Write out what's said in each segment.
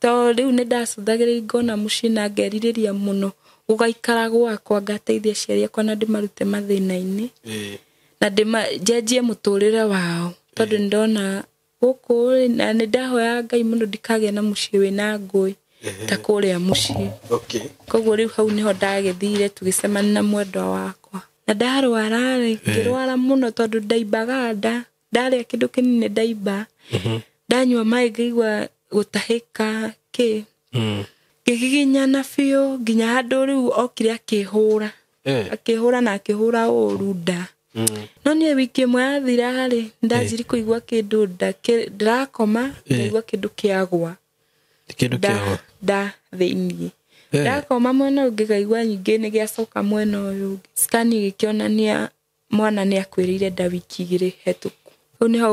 To rĩu nĩ ndacũthagĩrĩria ngona mũciĩ na ngerirĩria mũno gũgaikara gwakwa, ngateithia aciari akwa na ndĩmarute mathĩna-inĩ na njenjie mũtũrĩre wao, tondũ nĩ ndona gũkũ rĩ, na nĩ ndahoyaga Ngai mũno ndikagĩe na mũciĩ wĩna ngũĩ ta kũrĩa mũciĩ. Koguo rĩu hau nĩho ndagĩthire tũgĩcemania na mwendwa wakwa. Na ndarwara rĩ, ngĩrwara mũno tondũ ndaimbaga nda, ndarĩa kĩndũ kĩnini ndaimba, ndanyua maĩ ngaigua gũtahĩka kĩ. Ngĩgiginyana biũ nginya handũ rĩu okire akĩhũra. Akĩhũra na akĩhũra ũru nda. No niĩ wiki ĩmwe yathira rĩ, ndanjiri kũigua kĩndũ nda, ndĩrakoma ngaigua kĩndũ kĩagwa. Kĩndũ kĩagwa? Nda thĩiniĩ. Ndakoma mwena ũngĩ ngaigua nyingĩ nĩ gĩacoka mwena ũyũ ũngĩ. Scan ĩgĩkĩonania mwana nĩ akuĩrĩire nda wiki igĩrĩ hetũku. Hau nĩho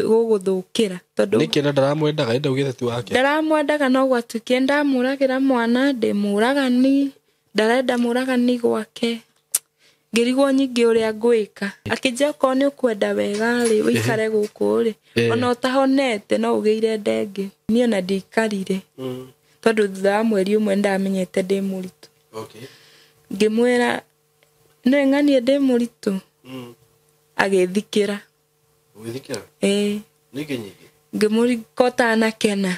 gũgũthũkĩra, tondũ Nĩkĩ na ndaramwendaga, ĩndĩ augĩte ti wake? Ndaramwendaga, no gwatuĩkire ndamũragĩra mwana, ndĩ mũragani, ndarenda mũragani gwake. Ngĩrigwo nyingĩ ũrĩa ngwĩka. Akĩnjĩra okorwo nĩ ũkwenda wega rĩ, ũikare gũkũ rĩ, ona ũtahonete no ũgĩire nda ĩngĩ. Niĩ ona ndiikarire. Tondũ thutha wa mweri ũmwe ndamenyete ndĩ mũritũ. Ngĩmwĩra, nĩ ng'anie ndĩ mũritũ? Agĩthikĩra. Ũgĩthikĩra? Ĩĩ. Nĩkĩ nyingĩ? Ngĩmũrika ũtanakena.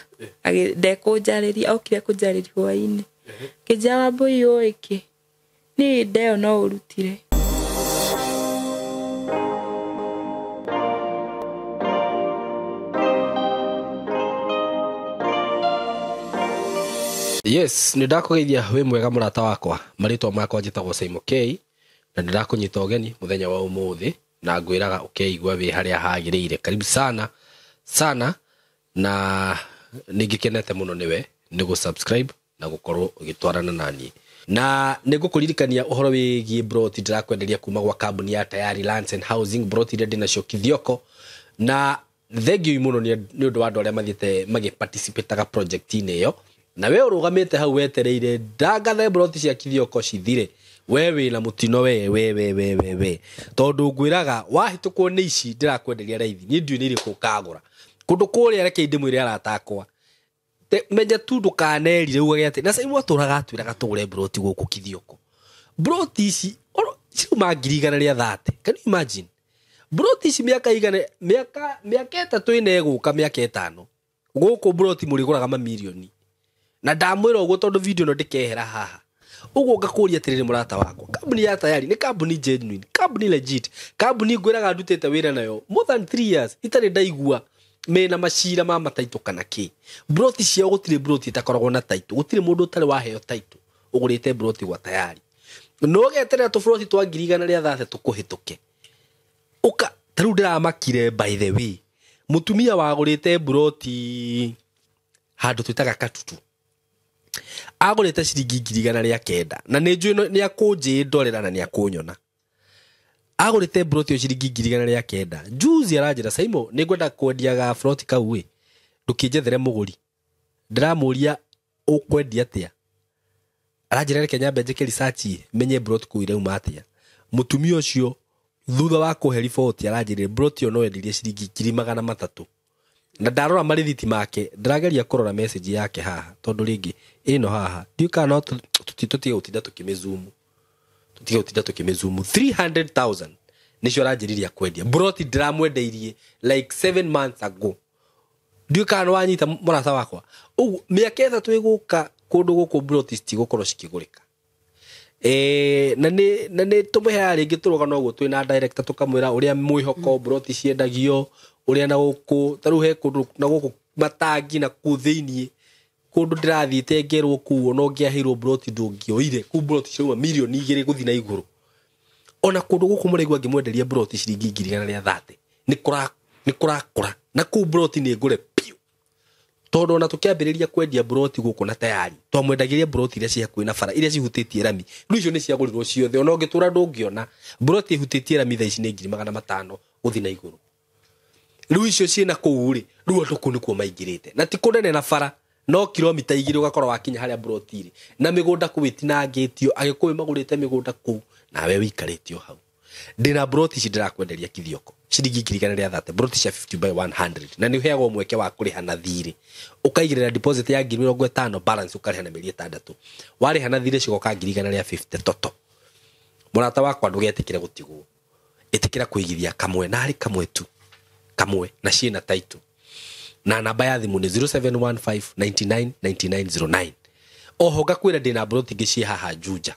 Ndekũnjarĩria, okire kũnjarĩria hwaĩ-inĩ. Ngĩnjĩra Wambũi ũĩ kĩ? Niĩ nda ĩyo no ũrutire. Yes, nĩ ndakũgeithia wĩ mwega mũrata wakwa. Marĩtwa makwa njĩtagwo Simon K, na nĩ ndakũnyita ũgeni mũthenya wa ũmũthĩ, na ngwĩraga ũkeigua wĩ harĩa hagĩrĩire. Karibu sana sana, na nĩ ngĩkenete mũno nĩwe nĩ gũ-subscribe na gũkorwo ũgĩtwarana na niĩ. Na nĩ ngũkũririkania ũhoro wĩgiĩ broti ndĩrakwenderia kuma gwa kambuni ya Tayari Lands and Housing, broti iria ndĩnacio Kithioko. Na thengiũ mũno nĩ ũndũ wa andũ arĩa mathiĩte magĩparticipataga project-inĩ ĩyo. Na we ũrũgamĩte hau wetereire ndangathe broti cia Kithioko cithire, we wĩna mũtino we, we, we, we, we, we. Tondũ ngwĩraga wahĩtũkwo nĩ ici ndĩrakwenderia raithi, niĩ ndiũĩ nĩ irĩkũ ũkagũra. Kũndũ kũrĩa reke ndĩmwĩre arata akwa, menya tu ndũkanerire ugage atĩ na Simon atũraga atwĩraga tũgũre broti gũkũ Kithioko. Broti ici ciuma ngiri igana rĩa thate. Can you imagine? Broti ici mĩaka igana, mĩaka, mĩaka ĩtatũ ĩna ĩgũka, mĩaka ĩtano. Gũkũ broti mũrĩgũraga mamirioni. Na ndamwĩra ũguo tondũ video ĩno ndĩkehera haha. Ũguo ngakũria atĩrĩrĩ mũrata wakwa, kambuni ya Tayari nĩ kambuni genuine, kambuni legit, kambuni ngwĩraga ndutĩte wĩra nayo more than 3 years, itarĩ ndaigua mena macira ma mataitũ kana kĩ. Broti ciao gũtirĩ broti ĩtakoragwo na taitũ, gũtirĩ mũndũ ũtarĩ waheo taitũ ũgũrĩte broti gwa Tayari. No ũgeterera tũbroti twa ngiri igana rĩa thate tũkũhĩtũke. Ũka, ta rĩu ndĩramakire by the way, mũtumia wagũrĩte broti handũ twĩtaga Katutu. Agũrĩte ciringi ngiri igana rĩa kenda. Na nĩ njũĩ nĩ akũnjĩndorera na nĩ akũnyona. Agũrĩte broti ĩyo ciringi ngiri igana rĩa kenda. Juzi aranjĩra, Simon, nĩ ngwenda kwendia ga broti kau ĩ, ndũkĩnjethere mũgũri. Ndĩramũria ũkwendia atĩa? Aranjĩra reke nyambe njĩke research ĩ, menye broti kũu irauma atĩa. Mũtumia ũcio thutha wa kũhe riboti aranjĩrire broti ĩyo no endirie ciringi ngiri magana matatũ. Na ndarora marithiti make, ndĩrageria kũrora message yake haha, tondũ rĩngĩ ĩno haha, ndiũĩ kana no tũtige gũtinda tũkĩmĩzoom. Tũtige gũtinda tũkĩmĩzoom. 300,000 nĩcio aranjĩrire kwendia. Broti ndĩramwendeirie like 7 months ago. Ndiũĩ kana nĩwanyita mũrata wakwa. Ũguo mĩaka ĩtatũ ĩgũka kũndũ gũkũ broti citigũkorwo cikĩgũrĩka. Na nĩ tũmũheaga rĩngĩ tũrũgano ũguo twĩna director tũkamwĩra ũrĩa mwĩhoko broti ciendagio, ũrĩa na gũkũ, ta rĩu he kũndũ na gũkũ matangi na kũu thĩiniĩ, kũndũ ndĩrathiĩte ngerwo kũu ona ũngĩaheirwo broti ndũngĩoire, kũu broti ciauma mirioni igĩrĩ gũthiĩ na igũrũ. Ona kũndũ gũkũ mũraigua ngĩmwenderia broti ciringi ngiri igana rĩa thate, nĩ kũrakũra. Na kũu broti nĩ ngũre biũ. Tondũ ona tũkĩambĩrĩria kwendia broti gũkũ na Tayari, twamwendagĩria broti iria ciĩ hakuhĩ na bara, iria cihutĩtie rami. Rĩu icio nĩ ciagũrirwo ciothe, ona ũngĩtũra ndũngĩona. Broti ĩhutĩtie rami thaa ici nĩ ngiri magana matano gũthiĩ na igũrũ. Rĩu icio ciĩna kũu rĩ, rĩu andũ kũu nĩkuo maingĩrĩte. Na ti kũnene na bara, no kilomita igĩrĩ ũgakorwo wakinya harĩa broti ĩrĩ. Na mĩgũnda kũu ĩtinangĩtio, Agĩkũyũ magũrĩte mĩgũnda kũu, nawe wĩikarĩte o hau. Ndĩna broti ici ndĩrakwenderia Kithioko, Ciringi 130,000, broti cia 50 by 100, na nĩ ũheagwo mweke wa kũrĩha na thirĩ, ũkaigĩrĩra deposit ya 50,000, balance ũkarĩha na mĩeri 6. Warĩha na thirĩ cigoka 150,000 toto. Mũrata wakwa, ndũgetĩkĩre gũtigwo, ĩtĩkĩra kũigithia kamwe na harĩ kamwe tu, kamwe na ciĩna title, na namba ya thimũ nĩ 0715999909. Oho ngakwĩra ndĩna broti ingĩ ciĩ haha Juja,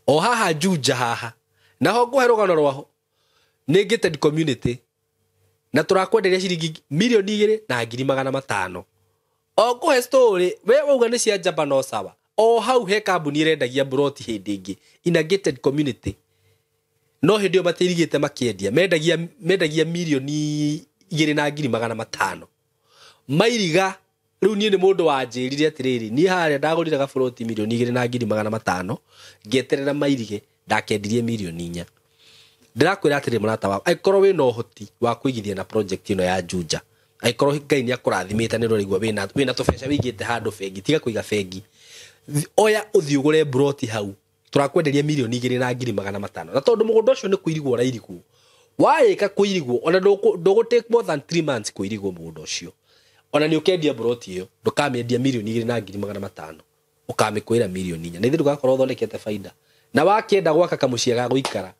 o haha Juja haha, naho ngũhe rũgano rwaho nĩ gated community, na tũrakwenderia ciringi 2,500,000. O ngũhe story, we wauga nĩ cia njamba, no sawa. O hau he kambuni ĩrendagia broti hĩndĩ ĩngĩ in a gated community, no hĩndĩ ĩyo matirigĩte makĩendia, mendagia 2,500,000 mairiga. Rĩu niĩ nĩ mũndũ wanjĩrire atĩrĩrĩ, niĩ harĩa ndagũrire gaburoti 2,500,000, ngĩeterera mairige, ndakendirie 4 million. Ndĩrakwĩra atĩrĩ, mũrata wakwa, angĩkorwo wĩna ũhoti wa kũigithia na project ĩno ya Juja, angĩkorwo Ngai nĩ akũrathimĩte, nĩ ũraigua wĩna tũbeca wĩigĩte handũ bengi, tiga kũiga bengi, oya ũthiĩ ũgũre broti hau, tũrakwenderia 2,500,000. Na tondũ mũgũnda ũcio nĩ kũirigwo ũrairigwo, warĩka kũirigwo, ona ndũgũ take more than 3 months kũirigwo mũgũnda ũcio, ona nĩ ũkendia broti ĩyo, ndũkamĩendia 2,500,000, ũkamĩkwĩra 4 million, na ithuĩ ndũgakorwo ũthondekete baida. Na wakĩenda gwaka kamũciĩ ga gũikara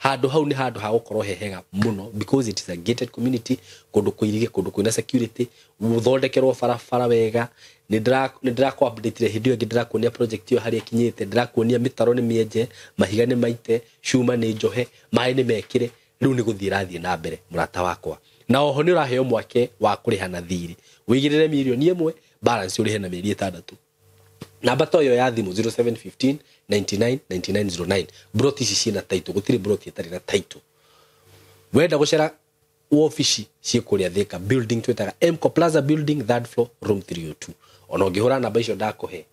handũ hau, nĩ handũ ha gũkorwo he hega mũno, because it is a gated community, kũndũ kũirige, kũndũ kwĩna security, gũthondekerwo barabara wega. Nĩ ndĩrakũ update hĩndĩ ĩyo ĩngĩ, ndĩrakuonia project ĩyo harĩa ĩkinyĩte, ndĩrakuonia mĩtaro nĩ mĩenje, mahiga nĩ maite, cuma nĩ njohe, maĩ nĩ mekĩre, rĩu nĩ gũthiĩ ĩrathiĩ na mbere, mũrata wakwa. Na oho nĩ ũraheo mwake wa kũrĩha na thirĩ, wĩigĩrĩre 1 million, balance ũrĩhe na mĩeri 6. Namba to ĩyo ya thimũ, 0715 99 9909. Broti ici ciĩna title, gũtirĩ broti ĩtarĩ na title. Wenda gũcera wobici, ciĩ kũrĩa Thika building twĩtaga Mco Plaza building, third floor, room 302. Ona ũngĩhũra namba icio ndakũhe,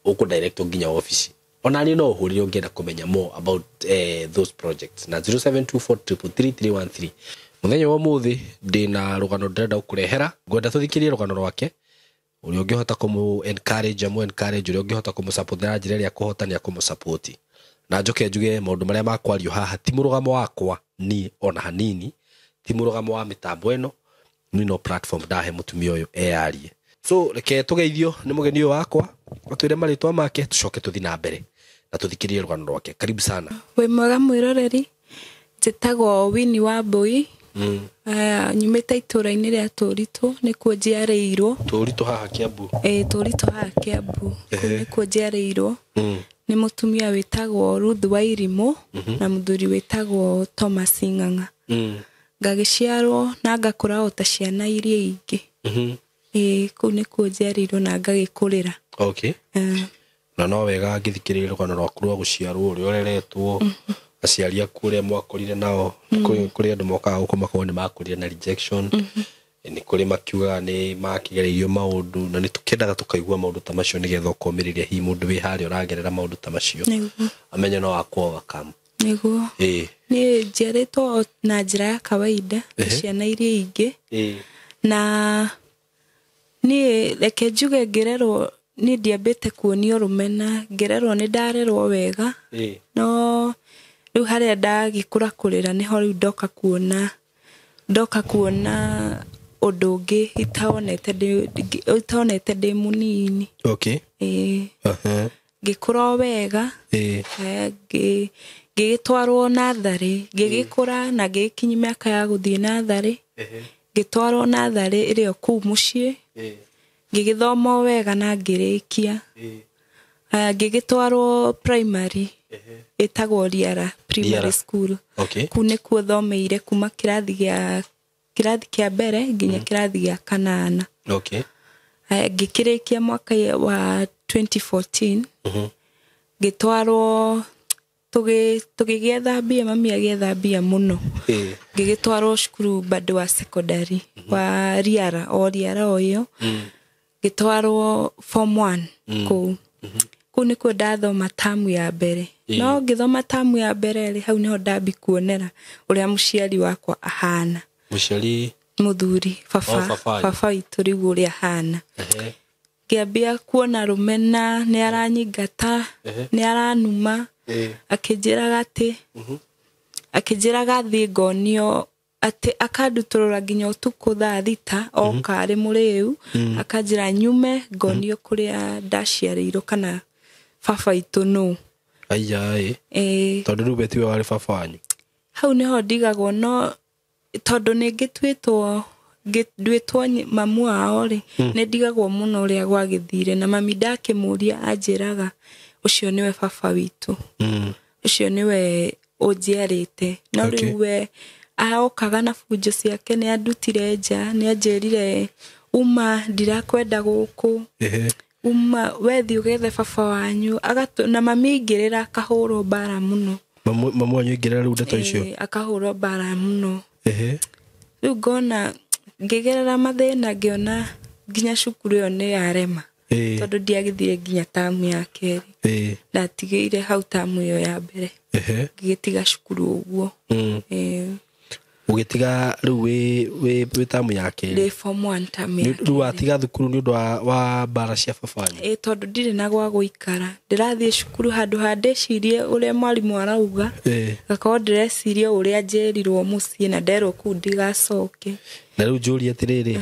ũkũ direct nginya wobici. Ona niĩ no ũhũrĩre ũngĩenda kũmenya more about those projects na 0724333313. Mũthenya wa ũmũthĩ ndĩna rũgano ndĩrenda gũkũrehera, ngwenda tũthikĩrie rũgano rwake. Ũrĩa ũngĩhota kũmũ encourage, amũ encourage. Ũrĩa ũngĩhota kũmũ support na njĩra ĩrĩa akũhota, nĩ akũmũ support. Na njoke njuge maũndũ marĩa makwario haha ti mũrũgamo wakwa niĩ ona hanini, ti mũrũgamo wa mĩtambo ĩno, ni no platform ndahe mũtumia ũyũ eyarie. So reke tũgeithio nĩ mũgeni ũyũ wakwa, atwĩre marĩtwa make, tũcoke tũthi na mbere na tũthikĩrĩrie rũgano rwake. Karibu sana. Wĩ mwega mwĩroreri, njĩtagwo Winnie Wambui. Nyumĩte itũũra-inĩ rĩa Tũritũ, nĩkuo njiarĩirwo. Tũritũ haha Kiambu? Ĩĩ, Tũritũ haha Kiambu. Kũu nĩkuo njiarĩirwo nĩ mũtumia wĩtagwo Ruth Wairimũ na mũthuri wĩtagwo Thomas Ng'ang'a. Ngagĩciarwo na ngakũra o ta ciana iria ingĩ. Ĩĩ, kũu nĩkuo njiarĩirwo na ngagĩkũrĩra. Na no wega ngĩthikĩrĩria rũgano rwaku rwa gũciarwo, ũrĩa ũreretwo, aciari aku ũrĩa mwakũrire nao. Kũrĩ andũ mokaga gũkũ makorwo nĩ makũrire na rejection, nĩ kũrĩ makiugaga nĩ makĩgereirio maũndũ, na nĩ tũkĩendaga tũkaigua maũndũ ta macio nĩgetha ũkomĩrĩria hihi mũndũ wĩ harĩa ũragerera maũndũ ta macio, amenye no akũ overcome. Nĩguo. Niĩ njiarĩtwo na njĩra ya kawaida ta ciana iria ingĩ, na niĩ reke njuge ngĩrerwo niĩ ndiambĩte kuonio rũmena, ngĩrerwo nĩ ndarerwo wega. No rĩu harĩa ndagĩkũra kũrĩra, nĩho rĩu ndoka kuona ũndũ ũngĩ itaonete ndĩ mũnini. Ĩĩ. Ngĩkũra o wega. Ngĩgĩtwarwo natharĩ, ngĩgĩkũra na ngĩgĩkinyia mĩaka ya gũthiĩ natharĩ, ngĩtwarwo natharĩ ĩrĩa o kũu mũciĩ, ngĩgĩthoma o wega na ngĩrĩkia. Ngĩgĩtwarwo primary ĩtagwo Riara Primary Riara. School. Kũu nĩkuo thomeire kuma kĩrathi kĩa mbere nginya kĩrathi gĩa kanana. Ngĩkĩrĩkia mwaka wa 2014. Ngĩtwarwo, tũgĩgĩetha mbia, mami agĩetha mbia mũno, ngĩgĩtwarwo cukuru bado wa secondary wa Riara, o Riara o ĩyo, ngĩtwarwo form 1 kũu. Kũu nĩkuo ndathoma tamu ya mbere. No ngĩthoma tamu ya mbere rĩ, hau nĩho ndambi kuonera ũrĩa mũciari wakwa ahana. Mũciari? Mũthuri, baba. Oh, baba. Baba witũ rĩu ũrĩa ahana. Ngĩambia kuona rũmena, nĩ aranyingata, nĩ aranuma, akĩnjĩraga atĩ, akĩnjĩraga thiĩ ngonio Atĩ akandutũrũra nginya ũtukũ thaa 6 oka arĩ mũrĩu, akanjĩra nyume ngonio kũrĩa ndaciarĩirwo kana baba witũ nũ. Aya ĩ. Tondũ rĩu we tiwe warĩ baba wanyu. Hau nĩho ndigagwo, no tondũ nĩ ngĩtuĩtwo nduĩtwo mamu wao rĩ, nĩ ndigagwo mũno ũrĩa gwagĩthire. Na mami ndakĩmũria anjĩraga ũcio nĩwe baba witũ, ũcio nĩwe ũnjiarĩte. No rĩu we aokaga na bunjo ciake, nĩ andutire nja, nĩ anjĩrire uma ndirakwenda gũkũ, uma wethi ũgethe baba wanyu. Na mami aingĩrĩra akahũrwo mbara mũno. Mamu wanyu aingĩrĩra rĩu ndeto icio? Akahũrwo mbara mũno. Rĩu ngona ngĩgerera mathĩna, ngĩona nginya cukuru ĩyo nĩ yarema, tondũ ndiagĩthire nginya tamu ya kerĩ, ndatigĩire hau tamu ĩyo ya mbere, ngĩgĩtiga cukuru ũguo. Ũgĩtiga rĩu wĩ tamu ya kerĩ? Ndĩ form 1 tamu ya kerĩ. Rĩu watiga thukuru nĩ ũndũ wa mbara cia baba wanyu? Tondũ ndirĩ na gwa gũikara, ndĩrathiĩ cukuru handũ ha ndĩcirie ũrĩa mwarimũ arauga, ngakorwo ndĩreciria ũrĩa njĩrirwo mũciĩ na nderwo kũu ndigacoke. Na rĩu njũrie atĩrĩrĩ,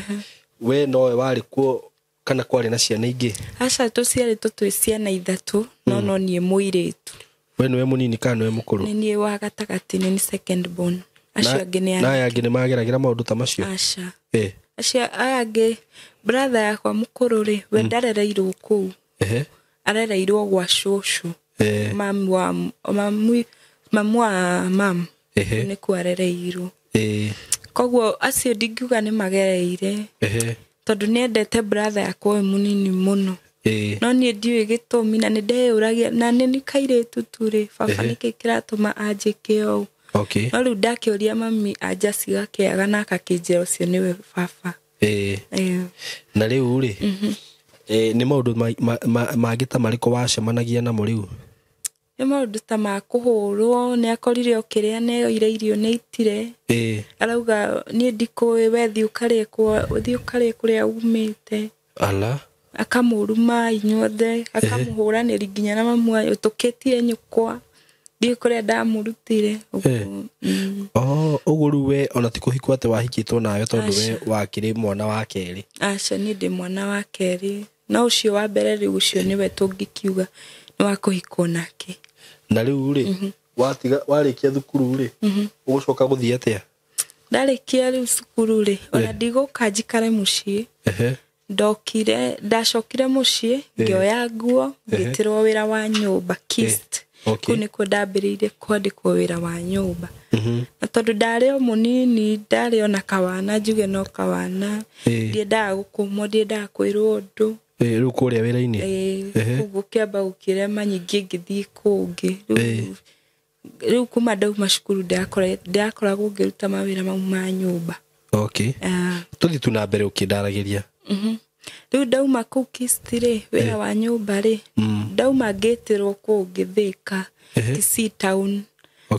we nowe warĩ kuo kana kwarĩ na ciana ingĩ? Aca, tũciarĩtwo twĩ ciana 3, no niĩ mũirĩtu. We nĩwe mũnini kana nĩwe mũkũrũ? Nĩ niĩ wa gatagatĩ, nĩ second born. Acio angĩ nĩ na aya angĩ nĩ mageragĩra maũndũ ta macio? Aca. Acio aya angĩ, brother yakwa mũkũrũ rĩ, we ndarereirwo kũu. Arereirwo gwa cũcũ. Mamu wa mamu nĩkuo arereirwo. Koguo acio ndingiuga nĩ magereire, tondũ nĩendete brother yakwa ũyũ mũnini mũno. No niĩ ndiũĩ gĩtũmi, na nĩ ndeyũragia, na nĩ kairĩtu tu rĩ, baba nĩkĩ kĩratũma anjĩke ũũ? No rĩu ndakĩũria mami anja cigakĩaga na akakĩnjĩra ũcio nĩwe baba. Na rĩu rĩ, nĩ maũndũ mangĩ ta marĩkũ wacemanagia namo rĩu? Nĩ maũndũ ta ma kũhũrwo, nĩ akorire o kĩrĩa nĩ oire irio nĩ aitire. Arauga niĩ ndikũĩ, we thiĩ ũkarĩe kũrĩa umĩte. Ala. Akamũruma inyuothe, akamũhũranĩri nginya na mamu wanyu, tũkĩtie nyũkwa, ndiũĩ kũrĩa ndamũrutire. Ũguo rĩu we ona ti kũhikwo atĩ wahikĩtwo nawe, tondũ we wakĩrĩ mwana wa kerĩ? Aca, niĩ ndĩ mwana wa kerĩ, no ũcio wa mbere rĩu ũcio nĩwe tũngĩkiuga nĩ wa kũhikwo nake. Na rĩu rĩ, watiga warĩkia thukuru rĩ, ũgũcoka gũthiĩ atĩa? Ndarĩkia rĩu cukuru rĩ, ona ndigũka njikare mũciĩ. Ndacokire mũciĩ, ngĩoya nguo, ngĩtĩrwo wĩra wa nyũmba Kist. Kũu nĩkuo ndambĩrĩirie kwandĩkwo wĩra wa nyũmba. Na tondũ ndarĩ o mũnini, ndarĩ ona kawana, njuge no kawana, ndiendaga gũkũmwo, ndiendaga kwĩrwo ũndũ. Rĩu kũrĩa wĩra-inĩ? Kũu gũkĩamba gũkĩrema, nyingĩ ngĩthiĩ kũngĩ. Rĩu kuma ndauma cukuru ndĩrakoragwo ngĩruta mawĩra mau ma nyũmba. Tũthiĩ tu na mbere ũkĩndaragĩria. Rĩu ndauma kũu Kist rĩ, wĩra wa nyũmba rĩ, ndauma ngĩtĩrwo kũngĩ Thĩka, Kisii town.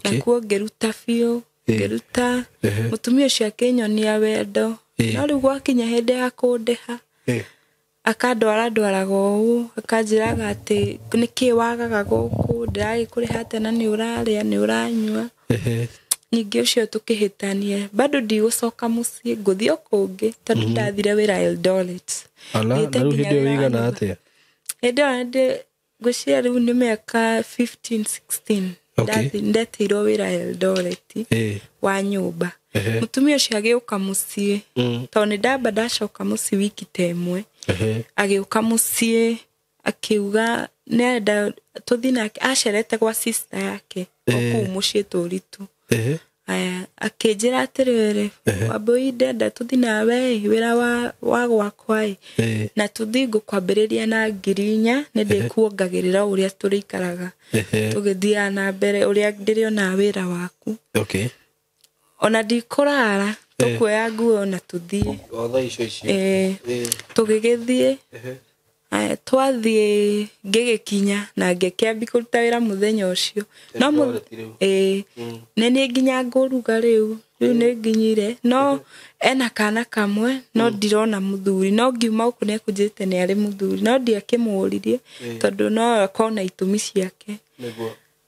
Nakuo ngĩruta biũ, ngĩruta, mũtumia ũcio akĩnyonia wendo. No rĩu gwakinya hĩndĩ ya kũndĩha, akandwara ndwaraga ũũ, akanjĩraga atĩ nĩkĩĩ wagaga gũkũ, ndĩragĩkũrĩha atĩa na nĩ ũrarĩa, nĩ ũranyua. Ningĩ ũcio tũkĩhĩtania, bado ndigũcoka mũciĩ, ngũthiĩ o kũngĩ, tondũ ndathire wĩra Eldoret. Ala, na rĩu hĩndĩ ĩyo ĩigana atĩa? Hĩndĩ ĩyo ngwĩciria rĩu nĩ mĩaka 15, 16. Ndetĩirwo wĩra Eldoret wa nyũmba. Mũtumia ũcio agĩũka mũciĩ, tondũ nĩ ndamba ndacoka mũciĩ wiki ta ĩmwe. Agĩũka mũciĩ akiuga nĩarenda tũthiĩ nake, acerete gwa sister yake o kũu mũciĩ tũritũ. Aya, akĩnjĩra atĩrĩrĩ, Wambũi ndenda tũthiĩ nawe wĩra wa gwakwa ĩ, na tũthiĩ ngũkwambĩrĩria na 4,000, nĩ ndĩkuongagĩrĩra ũrĩa tũrĩikaraga tũgĩthiaga na mbere ũrĩa ndĩrĩonaga wĩra waku. Ona ndikũrara, tũkuoya nguo na tũthiĩ. Tũgĩgĩthiĩ. Aya, twathiĩ ngĩgĩkinya na ngĩkĩambia kũruta wĩra mũthenya ũcio. No nĩ niĩ nginya ngũruga rĩu, rĩu nĩ nginyire, no ena kana kamwe, no ndirona mũthuri, no ngiuma gũkũ nĩ ekũnjĩrĩte nĩ arĩ mũthuri, no ndiakĩmũririe tondũ no akorwo na itũmi ciake.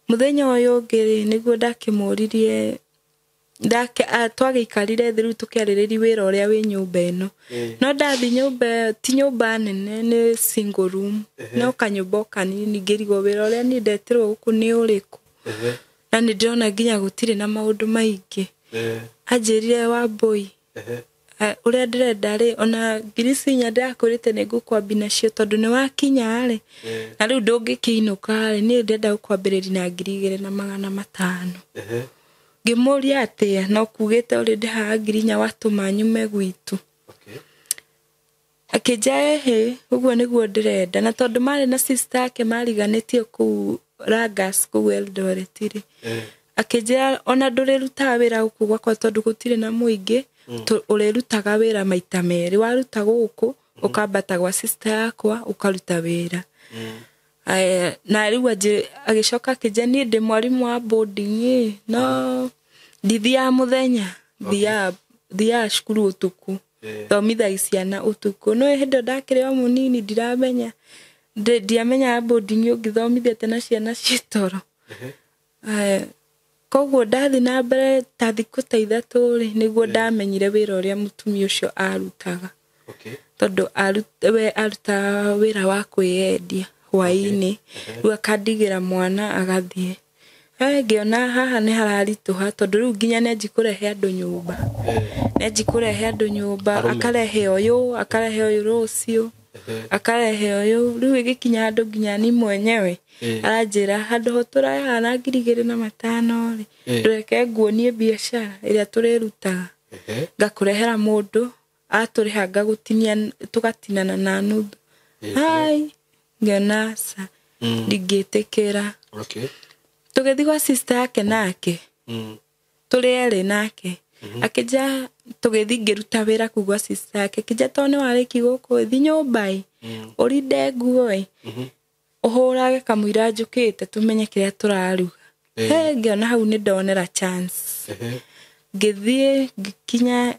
Mũthenya ũyũ ũngĩ rĩ, nĩguo ndakĩmũririe Twagĩikarire thĩ rĩu tũkĩarĩrĩria wĩra ũrĩa wĩ nyũmba ĩno. No ndathi nyũmba ĩyo, ti nyũmba nene, nĩ single room, no kanyũmba o kanini, ngĩrigwo wĩra ũrĩa niĩ ndetirwo gũkũ nĩ ũrĩkũ. Na nĩ ndĩrona nginya gũtirĩ na maũndũ maingĩ. Anjĩrire, Wambũi, ũrĩa ndĩrenda rĩ, ona ngiri ici inya ndĩrakwĩrĩte nĩ ngũkwambi nacio tondũ nĩ wakinya rĩ, na rĩu ndũngĩkĩinũka rĩ, niĩ ndĩrenda gũkwambĩrĩria na 2500. Ngĩmũria atĩa, no kugĩte ũrĩ ndĩhaga 4000 watũma nyume gwitũ. Akĩnja ĩhĩ, ũguo nĩguo ndĩrenda. Na tondũ marĩ na sister yake mariganĩtie kũu Rangas kũu Eldoret rĩ, akĩnjĩra ona ndũrĩrutaga wĩra gũkũ gwakwa tondũ gũtirĩ na mũingĩ, ũrĩrutaga wĩra maita merĩ, waruta gũkũ ũkambata gwa sister yakwa ũkaruta wĩra. Na rĩu agĩcoka akĩnjĩra niĩ ndĩ mwarimũ wa boarding ĩ, no ndithiaga mũthenya, thiaga cukuru ũtukũ, thomithagia ciana ũtukũ. No hĩndĩ ĩyo ndakĩrĩ o mũnini, ndiramenya, ndiamenyaga boarding ũngĩthomithia atĩa na ciana ciĩ toro. Koguo ndathi na mbere ta thikũ ta 3 rĩ, nĩguo ndamenyire wĩra ũrĩa mũtumia ũcio arutaga. Tondũ we arutaga wĩra wa kwĩyendia hwaĩ-inĩ, rĩu akandigĩra mwana agathiĩ. Ngĩona haha nĩ hararitũha tondũ rĩu nginya nĩ anji kũrehe andũ nyũmba. Nĩ anji kũrehe andũ nyũmba, akarehe ũyũ, akarehe ũyũ rũciũ, akarehe ũyũ, rĩu ĩgĩkinya handũ nginya ni mwenyewe aranjĩra handũ ho tũrayaga na 2500 rĩ, ndũreke nguonie biacara ĩrĩa tũrĩrutaga. Ngakũrehera mũndũ atũrĩha ngagũtinia, tũgatinana na nuthu. Hai, ngĩona aca, ndingĩtĩkĩra. Tũgĩthiĩ gwa sister yake nake, tũrĩ erĩ nake, akĩnja tũgĩthiĩ ngĩruta wĩra kũu gwa sister yake, akĩnja tondũ nĩ warĩki gũkũ thiĩ nyũmba ĩ, ũrinde nguo ĩ, ũhũrage kamũira njũkĩte tũmenye kĩrĩa tũraruga. He, ngĩona hau nĩ ndonera chance. Ngĩthiĩ ngĩkinya,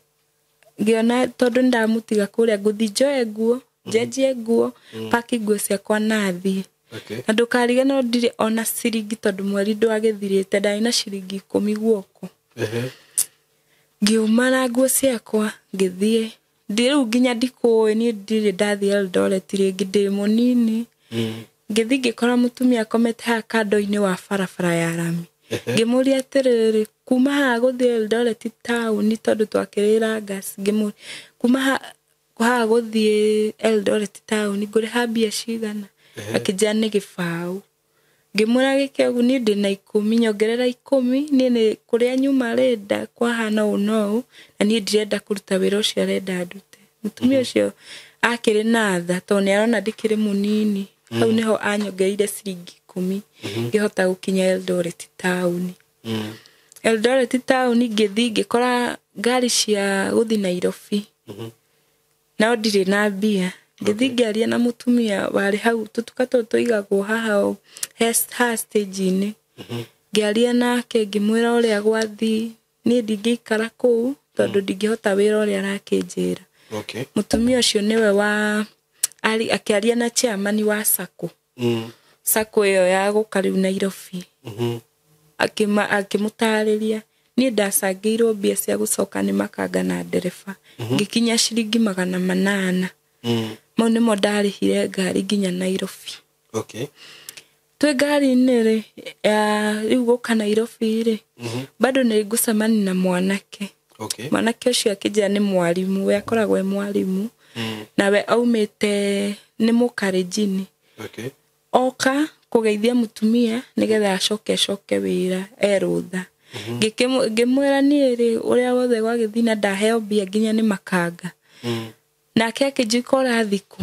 ngĩona tondũ nĩ ndamũtiga kũrĩa, ngũthiĩ njoe nguo, njenjie nguo, paki nguo ciakwa na thiĩ. Na ndũkariganĩrwo ndirĩ ona ciringi tondũ mweri ndwagĩthirĩte, ndarĩ na ciringi 10 guoko. Ngiuma na nguo ciakwa ngĩthiĩ, rĩu nginya ndikũĩ niĩ ndirĩ ndathiĩ Eldoret rĩngĩ, ndĩ mũnini. Ngĩthiĩ ngĩkora mũtumia akomete haha kando-inĩ wa barabara ya rami. Ngĩmũria atĩrĩrĩ, kuma haha gũthiĩ Eldoret taũni tondũ twakĩrĩ Langas, ngĩmũria kuma haha gũthiĩ Eldoret taũni ngũrĩha mbia cigana? Akĩnjĩra nĩ 0. Ngĩmwĩra gĩke ũguo niĩ ndĩna 10, nyongerera 10, niĩ nĩ kũrĩa nyuma rĩ kwahana ũũ na ũũ, na niĩ ndirenda kũruta wĩra ũcio arenda ndute. Mũtumia ũcio akĩrĩ na tha tondũ nĩ arona ndĩkĩrĩ mũnini. Hau nĩho anyongereire ciringi 10, ngĩhota gũkinya Eldoret taũni. Eldoret taũni ngĩthiĩ ngĩkora ngari cia gũthiĩ Nairobi, no ndirĩ na mbia. Ngĩthiĩ ngĩaria na mũtumia warĩ hau, tũtuka tũtũ tũigagwo haha haha stage-inĩ. Ngĩaria nake ngĩmwĩra ũrĩa gwathiĩ, niĩ ndingĩikara kũu tondũ ndingĩhota wĩra ũrĩa arakĩnjĩra. Mũtumia ũcio nĩwe wa akĩaria na chairman wa SACCO. SACCO ĩyo ya gũka rĩu Nairobi. Akĩmũtarĩria niĩ ndacangĩirwo mbia cia gũcoka nĩ makanga na ndereba. Ngĩkinya ciringi 800. Mau nĩmo ndarĩhire ngari nginya Nairobi. Twĩ ngari-inĩ rĩ, rĩu gũka Nairobi rĩ, bado nĩ ngũcemania na mwanake. Mwanake ũcio akĩnjĩra nĩ mwarimũ, we akoragwo e mwarimũ. Nawe aumĩte nĩ Mũkalenjini. Oka kũgeithia mũtumia nĩgetha acoke wĩra e rũtha. Ngĩmwĩra niĩ rĩ, ũrĩa wothe gwagĩthiĩ na ndaheo mbia nginya nĩ makanga. Nake akĩnjĩka ũrathiĩ kũ?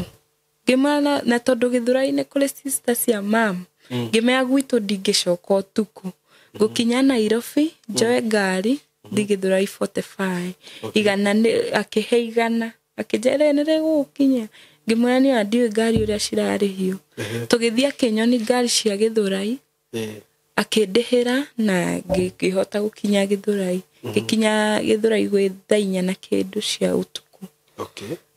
Ngĩmwĩra na tondũ Gĩthũrai-inĩ kũrĩ sister cia mam, ngĩmera gwitũ ndingĩcoka ũtukũ. Ngũkinya Nairobi, njoe ngari, thiĩ Gĩthũrai 45. Igana nĩ, akĩhe 100. Akĩnjĩra nĩ rĩgũgũkinya. Ngĩmwĩra niĩ ona ndiũĩ ngari ũrĩa cirarĩhio. Tũgĩthiĩ akĩnyonia ngari cia Gĩthũrai, akĩndĩhĩra na ngĩhota gũkinya Gĩthũrai. Ngĩkinya Gĩthũrai gwĩ thaa inya na kĩndũ cia ũtukũ.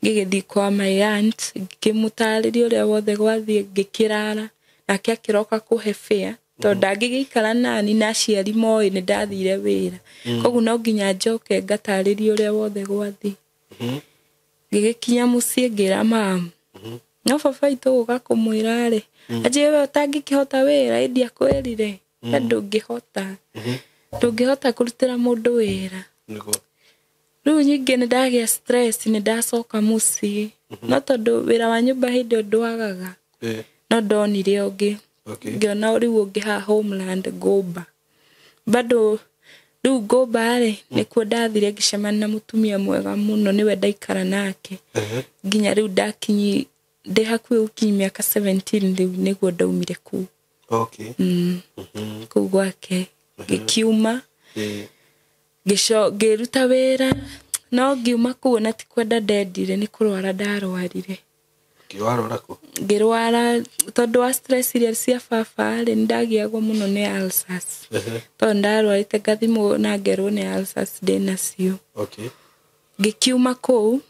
Ngĩgĩthiĩ kwa my aunt, ngĩmũtarĩria ũrĩa wothe gwathiĩ, ngĩkĩrara. Nake akĩroka kũhe fare, Tondũ ndangĩgĩikara nani na aciari moĩ nĩ ndathire wĩra. Koguo no nginya njoke ngatarĩrie ũrĩa wothe gwathi. Ngĩgĩkinya mũciĩ ngĩra mamu. No baba witũ gũka kũmwĩra rĩ, anjĩre we ũtangĩkĩhota wĩra ĩ ndiakwĩrire. We ndũngĩhota. Ndũngĩhota kũrutĩra mũndũ wĩra. Rĩu nyingĩ nĩ ndagĩa stress nĩ ndacoka mũciĩ. No tondũ wĩra wa nyũmba hĩndĩ ĩyo ndwagaga. No ndonire ũngĩ. Ngĩona rĩu ũngĩ haha Homeland ngũmba. Bado rĩu ngũmba rĩ, nĩkuo ndathire ngĩcemania na mũtumia mwega mũno nĩwe ndaikara nake. Nginya rĩu ndakinyi ndĩ hakuhĩ gũkinyia mĩaka 17 rĩu nĩguo ndaumire kũu. Kũu gwake ngĩkiuma ngĩruta wĩra no ngiuma kũu na ti kwenda ndendire nĩ kũrwara ndarwarire. Ngĩrwara tondũ wa stress iria cia baba rĩ, nĩndagĩagwo mũno nĩ ulcers. Tondũ ndarwarĩte ngathimwo na ngerwo nĩ ulcers ndĩnacio. Ngĩkiuma kũu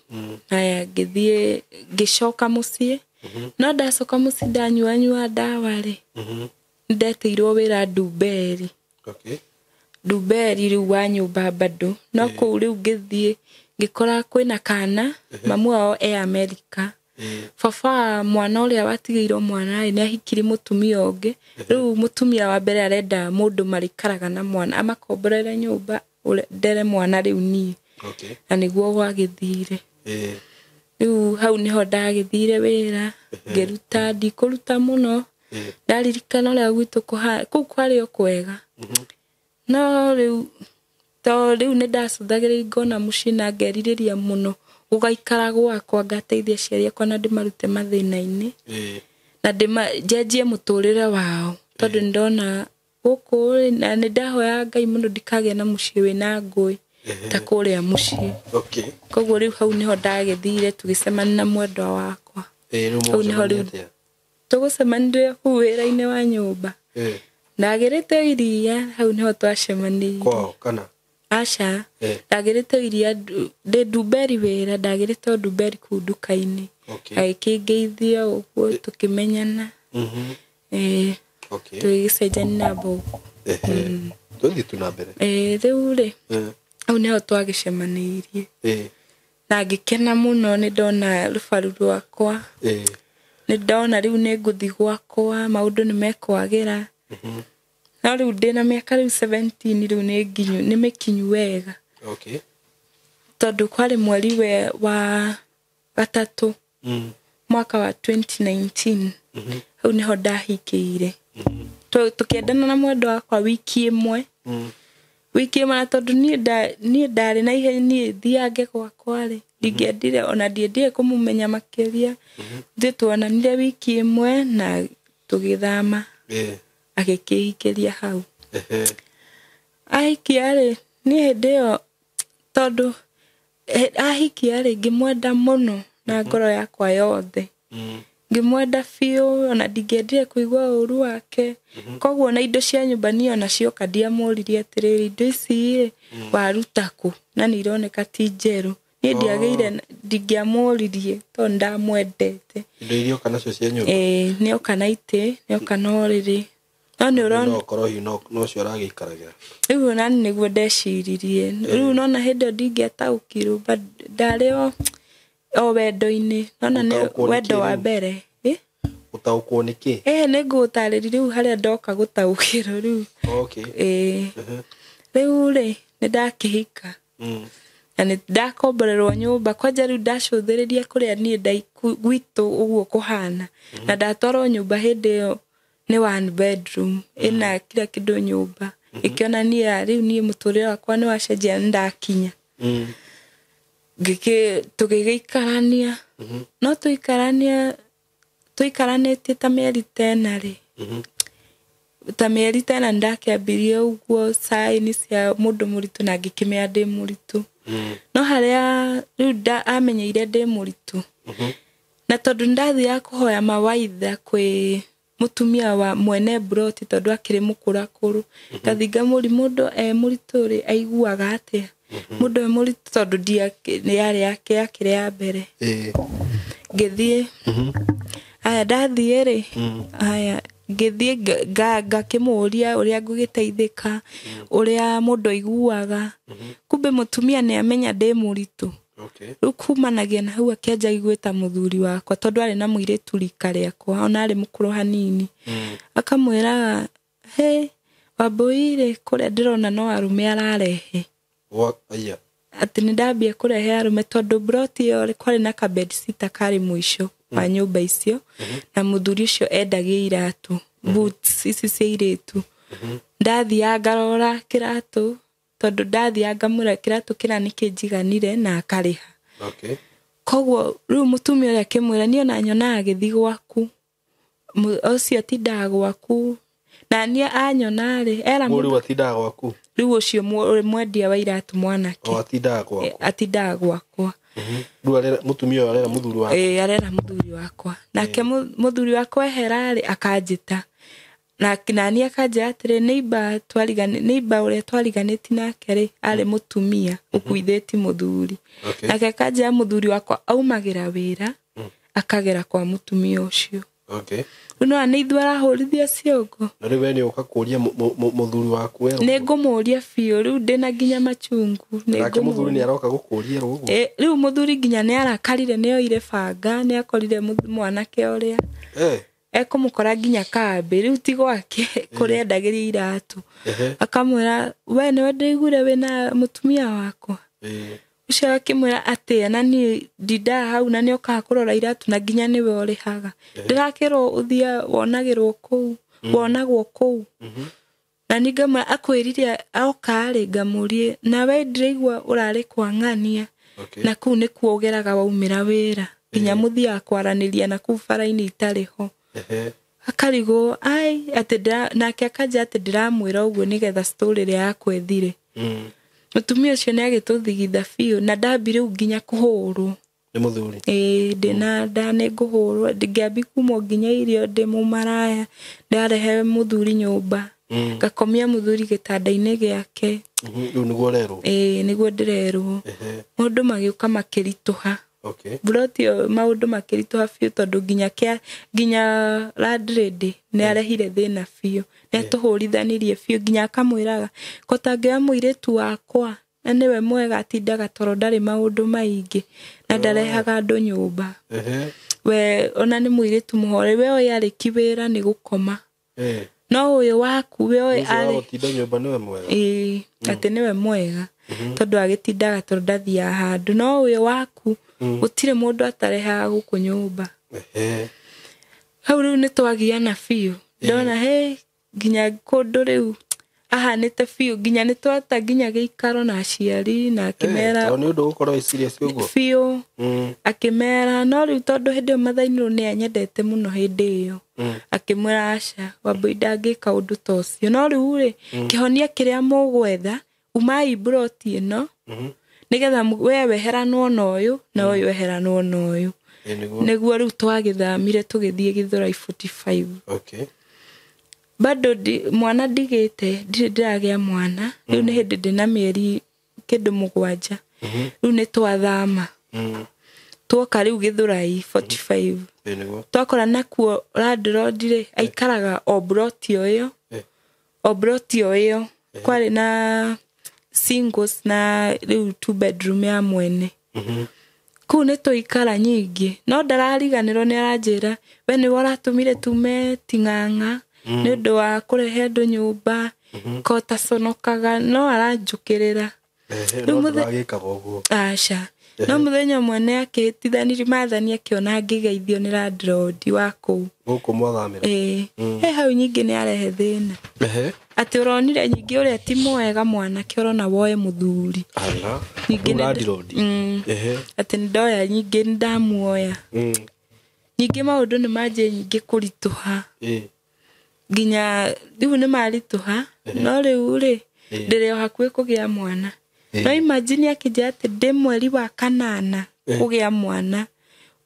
aya ngĩthiĩ ngĩcoka mũciĩ. No ndacoka mũciĩ ndanyuanyua ndawa rĩ, nĩndetĩirwo wĩra Ndumberi. Ndumberi rĩu wa nyũmba bado. No kũu rĩu ngĩthiĩ ngĩkora kwĩna kana mamu wao e Amerika. Baba mwana ũrĩa watigĩirwo mwana rĩ, nĩ ahikirie mũtumia ũngĩ. Rĩu mũtumia wa mbere arenda mũndũ marĩikaraga na mwana amakomborere nyũmba ndere mwana rĩu niĩ. Na nĩguo gwagĩthire. Rĩu hau nĩho ndagĩthire wĩra ngĩruta ndikũruta mũno. Ndaririkana ũrĩa gwitũ kũu kwarĩ o kwega. No rĩu to rĩu nĩ ndacũthagĩrĩria ngona mũciĩ na ngerirĩria mũno gũgaikara gwakwa ngateithia aciari akwa na ndĩmarute mathĩna-inĩ. Na njenjie mũtũrĩre wao tondũ nĩndona gũkũ rĩ, na nĩndahoyaga Ngai mũno ndikagĩe na mũciĩ wĩna ngũĩ ta kũrĩa mũciĩ. Koguo rĩu hau nĩho ndagĩthire tũgĩcemania na mwendwa wakwa. Hau nĩho rĩu tũgũcemanire kũu wĩra-inĩ wa nyũmba. Ndagĩrĩte iria hau nĩho twacemanirie. Kwao kana? Aca. Ndagĩrĩte iria ndĩ Ndumberi wĩra ndagĩrĩte o Ndumberi kũu nduka-inĩ. Agĩkĩngeithia ũguo tũkĩmenyana. Tũgĩcenjania namba ũguo. Tũthiĩ tu na mbere. Rĩu rĩ, hau nĩho twagĩcemanĩirie. Na ngĩkena mũno nĩ ndona rũbaru rwakwa. Nĩ ndona rĩu nĩ ngũthiĩ gwakwa maũndũ nĩ mekwagĩra. No rĩu ndĩna mĩaka rĩu 17 rĩu nĩ nginyu nĩ mĩkinyu wega. Tondũ kwarĩ mweri wa gatatũ mwaka wa 2019. Hau nĩho ndahikĩire. Tũkĩendana na mwendwa wakwa wiki ĩmwe. Wiki ĩmwe na tondũ niĩ ndarĩ na ihenya niĩ thiange gwakwa rĩ, ndingĩendire ona ndiendire kũmũmenya makĩria. Ithuĩ tuonanire wiki ĩmwe na tũgĩthama. Agĩkĩhikĩria hau. Ahikia rĩ, niĩ hĩndĩ ĩyo tondũ ahikia rĩ, ngĩmwenda mũno na ngoro yakwa yothe. Ngĩmwenda biũ ona ndingĩendire kũigua ũru wake. Koguo na indo cia nyũmba niĩ ona cioka ndiamũririe atĩrĩrĩ indo ici rĩ waruta kũ na nĩ ironeka ti njerũ. Niĩ ndiagĩire ndingĩamũririe tondũ ndamwendete. Indo iria oka nacio cia nyũmba? Nĩ oka na itĩ, nĩ oka na ũrĩrĩ. No nĩ ũrona no korwo hihi no cio aragĩikaragĩra. Rĩu ona nĩguo ndeciririe. Rĩu nona hĩndĩ ĩyo ndingĩataũkirwo but ndarĩ o wendo-inĩ. Nona nĩ wendo wa mbere. Gũtaũkwo nĩ kĩ? Nĩ ngũgũtarĩria rĩu harĩa ndoka gũtaũkĩrwo rĩu. Rĩu rĩ, nĩ ndakĩhika. Na nĩ ndakomborerwo nyũmba kwanja rĩu ndacũthĩrĩria kũrĩa niĩ gwitũ ũguo kũhana. Na ndatwarwo nyũmba hĩndĩ ĩyo nĩ one bedroom ĩna kila kĩndũ nyũmba. Ĩkĩonania rĩu niĩ mũtũrĩre wakwa nĩ wacenjia nĩ ndakinya. Tũgĩgĩikarania. No tũikaranĩtie ta mĩeri tena rĩ. Ta mĩeri tena nĩndakĩambirie ũguo sign cia mũndũ mũritũ na ngĩkĩmenya ndĩ mũritũ. No harĩa rĩu amenyeire ndĩ mũritũ. Na tondũ nĩndathiaga kũhoya mawaitha kwĩ mũtumia wa mwene mburoti tondũ akĩrĩ mũkũrakũrũ. Ngathiĩ ngamũria mũndũ e mũritũ rĩ aiguaga atĩa. Mũndũ e mũritũ tondũ yarĩ yake yakĩrĩ ya mbere. Ngĩthiĩ. Aya ndathiĩ rĩ, aya Ngĩthiĩ ngakĩmũria ũrĩa ngũgĩteithĩka, ũrĩa mũndũ aiguaga. Kumbe mũtumia nĩ amenya ndĩ mũritũ. Rĩu kumanagia na hau akĩanjagia gwĩta mũthuri wakwa tondũ arĩ na mũirĩtu rika rĩakwa ona arĩ mũkũrũ hanini. Akamwĩraga, he Wambũi rĩ, kũrĩa ndĩrona no arũme ararehe. Atĩ nĩ ndambia kũrehe arũme tondũ broti ĩyo kwarĩ na ka bedsitter karĩ mũico wa nyũmba icio, na mũthuri ũcio endagia iratũ, boots ici cia airĩtu. Ndathiaga ngarora kĩratũ tondũ ndathiaga ngamwĩra kĩratũ kĩra nĩkĩnjiganire na akarĩha. Koguo rĩu mũtumia ũrĩa akĩmwĩra niĩ ona nyonaga agĩthiĩ gwaku, ũcio atindaga gwaku, na niĩ anyona rĩ era mũndũ atindaga gwaku. Rĩu ũcio mwendia wa iratũ mwanake atindaga gwaku, atindaga gwakwa. Rĩu mũtumia ũyũ arera mũthuri wakwa. Ĩĩ arera mũthuri wakwa. Nake mũthuri wakwa ehera rĩ akanjĩta. Na niĩ akanjĩra atĩrĩ, neighbor ũrĩa twariganĩti nake rĩ arĩ mũtumia ũkuithĩti mũthuri. Nake akanjĩra mũthuri wakwa aumagĩra wĩra akagera kwa mũtumia ũcio. Rĩu no nĩ ithuĩ arahũrithia ciongo. Na rĩu we nĩ ũka kũria mũthuri waku werũ. Nĩ ngũmũria biũ rĩu ndĩna nginya machungu. Nake mũthuri nĩ aroka gũkũria ũguo. Rĩu mũthuri nginya nĩ arakarire, nĩ oire banga, nĩ akorire mwanake ũrĩa. Ekũmũkora nginya kambĩ, rĩu ti gwake kũrĩa endagĩria iratũ. Akamwĩra we nĩwe ndĩiguire wĩna mũtumia wakwa. Ũcio akĩmwĩra atĩa, na niĩ ndindaga hau na nĩokaga kũrora iratũ na nginya nĩwe ũrĩhaga. Ndĩrakĩrwo ũthiĩ wonagĩrwo kũu, wonagwo kũu. Na niĩ ngamwĩra akwĩrire oka rĩ, ngamũrie nawe ndĩraigua ũrarĩ kwa ng'ania. Na kũu nĩkuo ũgeraga waumĩra wĩra nginya mũthiaga kwaranĩria na kũu bara-inĩ itarĩ ho. Akarigwo ai atĩ nake akanja atĩ ndĩramwĩra ũguo nĩgetha story ĩrĩa yakwa ĩthire. Mũtumia ũcio nĩ agĩtũthigitha biũ na ndambi rĩu nginya kũhũrwo. Nĩ mũthuri? Ĩĩ ndĩna nda nĩ ngũhũrwo, ndingĩambi kumwo nginya irio ndĩ mũmaraya, ndarehe mũthuri nyũmba. Ngakomia mũthuri gĩtanda-inĩ gĩake. Rĩu nĩguo ũrerwo? Ĩĩ nĩguo ndĩrerwo. Maũndũ magĩũka makĩritũha. Broti ĩyo maũndũ makĩritũha biũ tondũ nginya landlady nĩ arehire thĩna biũ. Nĩ atũhũrithanirie biũ nginya akamwĩraga ko tangĩoya mũirĩtu wakwa na nĩwe mwega atindaga toro ndarĩ maũndũ maingĩ na ndarehaga andũ nyũmba. We ona nĩ mũirĩtu mũhore, we oĩ arĩki wĩra nĩ gũkoma. No ũyũ waku we oĩ arĩ gũtinda nyũmba nĩwe mwega. Ĩĩ atĩ nĩwe mwega tondũ agĩtindaga toro ndathiaga handũ, no ũyũ waku gũtirĩ mũndũ atarehaga gũkũ nyũmba. Hau rĩu nĩ twagiana biũ. Ndona he nginya kũndũ rĩu ahanĩte biũ nginya nĩ twata nginya gĩikaro na aciari na akĩmera. Tondũ nĩ ũndũ ũgũkorwo wĩ serious ũguo? Biũ. Akĩmera no rĩu tondũ hĩndĩ ĩyo Mathai-inĩ nĩ anyendete mũno hĩndĩ ĩyo. Akĩmwĩra aca Wambũi ndangĩka ũndũ ta ũcio, no rĩu rĩ kĩhonia kĩrĩa mũgwetha umai broti ĩno nĩgetha we weheranwo na ũyũ na ũyũ weheranwo na ũyũ. Nĩguo rĩu twagĩthamire tũgĩthiĩ Gĩthũrai 45. Bado mwana ndigĩte, ndirĩ ndĩragĩa mwana. Rĩu nĩ hĩndĩ ndĩna mĩeri kĩndũ 7. Rĩu nĩ twathama. Tuoka rĩu Gĩthũrai 45. Twakora nakuo landlord rĩ aikaraga o broti o ĩyo. O broti o ĩyo. Kwarĩ na singles na rĩu 2 bedroom ya mwene. Kũu nĩ tũikara nyingĩ no ndarariganĩrwo nĩ aranjĩra we nĩwe ũratũmire tume Ting'ang'a nĩ ũndũ wa kũrehe andũ nyũmba ko taconokaga, no aranjũkĩrĩra. Aca. No mũthenya ũmwe nĩ akĩhĩtithanirie Maathani akĩona ngĩgeithio nĩ landlord wa kũu. Gũkũ mwathamĩra? Ĩĩ. He hau nyingĩ nĩ arehe thĩna. Atĩ ũronire nyingĩ ũrĩa ti mwega mwanake ũrona woe mũthuri. Nyingĩ landlord. Atĩ nĩ ndoya nyingĩ nĩ ndamuoya. Nyingĩ maũndũ nĩ manjie nyingĩ kũritũha. Nginya rĩu nĩ maritũha no rĩu rĩ ndĩrĩ o hakuhĩ kũgĩa mwana. No imagine akĩnjĩra atĩ ndĩ mweri wa 8 kũgĩa mwana,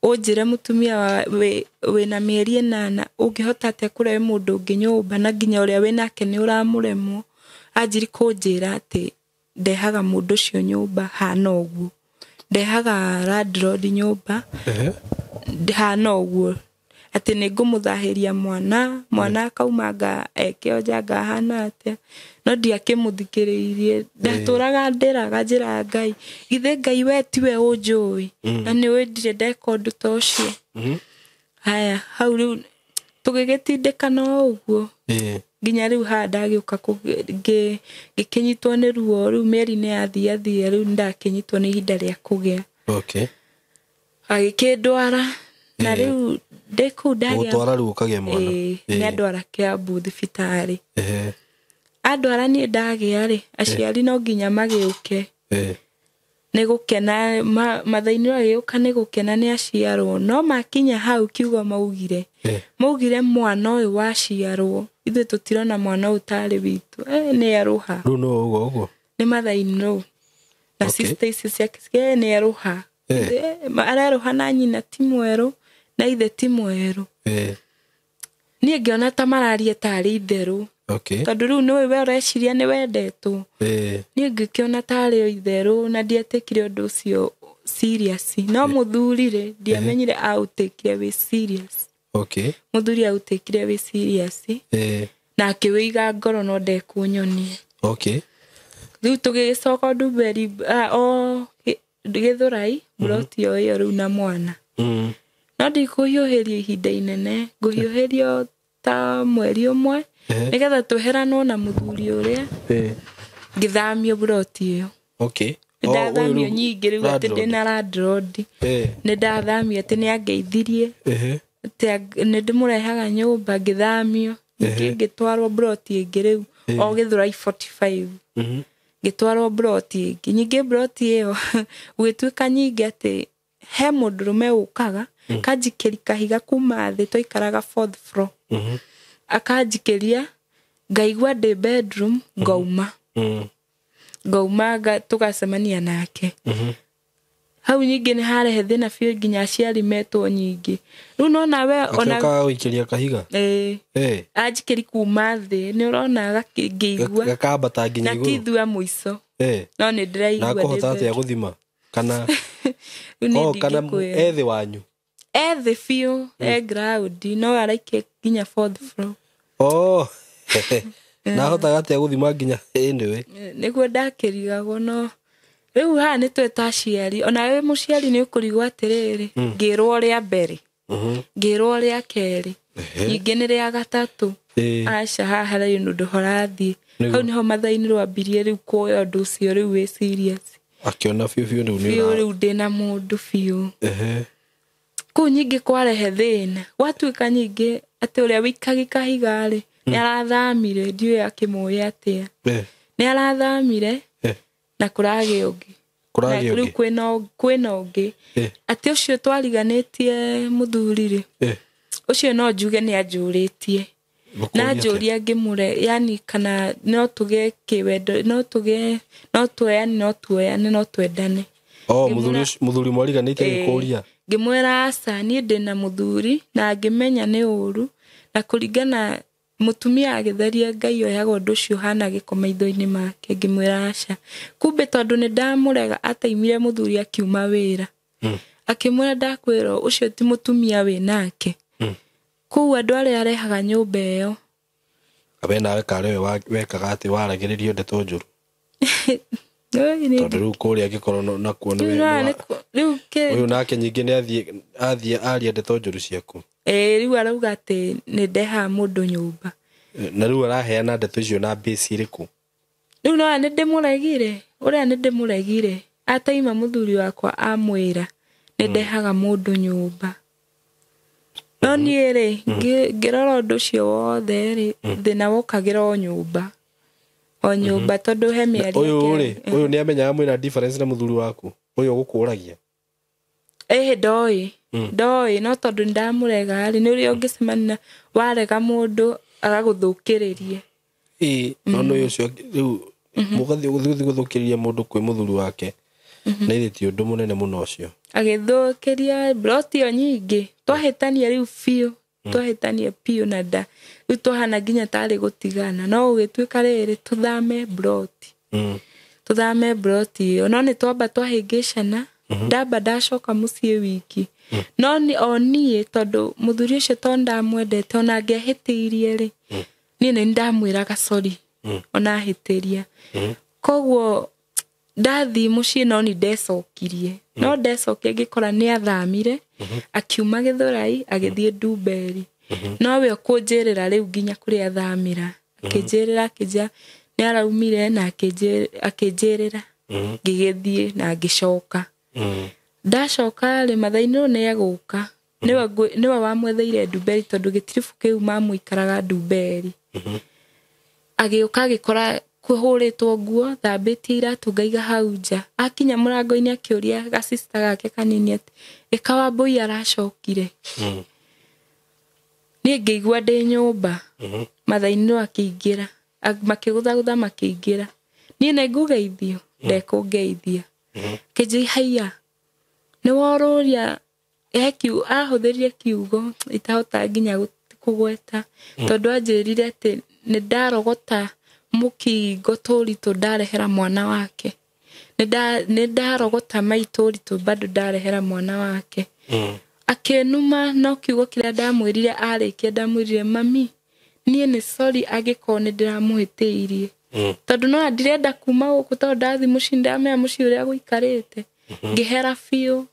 ũnjĩre mũtumia wĩna mĩeri 8 ũngĩhota atĩa kũrehe mũndũ ũngĩ nyũmba na nginya ũrĩa wĩnake nĩ ũramũremwo. Anjiri kũnjĩra atĩ ndehaga mũndũ ũcio nyũmba hana ũguo, ndehaga landlord nyũmba hana ũguo. Atĩ nĩ ngũmũthahĩria mwana, mwana akaumanga eke ojanga ahana atĩa. No ndiakĩmũthikĩrĩirie. Ndatũraga ndĩraga njĩra Ngai. Githĩ Ngai we tiwe ũnjũĩ. Na nĩ ũĩ ndirĩ ndeka ũndũ ta ũcio. Haya, hau rĩu tũgĩgĩtindĩkana o ũguo. Nginya rĩu haha ndagĩũka ngĩkĩnyitwo nĩ ruo rĩu mĩeri nĩ yathiathia rĩu ndakĩnyitwo nĩ ihinda rĩa kũgĩa. Okay. Agĩkĩndwara na rĩu ndĩ kũu ndagĩa. Gũtwara rĩu ũkagĩa mwana. Nĩ andwara Kiambu thibitarĩ. Andwara niĩ ndagĩa rĩ, aciari no nginya magĩũke. Nĩ gũkena mathainĩ agĩũka nĩ gũkena nĩ aciarwo no makinya hau kiugo maugire. Maugire mwana ũyũ waciarwo ithuĩ tũtirona mwana ũyũ tarĩ witũ. Nĩ erũha. Rĩu no ũguo ũguo. Nĩ mathainĩ na sister ici ciake nĩ erũha. Arerũha na nyina ti mwerũ na ithe ti mwerũ. Niĩ ngĩona ta mararia tarĩ itherũ. Tondũ rĩu nĩũĩ we ũreciria nĩ wendetwo. Niĩ ngĩkĩona tarĩ o itherũ na ndietĩkire ũndũ ũcio serious. No mũthuri rĩ, ndiamenyire aũtĩkire wĩ serious. Mũthuri aũtĩkire wĩ serious. Na akĩwĩiga ngoro no ndekũnyonia. Rĩu tũgĩgĩcoka Ndumberi o Gĩthũrai mburoti o ĩyo rĩu na mwana. No ndikũhiũhĩrio ihinda inene, ngũhiũhĩrio ta mweri ũmwe nĩgetha tweheranwo na mũthuri ũrĩa. Ngĩthamio mburoti ĩyo. Nĩndathamio nyingĩ rĩu atĩ ndĩna landlord. Nĩndathamio atĩ nĩangeithirie. Atĩ nĩndĩmũrehaga nyũmba ngĩthamio. Ningĩ ngĩtwarwo mburoti ĩngĩ rĩu o Gĩthũrai 45. Ngĩtwarwo mburoti ĩngĩ. Ningĩ mburoti ĩyo gũgĩtuĩka nyingĩ atĩ he mũndũrũme ũkaga akanjikĩria kahiga kuma thĩ twaikaraga fourth floor. Akanjikĩria ngaigua ndĩ bedroom ngauma. Ngauma tũgacemania nake. Hau nyingĩ nĩ harehe thĩna biũ nginya aciari metwo nyingĩ. Rĩu nona we ona akĩũkaga gũikĩria kahiga. Anjikĩria kuma thĩ nĩ ũrona ngĩigua gakambata nginya igũrũ. Na ti thua mũico. No nĩ ndĩraigua. Na akũhota atĩa gũthima kana kana ethĩ wanyu. Ethĩ biũ, e ground no araikia nginya fourth floor. Na ahotaga atĩa gũthima nginya anyway. Nĩguo ndakĩrigagwo no rĩu haha nĩ tweta aciari ona we mũciari nĩ ũkũrigwo atĩrĩrĩ ngĩrwo rĩa mbere ngĩrwo rĩa kerĩ ningĩ nĩ rĩa gatatũ aca haha rĩu nĩ ũndũ horathiĩ hau nĩho mathainĩ rwambirie rĩu kuoya ũndũ ũcio rĩu wĩ serious. Akĩona biũ biũ rĩu nĩ biũ rĩu ndĩna mũndũ biũ. Kũu nyingĩ kwarehe thĩna gwatuĩka nyingĩ atĩ ũrĩa wĩikagi kahiga rĩ nĩ arathamire ndiũĩ akĩmũĩ atĩa nĩ arathamire na kũragĩa ũngĩ. Rĩu kwĩna ũngĩ atĩ ũcio twariganĩtie mũthuri rĩ ũcio no njuge nĩ anjũrĩtie na anjũria ngĩmũre yani kana no tũgĩe kĩwendo no tũgĩe no tuoyane no tuoyane no twendane. Mũthuri mwariganĩtie gĩkũria. Ngĩmwĩra aca niĩ ndĩna mũthuri na ngĩmenya nĩ ũru na kũringana mũtumia agĩtheria Ngai oyaga ũndũ ũcio ũhana gĩko maitho-inĩ make ngĩmwĩra aca. Kumbe tondũ nĩ ndamũrega ataimire mũthuri akiuma wĩra. Akĩmwĩra ndakwĩra ũcio ti mũtumia wĩ nake. Kũu andũ arĩa arehaga nyũmba ĩyo. We nawe karĩ we wekaga atĩ waragĩrĩrio ndeto njũru. Tondũ rĩu kũrĩa angĩkorwo nakuo nĩ ũyũ nake nyingĩ nĩ athiĩ aria ndeto njũru ciaku. Rĩu arauga atĩ nĩ ndehaga mũndũ nyũmba. Na rĩu araheana ndeto icio na base ĩrĩkũ? Rĩu no nĩ ndĩmũregire, ũrĩa nĩ ndĩmũregire. Ataima mũthuri wakwa amwĩra nĩ ndehaga mũndũ nyũmba. No niĩ rĩ ngĩrora ũndũ ũcio wothe rĩ thĩna wokagĩra o nyũmba. O nyũmba tondũ he mĩario. Ũyũ rĩ, ũyũ nĩ amenyaga mwĩna difference na mũthuri waku. Ũyũ ũgũkũragia. Ndoĩ. Ndoĩ no tondũ ndamũrega rĩ nĩ ũrĩa ũngĩcemania warega mũndũ agagũthũkĩrĩria. No nĩ ũcio rĩu mũgathiĩ gũthiĩ gũthũkĩrĩria mũndũ kwĩ mũthuri wake. Na ithe ti ũndũ mũnene mũno ũcio. Agĩthũkĩria mburoti ĩyo nyingĩ. Twahĩtania rĩu biũ. Twahĩtania biũ na nda. Rĩu twahana nginya tarĩ gũtigana. No gũgĩtuĩka rĩrĩ tũthame mburoti. Tũthame mburoti ĩyo. No nĩ twamba twahĩngĩcana. Ndamba ndacoka mũciĩ wiki. No ni o niĩ tondũ mũthuri ũcio to ndamwendete ona angĩahĩtĩirie rĩ, niĩ nĩ ndamwĩraga sorry ona ahĩtĩria. Koguo ndathiĩ mũciĩ no nĩ ndecokirie. No ndecokia ngĩkora nĩ athamire, akiuma Gĩthũrai agĩthiĩ Ndumberi. No we ũkũnjĩrĩra rĩu nginya kũrĩa athamĩra. Akĩnjĩrĩra akĩnjĩra nĩ araumire na akĩnjĩrĩra. Ngĩgĩthiĩ na ngĩcoka. Ndacoka rĩ mathaa-inĩ ũyũ nĩ egũka. Nĩwe wamwetheire Ndumberi tondũ gĩtiribũ kĩu mamũikaraga Ndumberi. Agĩũka agĩkora kũhũrĩtwo nguo, thambĩtie iratũ ngaiga hau nja. Akinya mũrango-inĩ akĩũria gacista gake kanini atĩ ĩka Wambũi aracokire. Niĩ ngĩigua ndĩ nyũmba. Mathaa-inĩ akĩingĩra. Makĩgũthagũtha makĩingĩra. Niĩ nĩ ngũgeithio, ndekũngeithia. Kĩnjĩra haiya, nĩ worũria ahũthĩrire kiugo itahota nginya kũgweta tondũ anjĩrire atĩ nĩ ndarogota mũkingo tũritũ ndarehera mwana wake. Nĩ ndarogota mai tũritũ bado ndarehera mwana wake. Akĩnuma no kiugo kĩrĩa ndamwĩrire arĩkia ndamwĩrire mami niĩ nĩ sorry angĩkorwo nĩ ndĩramũhĩtĩirie. Tondũ no ndirenda kuma gũkũ tondũ ndathiĩ mũciĩ ndamenya mũciĩ ũrĩa gũikarĩte. Ngĩhera biũ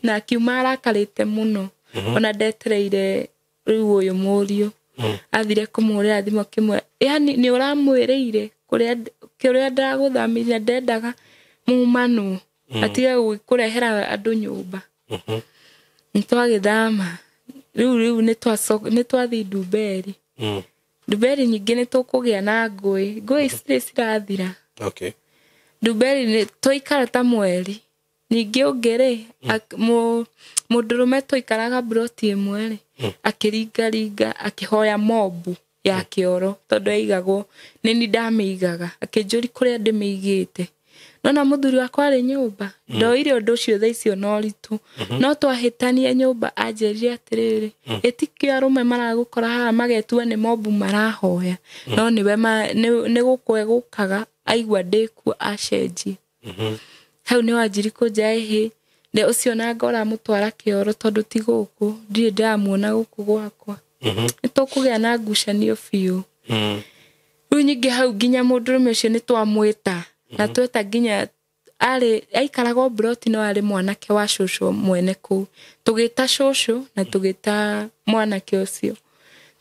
na akiuma arakarĩte mũno. Ona ndetereire rĩu ũyũ mũriũ. Athire kũmũhũrĩra thimũ akĩmwĩra yani nĩ ũramwĩrĩire kũrĩa ndagũthamirie ndendaga mumanwo atige kũrehera andũ nyũmba. Nĩ twagĩthama rĩu nĩ twathiĩ Ndumberi. Ndumberi nyingĩ nĩ tũkũgĩa na ngũĩ. Ngũĩ citirĩ cirathira. Okay. Ndumberi nĩ twaikara ta mweri. Ningĩ ũngĩ rĩ, mũndũrũme twaikaraga mburoti ĩmwe rĩ, akĩringaringa akĩhoya mobu ya kĩoro tondũ yaigagwo nĩ ni ndamĩigaga. Akĩnjũria kũrĩa ndĩmĩigĩte. Nona mũthuri wakwa arĩ nyũmba, ndoire ũndũ ũcio thaa icio na ũritũ. No twahĩtania nyũmba anjĩrire atĩrĩrĩ, ĩtikĩo arũme maragũkora haha magetua nĩ mobu marahoya. No nĩwe nĩ gũkũ egũkaga aigua ndĩkuo acenjie. Hau nĩ wanjiri kũnja ĩhĩ nĩ ũcio na ngora mũtwara kĩoro tondũ ti gũkũ ndirĩ ndĩramuona gũkũ gwakwa. Nĩ tũkũgĩa na ngucanio biũ. Rĩu nyingĩ hau nginya mũndũrũme ũcio nĩ twamwĩta. Na tweta nginya arĩ aikaraga mburoti no arĩ mwanake wa cũcũ mwene kũu. Tũgĩta cũcũ na tũgĩta mwanake ũcio.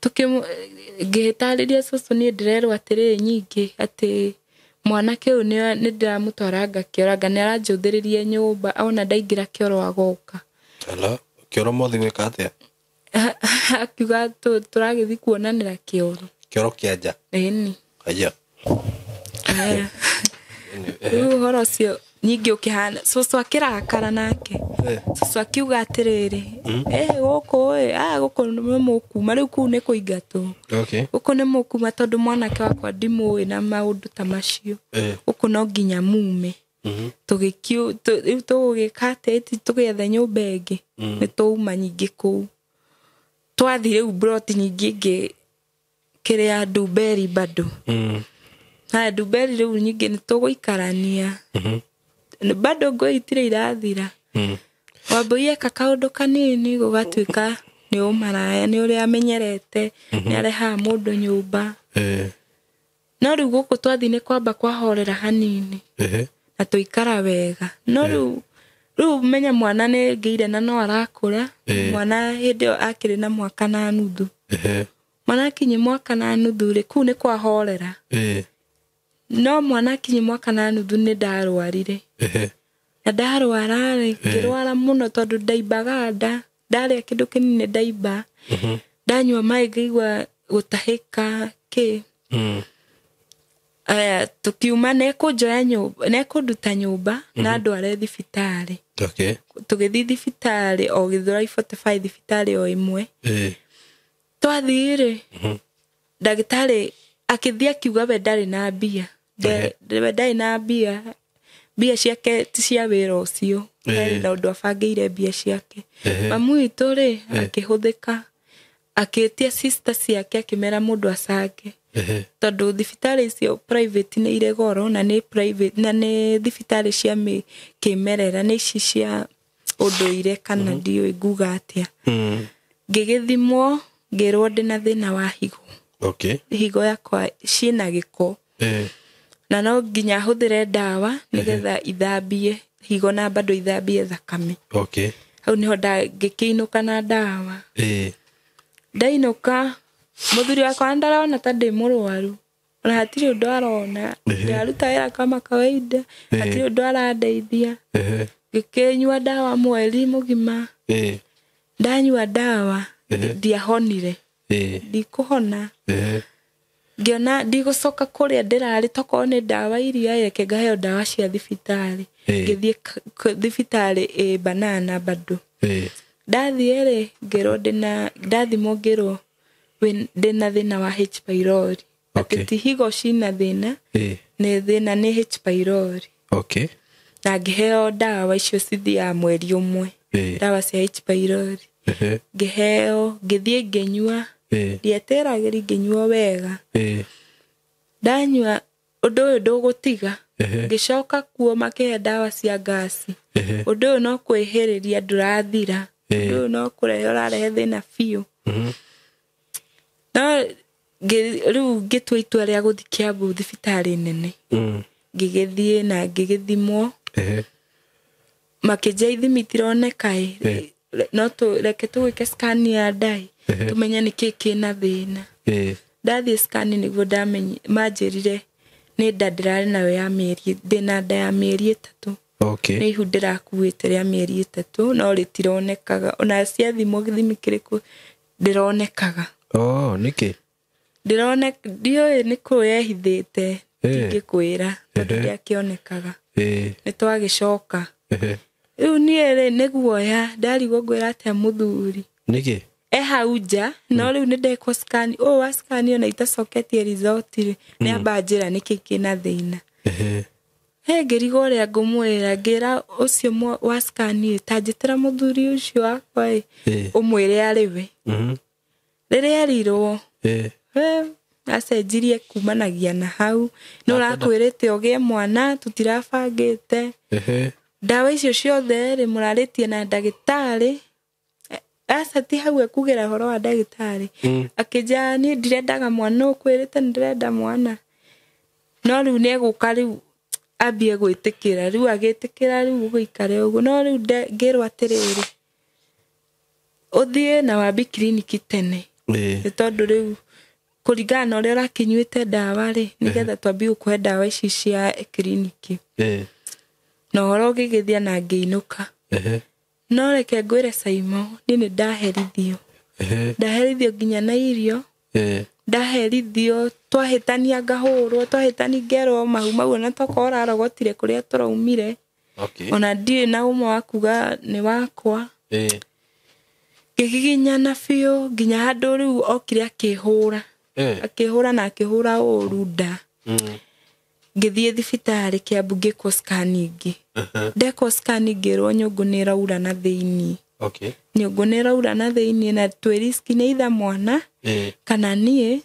Ngĩtarĩria cũcũ niĩ ndĩrerwo atĩrĩrĩ nyingĩ atĩ mwanake ũyũ nĩ ndĩramũtwaranga kĩoro anga nĩ aranjũthĩrĩria nyũmba ona ndaingĩra kĩoro agoka. Hello, kĩoro mothe gwĩka atĩa? Akiuga tũragĩthiĩ kuonanĩra kĩoro. Kĩoro kĩa nja? Ĩni. Aya. Rĩu ũhoro ũcio nyingĩ ũkĩhana cũcũ akĩrakara nake. Cũcũ akiuga atĩrĩrĩ, gũkũ ĩ, gũkũ nĩ mũkuma rĩu kũu nĩ kũingatwo. Okay. Gũkũ nĩ mũkuma tondũ mwanake wakwa ndimũĩ na maũndũ ta macio. Gũkũ no nginya mume. Rĩu tũgũgĩka atĩa tũgĩethe nyũmba ĩngĩ. Nĩ twauma nyingĩ kũu. Twathiĩ rĩu mburoti nyingĩ ĩngĩ kĩrĩa Ndumberi bado. Haya Ndumberi rĩu nyingĩ nĩ tũgũikarania. Bado ngũĩ itirĩ irathira. Wambũi eka kaũndũ kanini gũgatuĩka nĩ ũmaraya nĩ ũrĩa amenyerete, nĩ arehaga mũndũ nyũmba. No rĩu gũkũ twathiĩ nĩ kwamba kwahorera hanini. Na tũikara wega. No rĩu menya mwana nĩ ngĩire na no arakũra. Mwana hĩndĩ ĩyo akĩrĩ na mwaka na nuthu. Mwana akinyi mwaka na nuthu rĩ, kũu nĩ kwahorera. No mwana akinyi mwaka na nuthu nĩ ndarwarire. Na ndarwara rĩ, ngĩrwara mũno tondũ ndaimbaga nda. Ndarĩa kĩndũ kĩnini ndaimba. Ndanyua maĩ ngaigua gũtahĩka kĩ. Aya tukiuma nekũnjoya nyũmba, nekũnduta nyũmba na ndware thibitarĩ. Okay. Tũgĩthiĩ thibitarĩ o Gĩthũrai 45 thibitarĩ o ĩmwe. Twathiĩ rĩ, ndagĩtarĩ akĩthiĩ akiuga we ndarĩ na mbia. We ndarĩ na mbia. Mbia ciake ti cia wĩra ũcio. Na ũndũ abangĩire mbia ciake. Mamu witũ rĩ, akĩhũthĩka. Akĩĩtia sister ciake akĩmera mũndũ acange. Tondũ thibitarĩ icio private nĩ irĩ goro na nĩ private na nĩ thibitarĩ cia kĩmerera, nĩ ici cia ũndũire kana ndiũĩ nguga atĩa. Ngĩgĩthimwo ngĩrwo ndĩna thĩna wa higo. Higo yakwa ciĩna gĩko. Na no nginya hũthĩre ndawa nĩgetha ithambie higo na bado ithambie thakame. Hau niho ngĩkĩinũka na ndawa. Ndainũka mũthuri wakwa ndarona ta ndĩ mũrwaru, ona hatirĩ ũndũ arona, ndaruta wĩra kama kawaida, hatirĩ ũndũ arandeithia. Ngĩkĩnyua ndawa mweri mũgima. Ndanyua ndawa ndiahonire, ndikũhona. Ngĩona ndigũcoka kũrĩa ndĩrarĩ, tokorwo nĩ ndawa iria, reke ngaheo ndawa cia thibitarĩ. Ngĩthiĩ thibitarĩ ĩ banana bado. Ndathiĩ rĩ, ngĩrwo ndĩna, ndathimwo ngĩrwo ndĩna thĩna wa H pylori. Atĩ ti higo cina thĩna, nĩ thĩna nĩ H pylori. Na ngĩheo ndawa icio cithiaga mweri ũmwe, ndawa cia H pylori. Ngĩheo, ngĩthiĩ ngĩnyua, ndietĩragĩri, ngĩnyua wega. Ndanyua ũndũ ũyũ ndũgũtiga. Ngĩcoka kuo makĩhe ndawa cia ngasi. Ũndũ ũyũ no kwĩhĩrĩria ndũrathira, ũndũ ũyũ no kũrehe ũrarehe thĩna biũ. No rĩu ngĩtua itua rĩa gũthiĩ Kiambu thibitarĩ nene. Ngĩgĩthiĩ na ngĩgĩthimwo. Makĩnjia ithimi itironeka ĩ, no reke tũgwĩke scan ya ndai tũmenye nĩkĩ kĩna thĩna. Ndathiĩ scan nĩguo manjĩrire nĩ nda ndĩrarĩ nayo ya mĩeri, ndĩna nda ya mĩeri 3. Nĩ ihu ndĩrakuĩte rĩa mĩeri 3, no rĩtironekaga, ona ciathimwo gĩthimi kĩrĩkũ ndĩronekaga. Nĩkĩ? Ndiũĩ nĩ kũ yehithĩte, ndingĩkwĩra tondũ ndĩakĩonekaga. Nĩ twagĩcoka. Rĩu niĩ rĩ, nĩ guoya ndarigwo ngwĩra atĩa mũthuri. Nĩkĩ? E hau nja, no rĩu nĩ ndekwo scan, ũũ wa scan ona itacoketie result rĩ, nĩ amba njĩra nĩkĩ kĩna thĩna. He ngĩrigwo ũrĩa ngũmwĩra, ngĩra ũcio wa scan ĩ, ta njĩtĩra mũthuri ũcio wakwa ĩ, ũmwĩre arĩ we. Rĩrĩa erirwo, acenjirie kumanagia na hau, nĩ ũrakwĩrĩte ũgĩe mwana, tũtirabangĩte. Ndawa icio ciothe rĩ, mũrarĩtie na ndagĩtarĩ. Aca ti hau ekugĩra ũhoro wa ndagĩtarĩ. Akĩnjĩra niĩ ndirendaga mwana, ũkwĩrĩte nĩ ndĩrenda mwana. No rĩu nĩ egũka rĩu ambie gwĩtĩkĩra, rĩu agĩtĩkĩra rĩu ũgũikare ũguo. No rĩu ngĩrwo atĩrĩrĩ, ũthiĩ na wambi kiriniki tene. Nĩ tondũ rĩu kũringana na ũrĩa ũrakĩnyuĩte ndawa rĩ, nĩgetha twambie gũkũhe ndawa ici cia kiriniki. Na ũhoro ũgĩgĩthiĩ na ngĩinũka. No reke ngwĩre Saimo, niĩ nĩ ndaherithio. Ndaherithio nginya na irio. Ndaherithio, twahĩtania ngahũrwo, twahĩtania ngerwo mahu mau ona tokorwo ũrarogotire kũrĩa tũraumire. Ona ndirĩ na ũma wa kuga nĩ wakwa. Ngĩgiginyana biũ nginya handũ rĩu okire akĩhũra. Akĩhũra na akĩhũra ũru nda. Ngĩthiĩ thibitarĩ Kiambu ngĩkwo scan ĩngĩ. Ndekwo scan ngĩrwo nyũngũ nĩ ĩraura na thĩiniĩ. Nyũngũ nĩ ĩraura na thĩiniĩ na twĩ risk nĩ either mwana kana niĩ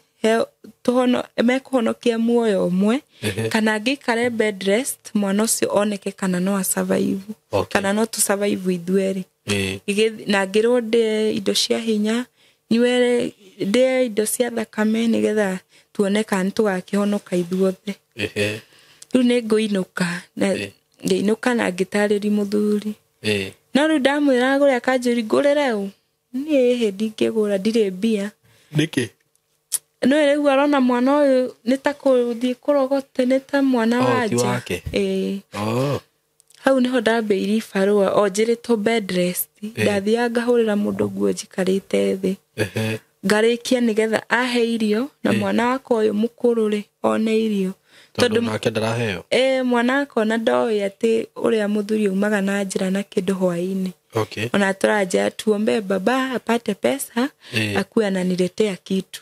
mekũhonokia muoyo ũmwe, kana ngĩikare bed rest mwana ũcio oneke kana no a survive, kana no tũ survive ithuerĩ. Na ngĩrwo ndĩe indo cia hinya, nyue, ndĩe indo cia thakame nĩgetha tuone kana nĩtũgakĩhonoka ithuothe. Rĩu nĩ ngũinũka, na ngĩinũka na ngĩtarĩria mũthuri. No rĩu ndamwĩra agũre akanjũria ngũrĩre ũ? Niĩ hĩ ndingĩgũra, ndirĩ mbia. Nĩkĩ? No rĩu arona mwana ũyũ nĩ ta kũthiĩ kũrogote, nĩ ta mwana wa Ti nja. wake. Hau niho ndambĩirie ibarũa o njĩrĩtwo bed rest. Ndathiaga ngahũrĩra mũndũ nguo njikarĩte thĩ. Ngarĩkia nĩgetha ahe irio na mwana wakwa ũyũ mũkũrũ rĩ one irio. Tondũ nake ndaraheo. Mwana wakwa ona ndoĩ atĩ ũrĩa mũthuri aumaga na njĩra na kĩndũ hwaĩ-inĩ. Ona tũranjĩra tuombe baba apate pesa, akuwe ananiletea kitu.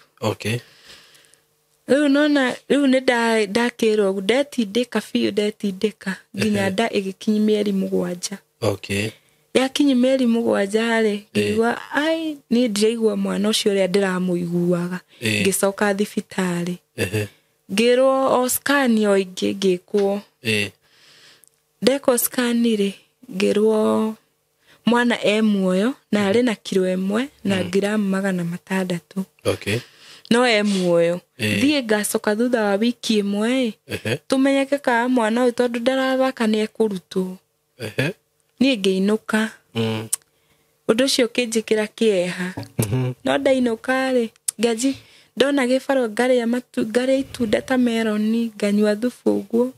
Rĩu nona rĩu nĩ ndakĩrwo ũguo, ndetindĩka biũ, ndetindĩka nginya nda ĩgĩkinyia mĩeri 7. Yakinyi mĩeri 7 rĩ, ngĩigua ai niĩ ndiraigua mwana ũcio ũrĩa ndĩramũiguaga. Ngĩcoka thibitarĩ. Ngĩrwo o scan o ingĩ ngĩkwo. Ndekwo scan rĩ, ngĩrwo mwana e muoyo na arĩ na kiro 1 na ngiramu 600. Okay. No e muoyo. Thiĩ ngacoka thutha wa wiki 1 tũmenyeke kana mwana ũyũ tondũ ndarathaka nĩ ekũrutwo. Niĩ ngĩinũka. Ũndũ ũcio ũkĩnjĩkĩra kĩeha. No ndainũka rĩ, nganji ndona gĩbarũa ngarĩa itunda ta meroni, nganyua thubu ũguo.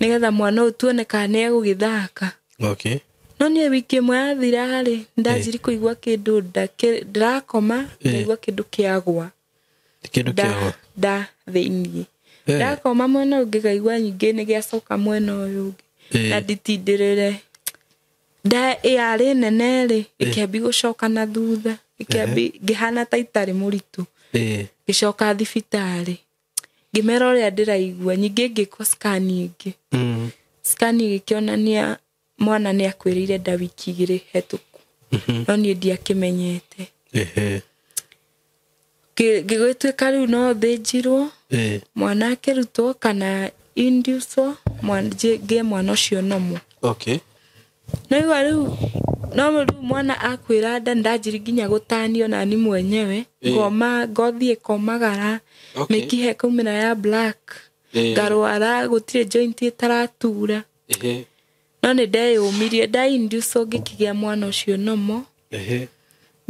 Nĩgetha mwana ũyũ tuone kana nĩ egũgĩthaka. Okay. No niĩ wiki 1 yathira rĩ, ndanjiri kũigua kĩndũ ndĩrakoma, ngaigua kĩndũ kĩagwa. Kĩndũ kĩagwa? Nda thĩiniĩ. Ndakoma mwena ũngĩ ngaigua nyingĩ nĩ gĩacoka mwena ũyũ ũngĩ. Na nditindĩrĩre. Nda yarĩ nene rĩ, ĩkĩambi gũcoka na thutha. Ĩkĩambi ngĩhana ta itarĩ mũritũ. Ngĩcoka thibitarĩ. Ngĩmera ũrĩa ndĩraigua, nyingĩ ngĩkwo scan ĩngĩ. Scan ĩgĩkĩonania mwana nĩ akuĩrĩire nda wiki 2 hetũku. No niĩ ndiakĩmenyete. Ngĩgĩtuĩka rĩu no thĩnjirwo, mwana akĩrutwo kana inducwo, ngĩe mwana ũcio nomo. Okay. No igua rĩu, no rĩu mwana akwĩra nda ndanjiri nginya gũtanio na ni mwenyewe. Ngoma, ngothi ĩkomagara, mĩkiha ĩkaumĩra ya black. Ngarwara, gũtirĩ joint ĩtaratura. No nĩ ndeyũmirie, ndainducwo ngĩkĩgĩa mwana ũcio nomo.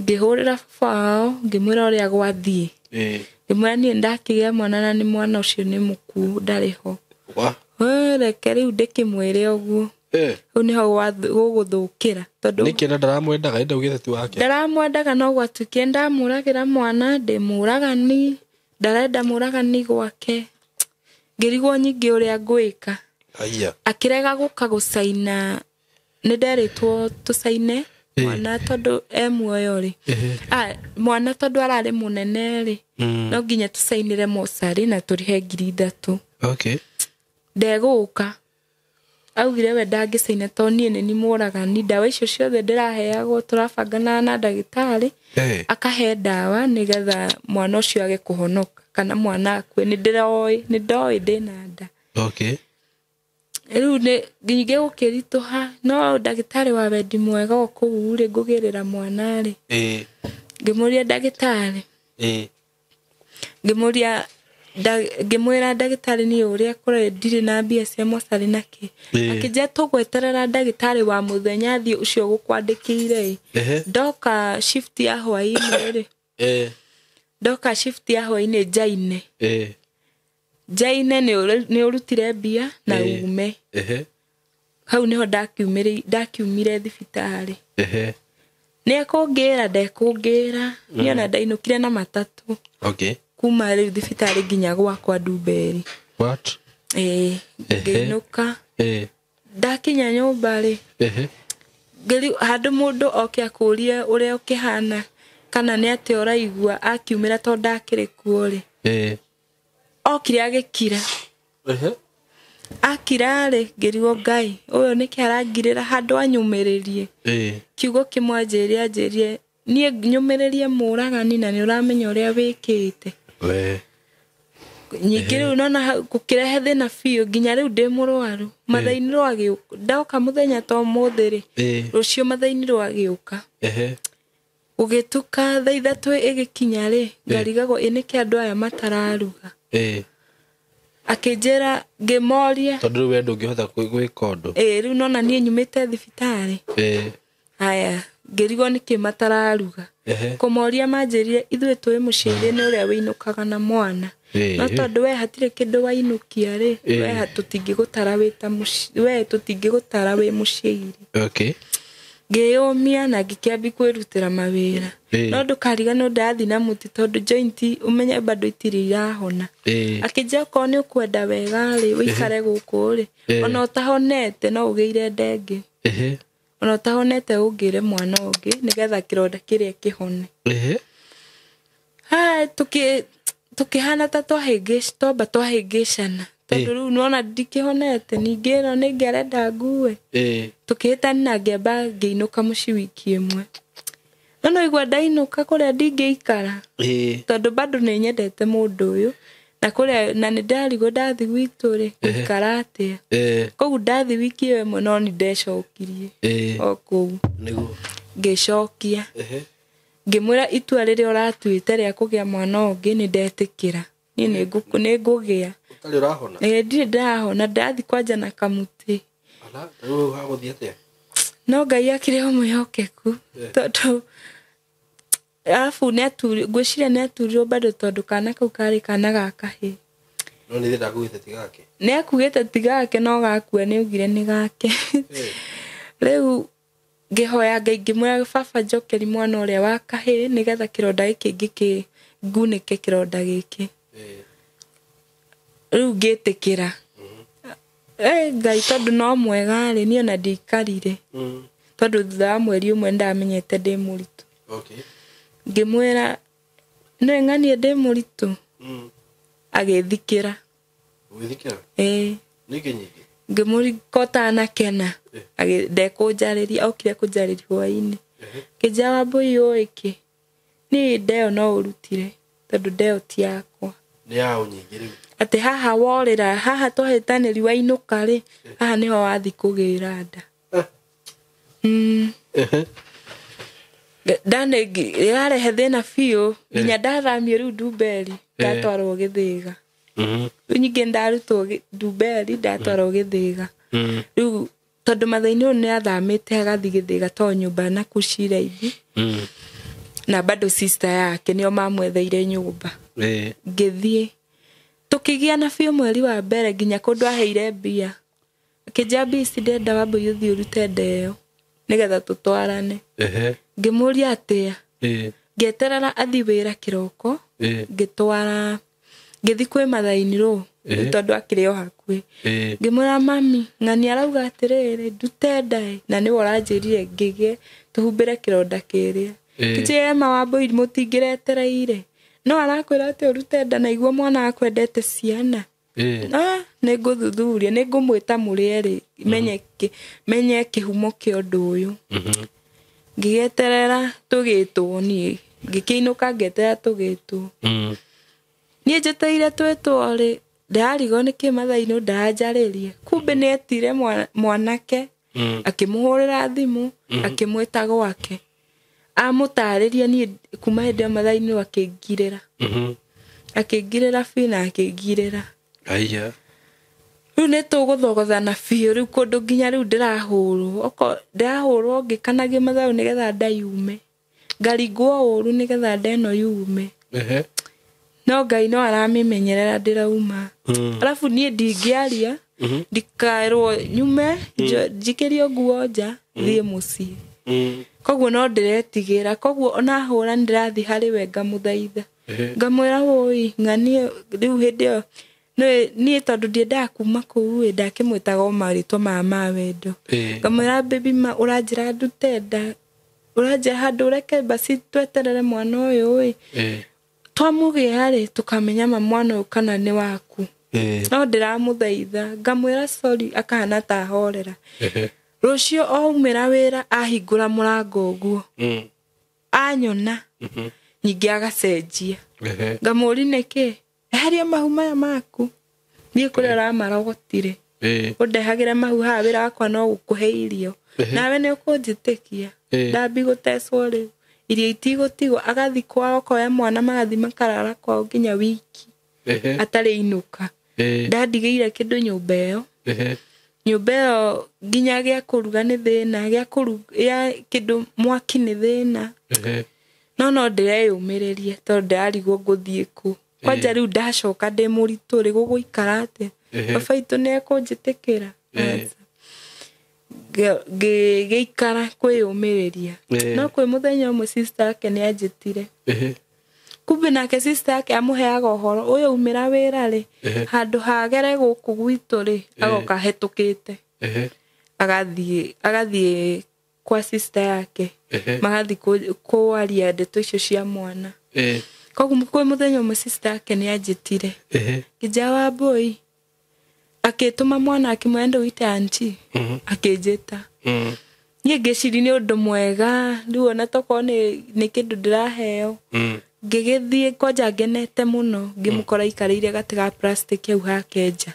Ngĩhũrĩra baba wao, ngĩmwĩra ũrĩa gwathiĩ. Ngĩmwĩra niĩ ndakĩgĩa mwana na nĩ mwana ũcio nĩ mũkuũ, ndarĩ ho. Reke rĩu ndĩkĩmwĩre ũguo. Hau nĩho gũgũthũkĩra, tondũ Nĩkĩ na ndaramwendaga, ĩndĩ augĩte ti wake? Ndaramwendaga no gwatuĩkire ndamũragĩra mwana, ndĩ mũragani, ndarenda mũragani gwake. Ngĩrigwo nyingĩ ũrĩa ngwĩka. Aya. Akĩrega gũka gũcaina, nĩ nderĩtwo tũcaine mwana tondũ e muoyo rĩ. Mwana tondũ ararĩ mũnene rĩ, no nginya tũcainĩre mocarĩ na tũrĩhe 3,000. Okay. Ndegũka. Augire we ndangĩcaina tondũ niĩ nĩ niĩ mũragani, ndawa icio ciothe ndĩraheagwo tũrabangana na ndagĩtarĩ, akahe ndawa nĩgetha mwana ũcio age kũhonoka kana mwana akue. Nĩ ndĩroĩ, nĩ ndoĩ ndĩna nda. Okay. Rĩu nĩ ningĩ gũkĩritũha, no ndagĩtarĩ wa wendi mwega o kũu rĩ, ngũgĩrĩra mwana rĩ. Ngĩmũria ndagĩtarĩ. Ngĩmũria ngĩmwĩra ndagĩtarĩ niĩ ũrĩa kũrĩ ndirĩ na mbia cia mocarĩ na kĩ. Akĩnjĩra tũgweterera ndagĩtarĩ wa mũthenya athiĩ ũcio ũgũkwandĩkĩire ĩ. Ndoka shift ya hwaĩ-inĩ rĩ. Ndoka shift ya hwaĩ-inĩ njaine. Njaine nĩ ũrutire mbia na ume. Hau nĩho ndakiumire thibitarĩ. Nĩ ekũngĩra, ndekũngĩra. Niĩ ona ndainũkire na matatũ. Okay. Kuma rĩu thibitarĩ nginya gwakwa Ndumberi. What? Ngĩinũka. Ndakinya nyũmba rĩ, handũ mũndũ oke akũrie ũrĩa ũkĩhana kana nĩ atĩa ũraigua akiumĩra tondũ ndakĩrĩ kuo rĩ. Okire agĩkira. Akira rĩ, ngĩrigwo Ngai, ũyũ nĩkĩ arangirĩra handũ anyũmĩrĩrie. Kiugo kĩmwe anjĩre, anjĩrie, niĩ nyũmĩrĩrie mũragani na nĩ ũramenya ũrĩa wĩkĩte. Nyingĩ rĩu nona hau gũkĩrehe thĩna biũ nginya rĩu ndĩ mũrwaru. Mathainĩ rwagĩũka, ndoka mũthenya ta ũmũthĩ rĩ, rũciũ mathainĩ rwagĩũka. Gũgĩtuka thaa 3 ĩgĩkinya rĩ, ngarigagwo ĩ nĩkĩ andũ aya matararuga. Akĩnjĩra ngĩmoria. Tondũ rĩu we ndũngĩhota gwĩka ũndũ. Rĩu nona niĩ nyumĩte thibitarĩ. Haya, ngĩrigwo nĩkĩ matararuga. Kũmoria manjĩrire ithuĩ twĩ mũciĩ-inĩ nĩ ũrĩa wĩinũkaga na mwana. No tondũ we hatirĩ kĩndũ wainũkia rĩ, we tũtingĩgũtara wĩ ta mũci-, we tũtingĩgũtara wĩ mũciĩ-inĩ. Okay. Ngĩyũmia na ngĩkĩambi kwĩrutĩra mawĩra. No ndũkariganĩrwo ndathiĩ na mũtĩ tondũ joint ũmenye bado itirĩ irahona. Akĩnjĩra okorwo nĩ ũkwenda wega rĩ, ũikare gũkũ rĩ, ona ũtahonete no ũgĩire ndenge. Ona ũtahonete ũngĩre mwana ũngĩ nĩgetha kĩronda kĩrĩa kĩhone. Ha, tukihana ta twamba twahĩngĩcana. Tondũ rĩu nĩwona ndikĩhonete ningĩ ĩno nĩngĩ arenda ngue. Tũkĩhĩtania na ngĩamba ngĩinũka mũciĩ wiki ĩmwe. No no igua ndainũka kũrĩa ndingĩikara. Tondũ bado nĩ nyendete mũndũ ũyũ. Na kũrĩa na nĩ ndarigwo ndathi gwitũ rĩ ngũikara atĩa. Koguo ndathi wiki ĩyo ĩmwe no nĩ ndecokirie. O kũu. Nĩguo. Ngĩcokia. Ngĩmwĩra itua rĩrĩa ũratuĩte rĩa kũgĩa mwana ũngĩ nĩ ndetĩkĩra. Niĩ nĩ ngũgĩa. Ũtarĩ ũrahona? Ĩĩ ndirĩ ndĩrahona, ndĩrathiĩ kwanja na kamũtĩ. Ala, rĩu hagũthiĩ atĩa? No Ngai akĩrĩ o mwĩhokeku. Tondũ arabu ngwĩciria nĩ aturirwo bado tondũ kana kau karĩ kana ga kahĩĩ. No nĩ ndakugĩte ti gake. Nĩ akugĩte ti gake no gakua nĩ augire nĩ gake. Rĩu ngĩhoya Ngai ngĩmwĩra baba njokeri mwana ũrĩa wa kahĩĩ nĩgetha kĩronda gĩkĩ ngĩkĩ ngunĩke kĩronda gĩkĩ. Rĩu ngĩtĩkĩra. Ngai tondũ no mwega rĩ niĩ ona ndiikarire. Tondũ thutha wa mweri ũmwe nĩndamenyete ndĩ mũritũ. Ngĩmwĩra nĩ ng'anie ndĩ mũritũ. Agĩthikĩra. Ũgĩthikĩra? Ĩĩ. Nĩkĩ nyingĩ? Ngĩmũrika ũtanakena. Ndekũnjarĩria, okire kũnjarĩria hwaĩ-inĩ. Ngĩnjĩra Wambũi ũĩ kĩ? Niĩ ndeo no ũrutire tondũ ndeo ti yakwa. Nĩ yaũ nyingĩ rĩu? Atĩ haha worĩra, haha twahĩtanĩria wainũka rĩ, haha nĩho wathi kũgĩra nda. Nda ĩrarehe thĩna biũ nginya ndathamio rĩu Ndumberi ndatwarwo Gĩthĩga. Rĩu ningĩ ndarutwo Ndumberi ndatwarwo Gĩthĩga. Rĩu tondũ Mathĩna ũyũ nĩ athamĩte agathiĩ Gĩthĩga to nyũmba na kũu Ciraithi. Na bado sister yake nĩo mamwetheire nyũmba. Ngĩthiĩ tũkĩgĩa na biũ mweri wa mbere nginya kũndũ aheire mbia. Akĩnjĩra mbia ici ndenda Wambũi ũthiĩ ũrute nda ĩyo nĩgetha tũtwarane. Ngĩmũria atĩa? Ngĩeterera athiĩ wĩra kĩroko, ngĩtwara ngĩthiĩ kwĩ Mathai rũ tondũ akĩrĩ o hakuhĩ. Ngĩmwĩra mami ng'ani arauga atĩrĩrĩ ndute nda ĩ na nĩwe ũranjĩrire ngĩgĩe tũhumbĩre kĩronda kĩrĩa. Kĩnjĩre ma Wambũi mũtingĩretereire. No arakwĩra atĩ ũrute nda na iguo mwana akwendete ciana. Nĩ ngũthuthuria, nĩ ngũmwĩta mũrĩ erĩ menye kĩhumo kĩa ũndũ ũyũ. Ngĩgĩeterera tũgĩtwo niĩ, ngĩkĩinũka ngĩeterera tũgĩtwo. Niĩ njetereire twĩtwo rĩ, ndĩrarigwo nĩkĩ Mathai nĩ ndaranjarĩria. Kumbe nĩ etire mwanake, akĩmũhũrĩra thimũ, akĩmwĩta gwake. Amũtarĩria niĩ kuma hĩndĩ ĩyo Mathai nĩ akĩngirĩra. Akĩngirĩra biũ na akĩngirĩra. Aiya. Rĩu nĩ tũgũthogothana biũ rĩu kũndũ nginya rĩu ndĩrahũrwo. Oko ndĩrahũrwo ngĩkanagio mathaũ nĩgetha nda yume. Ngaringwo ũru nĩgetha nda ĩno yume. No Ngai no aramĩmenyerera ndĩrauma. Alafu niĩ ndingĩaria, ndikaerwo nyume, njikĩrio nguo nja, thiĩ mũciĩ. Koguo no ndĩretigĩra, koguo ona hũra nĩndĩrathiĩ harĩ we ngamũthaitha. Ngamwĩra wũi, ng'anie rĩu hĩndĩ ĩyo niĩ tondũ ndiendaga kuma kũu ĩ ndakĩmwĩtaga o marĩtwa maya ma wendo. Ngamwĩra baby ma ũranjĩra ndute nda, ũranjĩra handũ ũreke basi tweterere mwana ũyũ ĩ. Twamũgĩa rĩ tũkamenya ma mwana ũyũ kana nĩ waku. No ndĩramũthaitha, ngamwĩra sorry akahana ta ahorera. Rũciũ aumĩra wĩra ahingũra mũrango ũguo. Anyona. Ningĩ agacenjia. Ngamũria nĩkĩ? Eheria mahu maya maku. Niĩ kũrĩa ũramarogotire. Ũndehagĩre mahu haha wĩra wakwa no gũkũhe irio. Nawe nĩ ũkũnjĩtĩkia. Ndambi gũtecwo rĩu. Irio itigũtigwo agathiĩ kwao akoya mwana magathiĩ makarara kwao nginya wiki. Atarĩ inũka. Ndandigĩire kĩndũ nyũmba ĩyo. Nyũmba ĩyo nginya gĩa kũruga nĩ thĩna, gĩa kũruga kĩndũ mwaki nĩ thĩna. No ndĩreyũmĩrĩria tondũ ndĩrarigwo ngũthiĩ kũ. Kwanja rĩu ndacoka ndĩ mũritũ rĩ gũgũikara atĩa? Baba witũ nĩ ekũnjĩtĩkĩra. Ngĩikara kwĩyũmĩrĩria. No kwĩ mũthenya ũmwe sister yake nĩ anjĩtire. Kumbe nake sister yake amũheaga ũhoro ũyũ umĩra wĩra rĩ, handũ hagere gũkũ gwitũ rĩ, agoka hetũkĩte. Agathiĩ kwa sister yake. Magathiĩ kũaria ndeto icio cia mwana. Koguo kwĩ mũthenya ũmwe sister yake nĩ anjĩtire. Ngĩnjĩra Wambũi, Akĩtũma mwana akĩmwĩra ndũite anti. Akĩnjĩta. Niĩ ngĩciria nĩ ũndũ mwega rĩu ona tokorwo nĩ kĩndũ ndĩraheo. Ngĩgĩthiĩ kwanja ngenete mũno ngĩmũkora aikarĩire gatĩ ga plastic hau hake nja.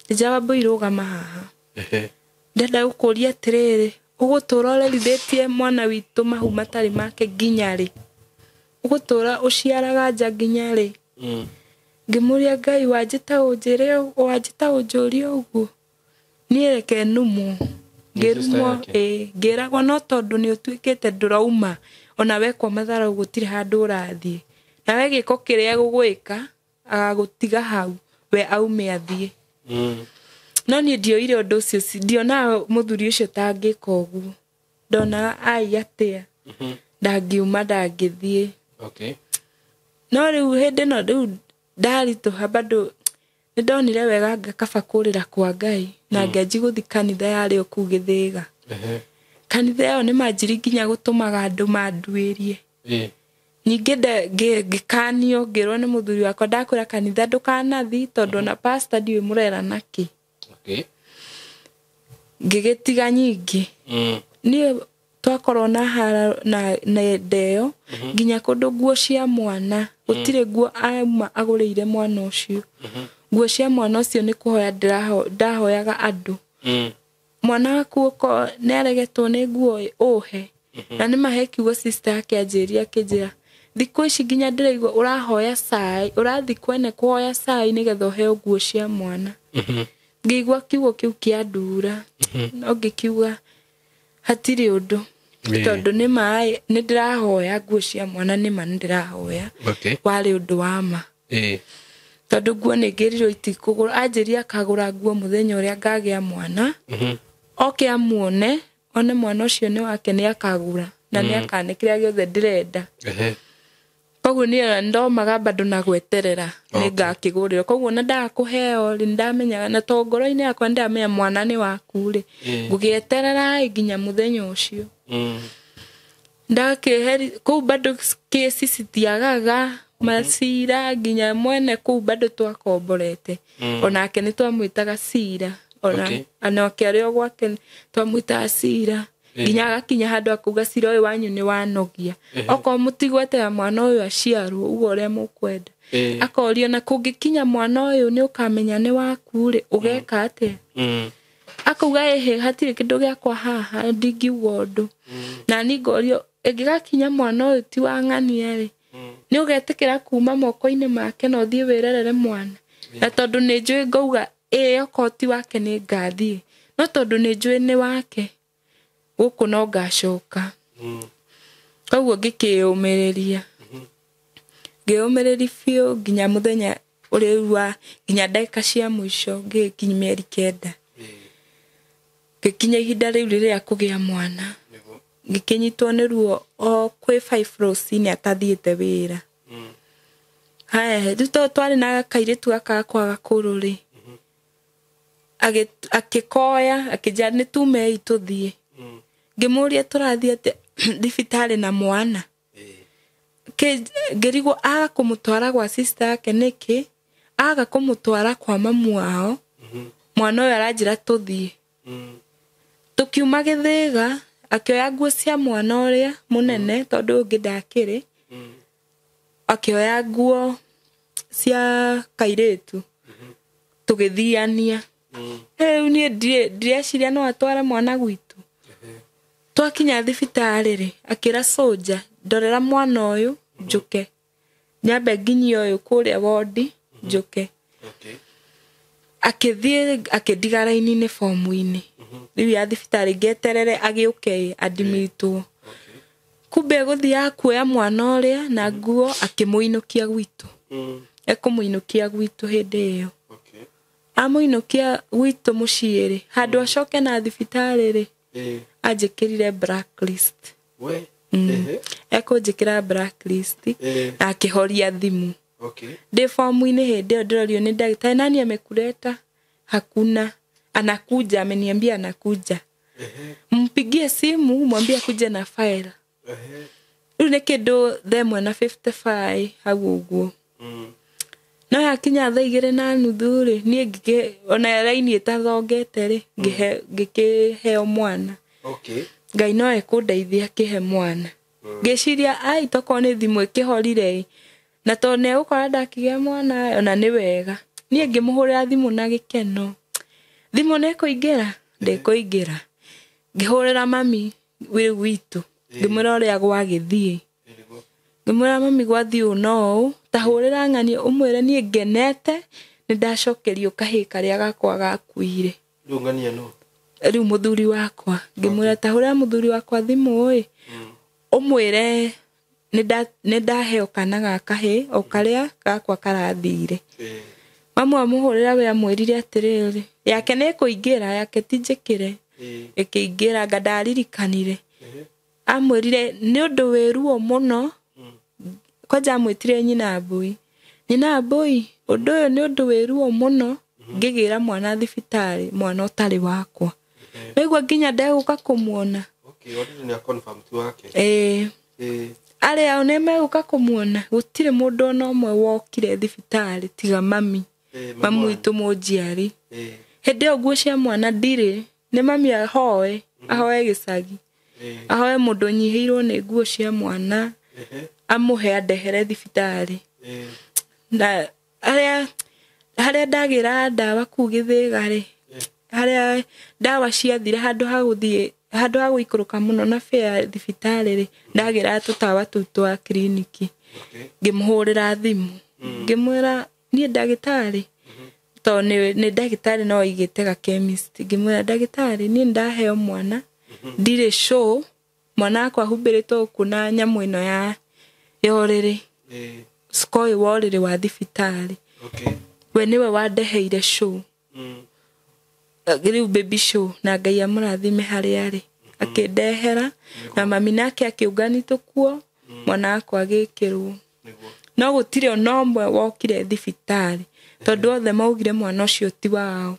Nja Wambũi rũgama haha. Ndenda gũkũria atĩrĩrĩ, ũgũtũra ũrerithĩtie mwana witũ mahu matarĩ make nginya rĩ? Ũgũtũra ũciaraga nja nginya rĩ? Ngĩmũria Ngai wanjĩta ũnjĩre wanjĩta ũnjũrie ũguo. Niĩ reke numwo. Ngĩrumwo ĩĩ ngĩragwo no tondũ nĩ ũtuĩkĩte ndũrauma ona wekwo matharau gũtirĩ handũ ũrathiĩ. Nawe gĩko kĩrĩa egũgwĩka agagũtiga hau we aume athiĩ. No niĩ ndioire ũndũ ũcio ndionaga mũthuri ũcio ta angĩka ũguo. Ndonaga ai atĩa. Ndangiuma ndangĩthiĩ. No rĩu hĩndĩ ĩno rĩu ndaritũha bado nĩ ndonire wega ngakaba kũrĩra kwa Ngai na ngĩanji gũthiĩ kanitha yarĩ o kũu Gĩthĩga. Kanitha ĩyo nĩ manjiri nginya gũtũmaga andũ manduĩrie. Ningĩ ngĩkanio ngĩrwo nĩ mũthuri wakwa ndakwĩra kanitha ndũkanathiĩ tondũ ona pastor ndiũĩ mũrera nakĩ. Ngĩgĩtiga nyingĩ. Niĩ twakorwo na hara na ndeo nginya kũndũ nguo cia mwana gũtirĩ nguo auma agũrĩire mwana ũcio. Nguo cia mwana ũcio nĩ kũhoya ndahoyaga andũ. Mwana waku okorwo nĩ aregetwo nĩ nguo ũhe. Na nĩ mahe kiugo sister yake anjĩria akĩnjĩra thikũ ici nginya ndĩraigua ũrahoya cai ũrathiĩ kwene kũhoya cai nĩgetha ũheo nguo cia mwana. Ngĩigua kiugo kĩu kĩandura. No ngĩkiuga hatirĩ ũndũ. Tondũ nĩ maĩ nĩ ndĩrahoya nguo cia mwana nĩ ma nĩ ndĩrahoya. Warĩ ũndũ wa ma. Tondũ nguo nĩ ngĩrirwo itikũgũra anjĩria akagũra nguo mũthenya ũrĩa ngagĩa mwana. Oke amuone one mwana ũcio nĩ wake nĩ akagũra na nĩ akane kĩrĩa gĩothe ndĩrenda. Koguo niĩ ndomaga bado na gweterera nĩ ngakĩgũrĩrwo. Koguo na ndakũheo rĩ ndamenyaga na to ngoro-inĩ yakwa ndamenya mwana nĩ waku rĩ ngũgĩeterera nginya mũthenya ũcio. Ndakĩheri kũu bado kĩci citiagaga macira nginya mwene kũu bado twakomborete. Onake nĩ twamwĩtaga cira. Ona onake arĩ o gwake twamwĩtaga cira. Nginya agakinya handũ akauga cira ũyũ wanyu nĩ wanogia. Okorwo mũtigwetera mwana ũyũ aciarwo uga ũrĩa mũkwenda. Akorio na kũngĩkinya mwana ũyũ nĩ ũkamenya nĩ waku rĩ ũgeka atĩa? Akauga ĩhĩ hatirĩ kĩndũ gĩakwa haha ndingiuga ũndũ. Na niĩ ngorio ĩngĩgakinya mwana ũyũ ti wa ng'ania rĩ nĩ ũgetĩkĩra kuma moko-inĩ make na ũthiĩ wĩrerere mwana. Na tondũ nĩ njũĩ ngauga ĩĩ okorwo ti wake nĩ ngathiĩ. No tondũ nĩ njũĩ nĩ wake gũkũ no ngacoka. Koguo ngĩkĩyũmĩrĩria. Ngĩyũmĩrĩria biũ nginya mũthenya ũrĩa wa nginya ndagĩka cia mũico ngĩkinya mĩeri 9. Ngĩkinya ihinda rĩu rĩrĩa kũgĩa mwana. Ngĩkĩnyitwo nĩ ruo o kwĩ 5 rũcinĩ atathiĩte wĩra. Haya, rĩu tondũ twarĩ na kairĩtu gaka gakwa gakũrũ rĩ, akĩkoya akĩnjĩra nĩ tumei tũthiĩ. Ngĩmũria tũrathiĩ atĩa thibitarĩ na mwana. Ngĩrigwo aga kũmũtwara gwa sister yake nĩkĩ, aga kũmũtwara kwa mamu wao. Mwana ũyũ aranjĩra tũthiĩ. Tũkiuma Gĩthĩga akĩoya nguo cia mwana ũrĩa mũnene tondũ ũngĩ ndakĩrĩ. Akĩoya nguo cia kairĩtu tũgĩthiania. Rĩu niĩ ndireciria no atware mwana gwitũ. Twakinya thibitarĩ rĩ akĩra soldier ndorera mwana ũyũ njũke nyambe nginyie ũyũ kũrĩa wondi njũke. Akĩthiĩ akĩndiga raini-inĩ fomu-inĩ rĩu ya thibitarĩ ngeterere agĩũke andimitwo. Kumbe egũthiaga kuoya mwana ũrĩa na nguo akĩmũinũkia gwitũ. Ekũmũinũkia gwitũ hĩndĩ ĩyo. Amũinũkia gwitũ mũciĩ rĩ handũ acoke na thibitarĩ rĩ anjĩkĩrire blacklist. Ekũnjĩkĩra blacklist na akĩhoria thimũ. Ndĩ fomu-inĩ hĩndĩ ĩyo ndĩrorio nĩ ndagĩtarĩ nani amekuleta? Hakuna. Anakuja, ameniambia anakuja. Mpigie simu mwambie akuje na file. Rĩu nĩ kĩndũ 1:55 hau ũguo. No yakinya 2:30 rĩ, niĩ ngĩkĩ ona raini ĩtathongete rĩ, ngĩkĩheo mwana. Okay. Ngai no ekũndeithia akĩhe mwana. Ngĩciria ai tokorwo nĩ thimũ ĩkĩhorire ĩ, na tondũ nĩ egũkora ndakĩgĩa mwana ona nĩ wega. Niĩ ngĩmũhũrĩra thimũ na gĩkeno. Thimũ nĩ ĩkũingĩra? Ndĩkũingĩra. Ngĩhũrĩra mami wĩ witũ, ngĩmwĩra ũrĩa gwagĩthiĩ. Ngĩmwĩra mami gwathiĩ ũũ na ũũ, ta hũrĩra ng'ania ũmwĩre niĩ ngenete nĩ ndacokerio kahĩĩ karĩa gakwa gakuire. Rĩu ng'ania nũ? Rĩu mũthuri wakwa. Ngĩmwĩra ta hũrĩra mũthuri wakwa thimũ ĩ, ũmwĩre nĩ ndaheo kana ga kahĩĩ o karĩa gakwa karathire. Mamu amũhũrĩra we amwĩrire atĩrĩrĩ, yake nĩ ĩkũingĩra, yake ti njĩkĩre. Ĩkĩingĩra nga ndaririkanire. Amwĩrire nĩ ũndũ wĩ ruo mũno. Kwanja amwĩtire nyina mbui. Nyina mbui, ũndũ ũyũ nĩ ũndũ wĩ ruo mũno, ngĩgĩra mwana thibitarĩ, mwana ũtarĩ wakwa. Nĩguo nginya ndegũka kũmuona. Okay, already nĩ confirm ti wake. Arĩa o nĩ megũka kũmuona, gũtirĩ mũndũ ona ũmwe wokire thibitarĩ tiga mami. Mamu witũ mũnjiari. Hĩndĩ ĩyo nguo cia mwana ndirĩ, nĩ mami ahoe, ahoe gĩcagi. Ahoe mũndũ ũnyihĩirwo nĩ nguo cia mwana, amũhe andehere thibitarĩ. Na harĩa ndagĩra ndawa kũu Gĩthĩga rĩ, harĩa ndawa ciathira handũ ha gũthiĩ, handũ ha gũikũrũka mũno na fare thibitarĩ rĩ, ndagĩra tũtawa tũu twa kiriniki. Ngĩmũhũrĩra thimũ, ngĩmwĩra niĩ ndagĩtarĩ, tondũ nĩ ndagĩtarĩ no aigĩte ga chemist. Ngĩmwĩra ndagĩtarĩ, niĩ ndaheo mwana, ndirĩ sure, mwana wakwa ahumbĩrĩtwo gũkũ na nyamũ ĩno ya ũrĩrĩ, cuka ũyũ wa ũrĩrĩ wa thibitarĩ. We nĩwe wandeheire show. Rĩu baby show, na Ngai amũrathime harĩa arĩ. Akĩndehera, na mami nake akĩũngania tũkuo, mwana wakwa agĩkĩrwo. No gũtirĩ ona ũmwe wokire thibitarĩ, tondũ othe maugire mwana ũcio ti wao.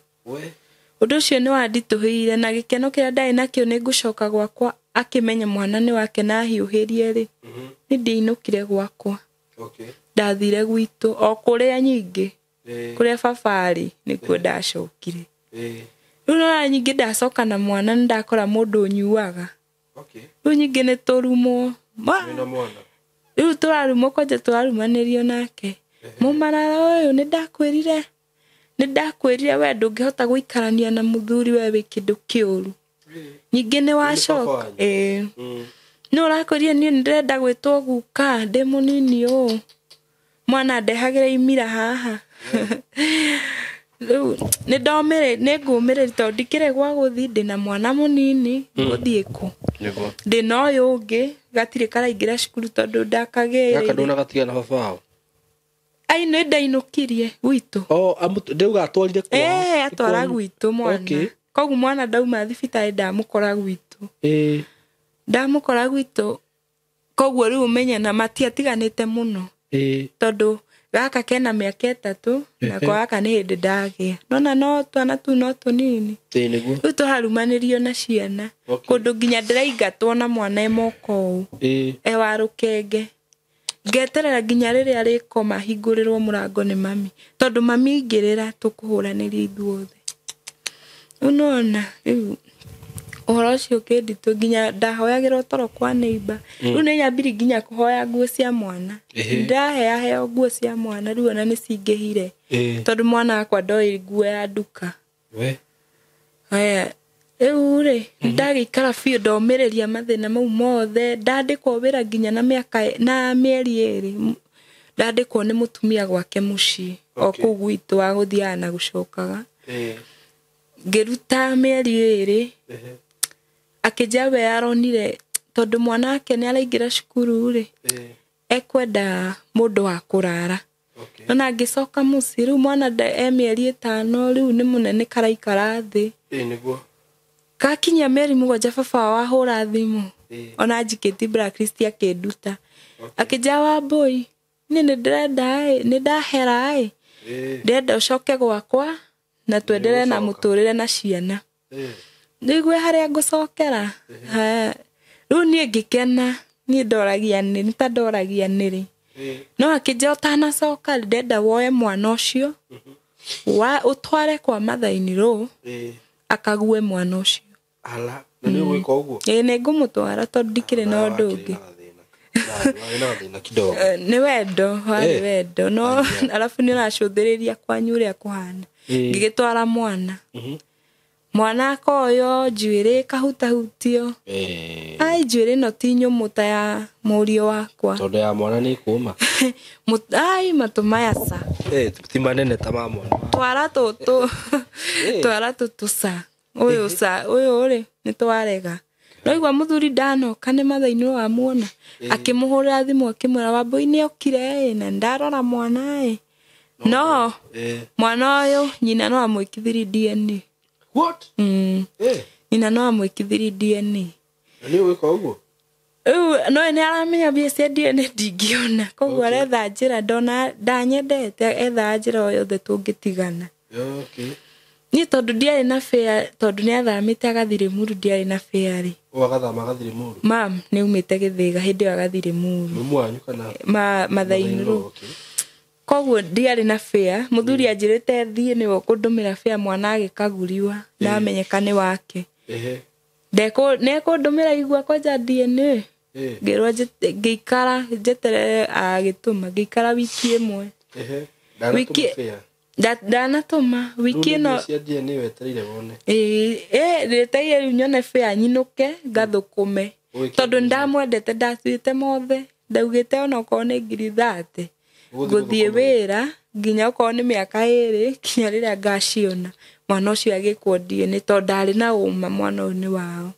Ũndũ ũcio nĩ wanditũhĩire, na gĩkeno kĩrĩa ndarĩ nakĩo nĩ ngũcoka gwakwa akĩmenya mwana nĩ wake na ahiũhĩrie rĩ, nĩ ndiainũkire gwakwa. Ndathire gwitũ o kũrĩa nyingĩ, kũrĩa baba arĩ nĩkuo ndacokire. Rĩu nona nyingĩ ndacoka na mwana nĩ ndakora mũndũ ũnyuaga. Rĩu nyingĩ nĩ tũrumwo. Rĩu tũrarumwo kwanja tũrarumanĩrio nake. Mũmarara ũyũ nĩ ndakwĩrire, nĩ ndakwĩrire we ndũngĩhota gũikarania na mũthuri we wĩ kĩndũ kĩũru. Nyingĩ nĩ wacoka. Nĩ ũrakwĩrire niĩ nĩ ndĩrenda gwĩtwo guka ndĩ mũnini ũũ. Mwana ndehagĩra imira haha. Rĩu nĩ ndomĩrĩ, nĩ ngũmĩrĩria tondũ ndikĩrĩ gwa gũthiĩ, ndĩna mwana mũnini, ngũthiĩ kũ? Ndĩna ũyũ ũngĩ, gatirĩ karaingĩra cukuru tondũ ndakagĩrĩire. Gaka ndũnagatiga na baba wao? Ai, nĩ ndainũkirie gwitũ. Ndauga atwarire kwao. Atwara gwitũ mwana. Koguo mwana ndauma thibitarĩ ndamũkora gwitũ. Ndamũkora gwitũ, koguo rĩu ũmenye na matiatiganĩte mũno. Tondũ gaka kena mĩaka 3, na kwa gaka nĩ hĩndĩ ndagĩa. Nona no twana tu no tũnini. Rĩu tũrarumanĩrio na ciana. Kũndũ nginya ndĩraingatwo na mwana e moko ũũ. E wa rũkenge. Ngeterera nginya rĩrĩa rĩkoma hingũrĩrwo mũrango nĩ mami. Tondũ mami aingĩrĩra tũkũhũranĩria ithuothe. Rĩu nĩwona, rĩu ũhoro ũcio ũkĩnditũ nginya ndahoyagĩrwo toro kwa neighbor. Rĩu nĩ nyambiri nginya kũhoya nguo cia mwana. Ndaheyaheo nguo cia mwana rĩu ona nĩ cingĩhire. Tondũ mwana wakwa ndoĩ nguo ya nduka. Haya, rĩu rĩ, ndagĩikara biũ ndomĩrĩria mathĩna mau mothe, ndandĩkwo wĩra nginya na mĩaka na mĩeri 2. Ndandĩkwo nĩ mũtumia gwake mũciĩ, o kũu gwitũ wa gũthiaga na gũcokaga. Ngĩruta mĩeri 2. Akĩnjĩra we aronire tondũ mwana wake nĩ araingĩra cukuru rĩ, ekwenda mũndũ wa kũrara. Nona ngĩcoka mũciĩ, rĩu mwana e mĩeri 5, rĩu nĩ mũnene karaikara thĩ. Kakinyia mĩeri 7 baba wao ahũra thimũ. Ona njikĩtie blacklist akĩnduta. Akĩnjĩra Wambũi, niĩ nĩ ndĩrenda ĩ, nĩ ndahera ĩ. Ndĩrenda ũcoke gwakwa na twenderee na mũtũrĩre na ciana. Nĩgue harĩa ngũcokera. Rĩu niĩ ngĩkena, niĩ ndoragia nĩ, nĩ ta ndoragia nĩrĩ. No akĩnjĩra ũtanacoka ndenda woe mwana ũcio wa ũtware kwa mathaini rũ akague mwana ũcio. Ala, na nĩ ũgwĩka ũguo? Ĩĩ nĩ ngũmũtwara tondũ ndikĩrĩ na ũndũ ũngĩ. Nĩ wendo, warĩ wendo. No arabu nĩ ũracũthĩrĩria kwanyu ũrĩa kũhana. Ngĩgĩtwara mwana. Mwana akoywo njuĩrĩ kahutahutio. Ai njuĩrĩ ĩno ti nyũmũ ta ya mũriũ wakwa. Tondũ ya mwana nĩ kũma. Ai matũ maya ca. Ti manene ta ma mwana. Twara tũtũ. Twara tũtũ ca. Ũyũ ca, ũyũ rĩ nĩ twarega. No igua mũthuri ndanoka nĩ mathainĩ wa muona. Akĩmũhũrĩra thimũ akĩmwĩra Wambũi nĩ okire ĩ na ndarora mwana ĩ. No mwana ũyũ nyina no amwĩkithirie DNA. What? Nyina no amwĩkithirie DNA. Na nĩ ũgwĩka ũguo? Rĩu no nĩ aramenya mbia cia DNA ndingĩona. Koguo aretha njĩra ndona ndanyendete etha njĩra o yothe tũngĩtigana. Niĩ tondũ ndiarĩ na fare tondũ nĩ athamĩte agathiĩ Limuru ndiarĩ na fare rĩ. O agathama agathiĩ Limuru? Mam nĩ aumĩte Gĩthĩga hĩndĩ ĩyo agathiĩ Limuru. Mamu wanyu kana? Mathainĩ rũ. Koguo ndiarĩ na fare mũthuri anjĩrĩte thiĩ nĩwe ũkũndũmĩra fare mwana agĩkagũriwa na amenyeka nĩ wake. Nĩekũndũmĩra igua kwanja DNA. Ngĩrwo ngĩikara njeterere agĩtũma ngĩikara wiki ĩmwe. Wiki ndanatũma wiki ĩno cia DNA wetereire wone. Ndetereire rĩu nyone fare nyinũke ngathũkũme. Tondũ ndamwendete ndatuĩte mothe ndaugĩte ona okorwo nĩ ngiri 30 ngũthiĩ wĩra nginya okorwo nĩ mĩaka 2 nginya rĩrĩa ngaciona mwana ũcio agĩkwo DNA tondũ ndarĩ na ũma mwana ũyũ nĩ wao.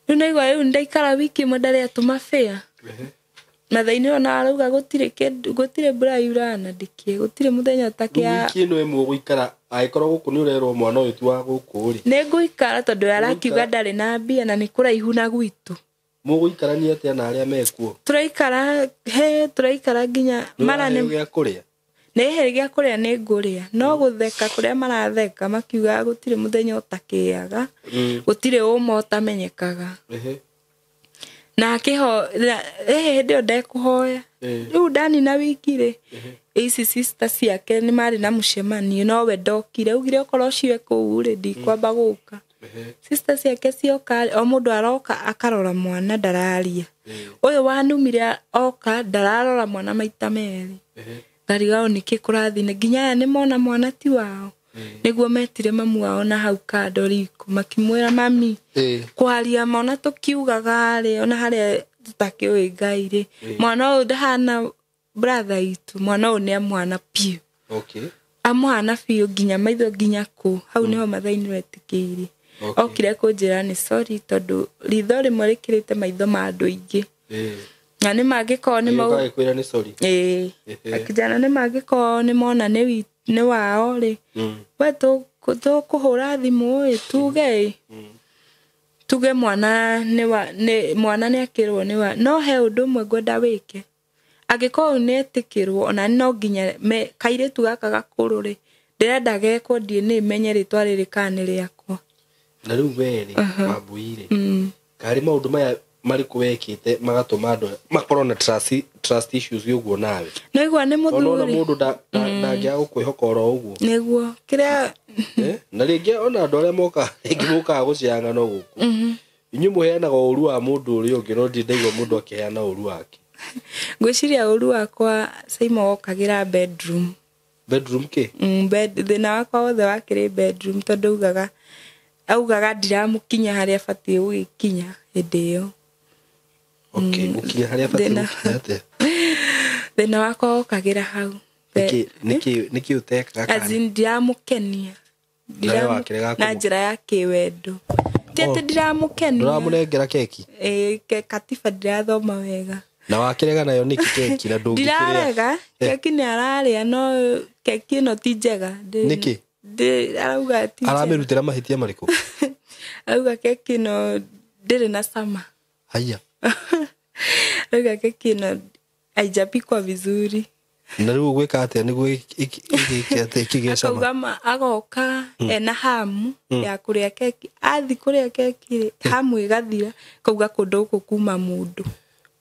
Rĩu naigua rĩu ndaikara wiki ĩmwe ndarĩ atũma fare. Mathainĩ ona arauga gũtirĩ kĩndũ gũtirĩ mbura yuraga na ndĩkĩe gũtirĩ mũthenya ũtakĩa. Wiki ĩno ĩmwe ũgũikara angĩkorwo gũkũ nĩ ũrerwo mwana ũyũ ti wa gũkũ rĩ. Nĩ ngũikara tondũ arakiuga ndarĩ na mbia na nĩ kũraihu na gwitũ. Mũgũikarania atĩa na arĩa mekuo? Tũraikara nginya mara nĩ gĩa kũrĩa. Nĩ he gĩa kũrĩa nĩ ngũrĩa no gũtheka kũrĩa maratheka makiuga gũtirĩ mũthenya ũtakĩaga gũtirĩ ũma ũtamenyekaga. Na akĩho hĩndĩ ĩyo ndekũhoya. Rĩu ndanina wiki rĩ ici sister ciake nĩ marĩ na mũcemanio no we ndokire augire okorwo ũcio e kũu rĩ ndikwamba gũka. Sister ciake cioka o mũndũ aroka akarora mwana ndararia. Ũyũ wanumire oka ndararora mwana maita merĩ. Ngarigao nĩkĩ kũrathiĩ nginya aya nĩmona mwana ti wao. Nĩguo metire mamu wao na hau kando riko makĩmwĩra mami kwaria mona tũkiugaga rĩ ona harĩa tũtakĩũĩ Ngai rĩ mwana ũyũ ndahana brother itũ mwana ũyũ nĩ amwana biũ. Amwana biũ nginya maitho nginya kũ hau nĩho mathainĩ wetĩkĩire. Okire kũnjĩra nĩ sorry tondũ ritho rĩmwe rĩkĩrĩte maitho ma andũ aingĩ. Na nĩ mangĩkorwo nĩ mau Agĩkwĩra nĩ sorry. Akĩnjĩra nĩ mangĩkorwo nĩ mona nĩ wao rĩ. We tũkũhũra thimũ ĩ tuge ĩ. Tuge mwana nĩ wa nĩ mwana nĩ akĩrwo nĩ wa no he ũndũ ũmwe ngwenda wĩke. Angĩkorwo nĩ etĩkĩrwo ona no nginya kairĩtu gaka gakũrũ rĩ ndĩrenda gekwo DNA menye rĩtwa rĩrĩ kana nĩ rĩakwa. Na rĩu we rĩ Wambui rĩ karĩ maũndũ maya marĩkũ wekĩte magatũma andũ makorwo na trust issues ũguo nawe? No igua nĩ Tondũ ona mũthuri. mũndũ ndangĩaga gũkwĩhoka oro ũguo. Nĩguo kĩrĩa Na rĩngĩ ona andũ arĩa moka rĩngĩ mokaga gũcianga no gũkũ. Inyuĩ mũheanaga ũru wa mũndũ ũrĩa ũngĩ no ndirĩ ndaigua mũndũ akĩheana ũru wake. Ngwĩciria ũru wakwa Saimo wokagĩra bedroom. Bedroom kĩ? Thĩna wakwa wothe wakĩrĩ bedroom tondũ augaga ndiramũkinya harĩa abatiĩ gũgĩkinya hĩndĩ ĩyo. Gũkinya harĩa abatiĩ gũkinya atĩa? Thĩna wakwa wokagĩra hau. Nĩkĩ ũtekaga kana? As in ndiramũkenia. Na njĩra ya kĩwendo. Ti atĩ ndiramũkenia. Ndũramũnengera keki? Katiba ndirathoma wega. Na wakĩrega nayo nĩkĩ keki na ndũngĩkĩrĩa? Ndirarega, keki nĩ ararĩa no keki ĩno ti njega. Nĩkĩ? Arauga ti njega. Aramĩrutĩra mahĩtia marĩkũ? Arauga keki ĩno ndĩrĩ na cama. Haya. Arauga keki ĩno haijapikwa vizuri. Na rĩu ũgwĩka atĩa nĩguo ĩgĩke atĩa ĩkĩgĩe cama? Akauga agoka ena hamu ya kũrĩa keki. Athi kũrĩa keki rĩ, hamu ĩgathira, akauga kũndũ gũkũ kuma mũndũ.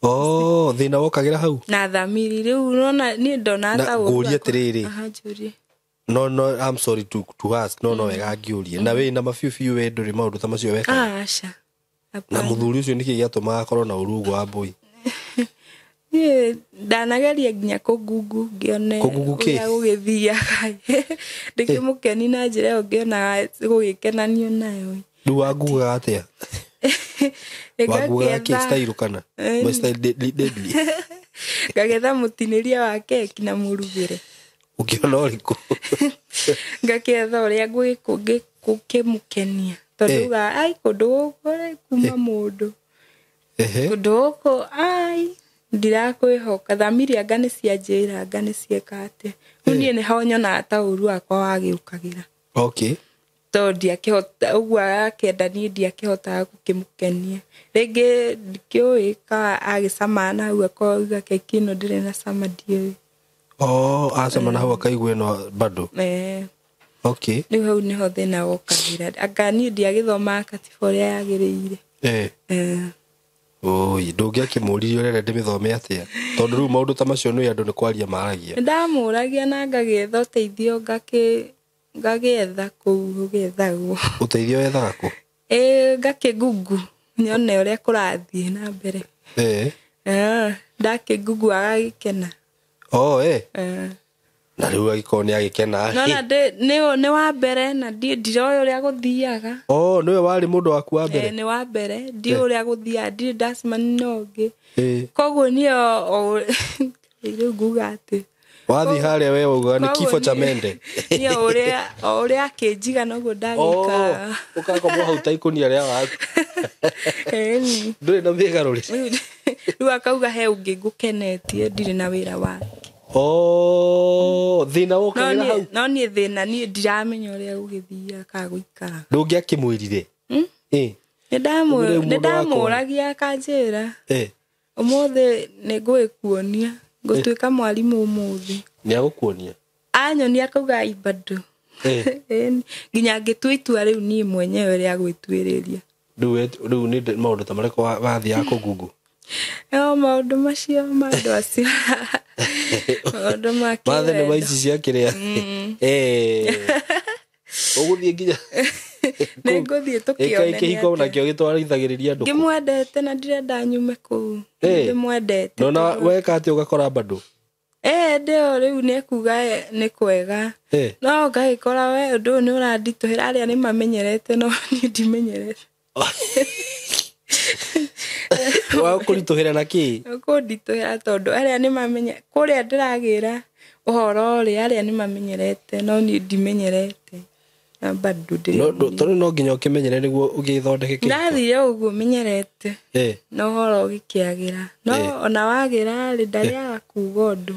Oh, thĩna wokagĩra hau. Na thamiri rĩu nona niĩ ndona Na ta ũru ngũrie wakwa. atĩrĩrĩ. Aha, njũrie. No, I'm sorry to ask. No wega ngĩũrie. Na wĩ na mabiũ biũ we ndũrĩ maũndũ ta macio wekaga. Ah, aca. Na Hapana. mũthuri ũcio nĩkĩ gĩatũmaga akorwo na ũru ũguo wa mbũi? Niĩ ndanageria nginya kũngungu ngĩone Kũngungu kĩ? ũrĩa gũgĩthiaga. Ndĩkĩmũkeni na njĩra ĩyo ngĩonaga gũgĩkenanio nayo. Rĩu wangugaga atĩa? Wangugaga kĩ style kana? My style deadly. Ngagetha mũtinĩria wa keki na mũrugĩre. Ũkĩona ũrĩkũ? Ngakĩetha ũrĩa ngũkĩmũkenia. Tondũ ugaga, ai kũndũ gũkũ rĩ, kuma mũndũ. Kũndũ gũkũ ai ndirakwĩhoka. Thamiri anga nĩ cianjĩra, anga nĩ cieka atĩa. Rĩu niĩ nĩho nyonaga ta ũru wakwa wagĩũkagĩra. Okay. Tondũ ndiakĩhota, ũguo akĩenda niĩ ndiakĩhotaga gũkĩmũkenia. Rĩngĩ ndikĩũĩ ka agĩcama na hau akoiga keki ĩno ndĩrĩ na cama ndiũĩ. Oh, acama na hau akaigua ĩno bado. Okay. Rĩu hau nĩho thĩna wokagĩra. Anga niĩ ndiagĩthomaga katiba ũrĩa yagĩrĩire. Oi, ndũngĩakĩmũririe ũrenda ndĩmĩthome atĩa? Tondũ rĩu maũndũ ta macio nĩ andũ nĩ kwaria maragia. Nĩndamũragia na ngagĩetha ũteithio, ngagĩetha kũu gũgĩethagwo. Ũteithio wethaga kũ? Ngakĩngungu nyone ũrĩa kũrathiĩ na mbere. Ndakĩngungu agagĩkena. Oh, Na rĩu agĩkorwo nĩ agĩkena. Nona nĩ wa mbere na ndiroĩ ũrĩa gũthiaga. Oh, nĩwe warĩ mũndũ waku wa mbere? Nĩ wa mbere, ndiũĩ ũrĩa gũthiaga, ndirĩ ndacemania na ũngĩ. Koguo niĩ rĩu nguga atĩ Wathiĩ harĩa we waugaga nĩ kifo cha mende. Niĩ o ũrĩa akĩnjiga noguo ndagĩikaraga. Ũgakomwo hau ta ikũnia rĩa waru. Ndũrĩ na mĩgarũrĩre. Rĩu akauga he ũngĩ ngũkenetie, ndirĩ na wĩra wake. Oh, thĩna wokagĩra hau. No niĩ thĩna niĩ ndiramenya ũrĩa gũgĩthiaga kana gũikara. Ndũngĩakĩmwĩrire? Nĩndamũragia akanjĩra. Ũmũthĩ nĩngũgĩkuonia, ngũtuĩka mwarimũ ũmũthĩ. Nĩagũkuonia? Anyonia akauga ai bado. Nginya ngĩtua itua rĩu niĩ mwenyewe rĩa gwĩtuĩrĩria. Rĩu nĩ maũndũ ta marĩkũ wathiaga kũngungu? No maũndũ macio ma andũ acio. Maũndũ ma Ma thenema kĩwendo. ici cia kĩrĩa. Ũgũthiĩ nginya Nĩngũthiĩ tũkĩonania Ĩka kĩhiko atĩa. nakĩo gĩtwarithagĩrĩria andũ kũ? Ngĩmwendete na ndirenda nyume kũu. Ndĩmwendete. No na weka atĩa ũgakora bado? Ndĩo rĩu nĩekuga nĩ kwega. No ngagĩkora we ũndũ ũyũ nĩ ũranditũhĩra, arĩa nĩ mamenyerete no niĩ ndimenyerete. Wa kũritũhĩra na kĩ? Kũnditũhĩra tondũ arĩa nĩ mamenye, kũrĩa ndĩragĩra ũhoro rĩ, arĩa nĩ mamenyerete no niĩ ndimenyerete. Na bado ndĩrĩ No, mũnini. tondũ no nginya ũkĩmenyere nĩguo ũgĩthondeke kĩhiko. Ndathire ũguo menyerete. Na ũhoro ũgĩkĩagĩra. No ona wagĩra rĩ, ndarĩaga kuga ũndũ.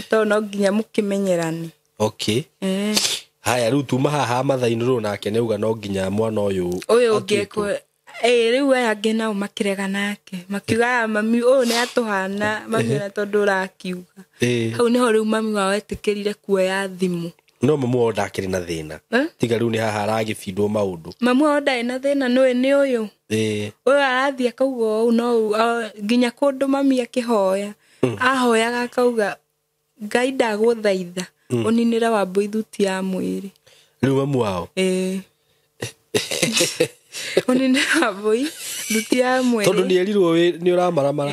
Tondũ no nginya mũkĩmenyerane. Okay. Haya, rĩu tuma haha Mathai-inĩ rĩu nake nĩauga no nginya mwana ũyũ Ũyũ ũngĩ atuĩtwo. Rĩu aya angĩ nao makĩrega nake. Makiuga, mami ũyũ nĩ atũhana, mami ona tondũ ũrakiuga. Hau nĩho rĩu mami wao etĩkĩrire kuoya thimũ. No mamu wao ndakĩrĩ na thĩna. Tiga rĩu nĩ haha aragĩbindwo maũndũ. Mamu wao ndarĩ na thĩna, nĩũĩ nĩ ũyũ. Ũyũ arathiĩ akauga ũũ, no ũũ, nginya kũndũ mami akĩhoya. Ahoyaga akauga, Ngai ndagũthaitha, ũninĩre Wambũi thuti ya mwĩrĩ. Rĩu mamu wao? Ũninĩre Wambũi thuti ya mwĩrĩ. Tondũ nĩerirwo nĩ ũramaramara.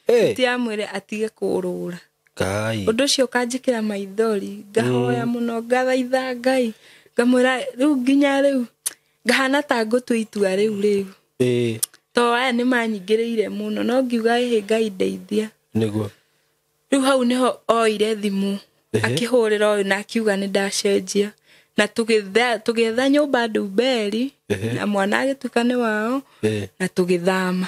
Thuti ya mwĩrĩ atige kũrũra. Ngai. Ũndũ ũcio ũkanjĩkĩra maithori, ngahoya mũno, ngathaitha Ngai, ngamwĩra rĩu nginya rĩu ngahana ta ngũtua itua rĩu rĩu. To aya nĩ manyingĩrĩire mũno, no ngiuga ĩhĩ Ngai ndeithia. Nĩguo. Rĩu hau nĩho oire thimũ, akĩhũrĩra ũyũ na akiuga nĩ ndacenjia. Na tũgĩetha nyũmba Ndumberi, na mwana agĩtuĩka nĩ wao, na tũgĩthama.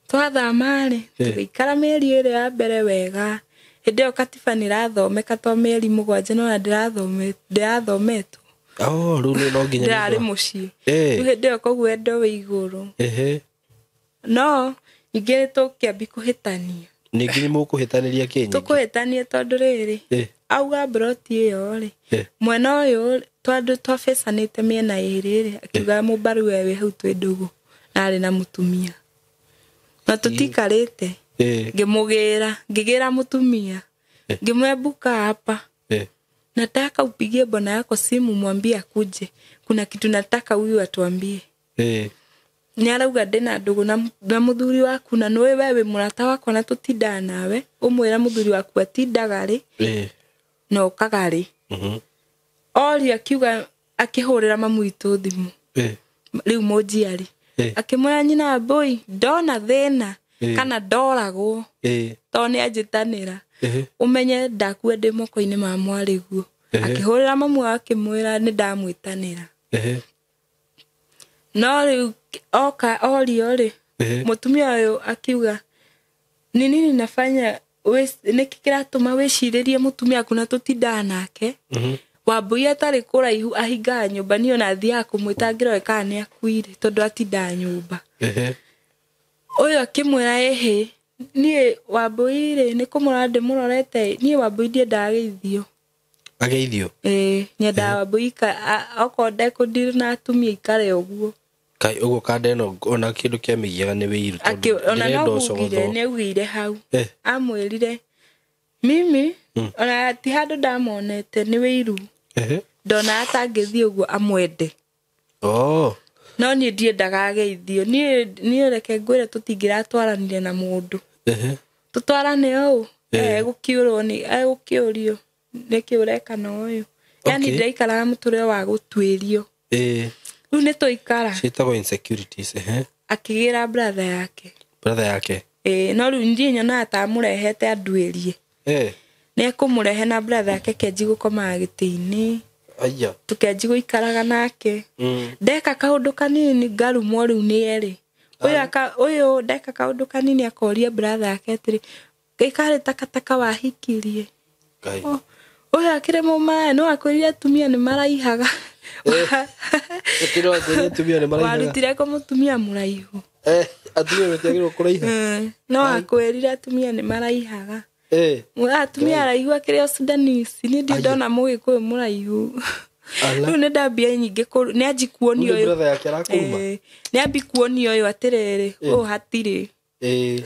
Twathama rĩ, tũgĩikara mĩeri ĩrĩ ya mbere wega. Hĩndĩ ĩyo katiba nĩ ĩrathomeka to mĩeri 7 no na ndĩrathometwo. Oh, rĩu nĩ no nginya Ndĩrarĩ nĩguo. mũciĩ. Rĩu hĩndĩ ĩyo koguo wendo wĩ igũrũ. No ningĩ tũkĩambi kũhĩtania. Ningĩ nĩ mũkũhĩtanĩria kĩ nyingĩ? Tũkũhĩtania tondũ rĩrĩ, auga mburoti ĩyo rĩ, mwena ũyũ tondũ twabecanĩte mĩena ĩrĩ rĩ, akiuga mũmbaru we wĩ hau twĩ ndũgũ, na arĩ na mũtumia. Na tũtikarĩte. Ngĩmũgĩra, ngĩgĩra mũtumia, ngĩmwĩra buka hapa. Nataka upigie bwana yako simu mwambie akuje, kuna kitu nataka huyu atuambie. Nĩ arauga ndĩna ndũgũ na mũthuri waku, na nĩũĩ we wĩ mũrata wakwa na tũtindaga nawe, ũmwĩre mũthuri waku atindaga rĩ na okaga rĩ. Oria akiuga, akĩhũrĩra mamu witũ thimũ, rĩu mũnjiari, akĩmwĩra nyina Mbũi ndona thĩna kana ndoragwo tondũ nĩ anjĩtanĩra, ũmenye ndakua ndĩ moko-inĩ ma mwarĩguo. Akĩhũrĩra mamu wao akĩmwĩra nĩ ndamwĩtanĩra. No rĩu oka orio rĩ, mũtumia ũyũ akiuga ni nini nafanya, nĩkĩ kĩratũma wĩcirĩrie mũtumia waku na tũtindaga nake. Wambui atarĩ kũraihu ahingaga nyũmba, niĩ ona thiaga kũmwĩta ngĩrore kana nĩ akuire tondũ atindaga nyũmba. Ũyũ akĩmwĩra ĩhĩ, niĩ Wambui rĩ nĩ kũmũrora ndĩmũrorete, niĩ Wambui ndiendaga ageithio. Ageithio? Ĩĩ, nyendaga Wambui okorwo ndekũndiri na atumia ikare ũguo. Kai ũguo kanda ĩno ona kĩndũ kĩa mĩgiaga nĩ wĩiru tondũ Ona no ndĩrenda augire, ũcogotho. nĩ augire hau. Amwĩrire mimi ona ti handũ ndamonete nĩ wĩiru. Ndona atangĩthiĩ ũguo amwende. No niĩ ndiendaga ageithio. Niĩ reke ngwĩre tũtingĩratwaranire na mũndũ. Tũtwarane ũũ, egũkĩũrwo nĩ, egũkĩũrio nĩkĩ ũreka na ũyũ. Yaani ndĩraikaraga mũtũrĩre wa gũtuĩrio. Rĩu nĩ tũikara. Ciĩtagwo insecurities, Akĩgĩra brother yake. Brother yake? Ĩĩ, no rĩu niĩ nyonaga ta amũrehete anduĩrie. Nĩ ekũmũrehe na brother yake Kenji gũkomaga gĩtĩ-inĩ. Aya. Tũkenji gũikaraga nake. Ndeka kaũndũ kanini ngarumwo rĩu nĩ erĩ. Ũyũ ndeka kaũndũ kanini akoria brother yake atĩrĩ, gĩkarĩ takataka wahikirie. Ngai. Ũyũ akĩrĩ mũmaraya, no akwĩrire atumia nĩ maraihaga. Gũtirĩ wakwĩrire atumia nĩ maraihaga. Warutire kũ mũtumia mũraihu? Atumia matiagĩrĩirwo kũraiha. No akwĩrire atumia nĩ maraihaga. Atumia araihu akĩrĩ o Sudanese, niĩ ndirĩ ndona mũgĩkũyũ mũraihu. Rĩu nĩ ndambia nyingĩ nĩ anji kuonio Rĩu ũyũ. brother yake arakũruma? Nĩ ambi kuonio ũyũ atĩrĩrĩ, ũyũ hatirĩ.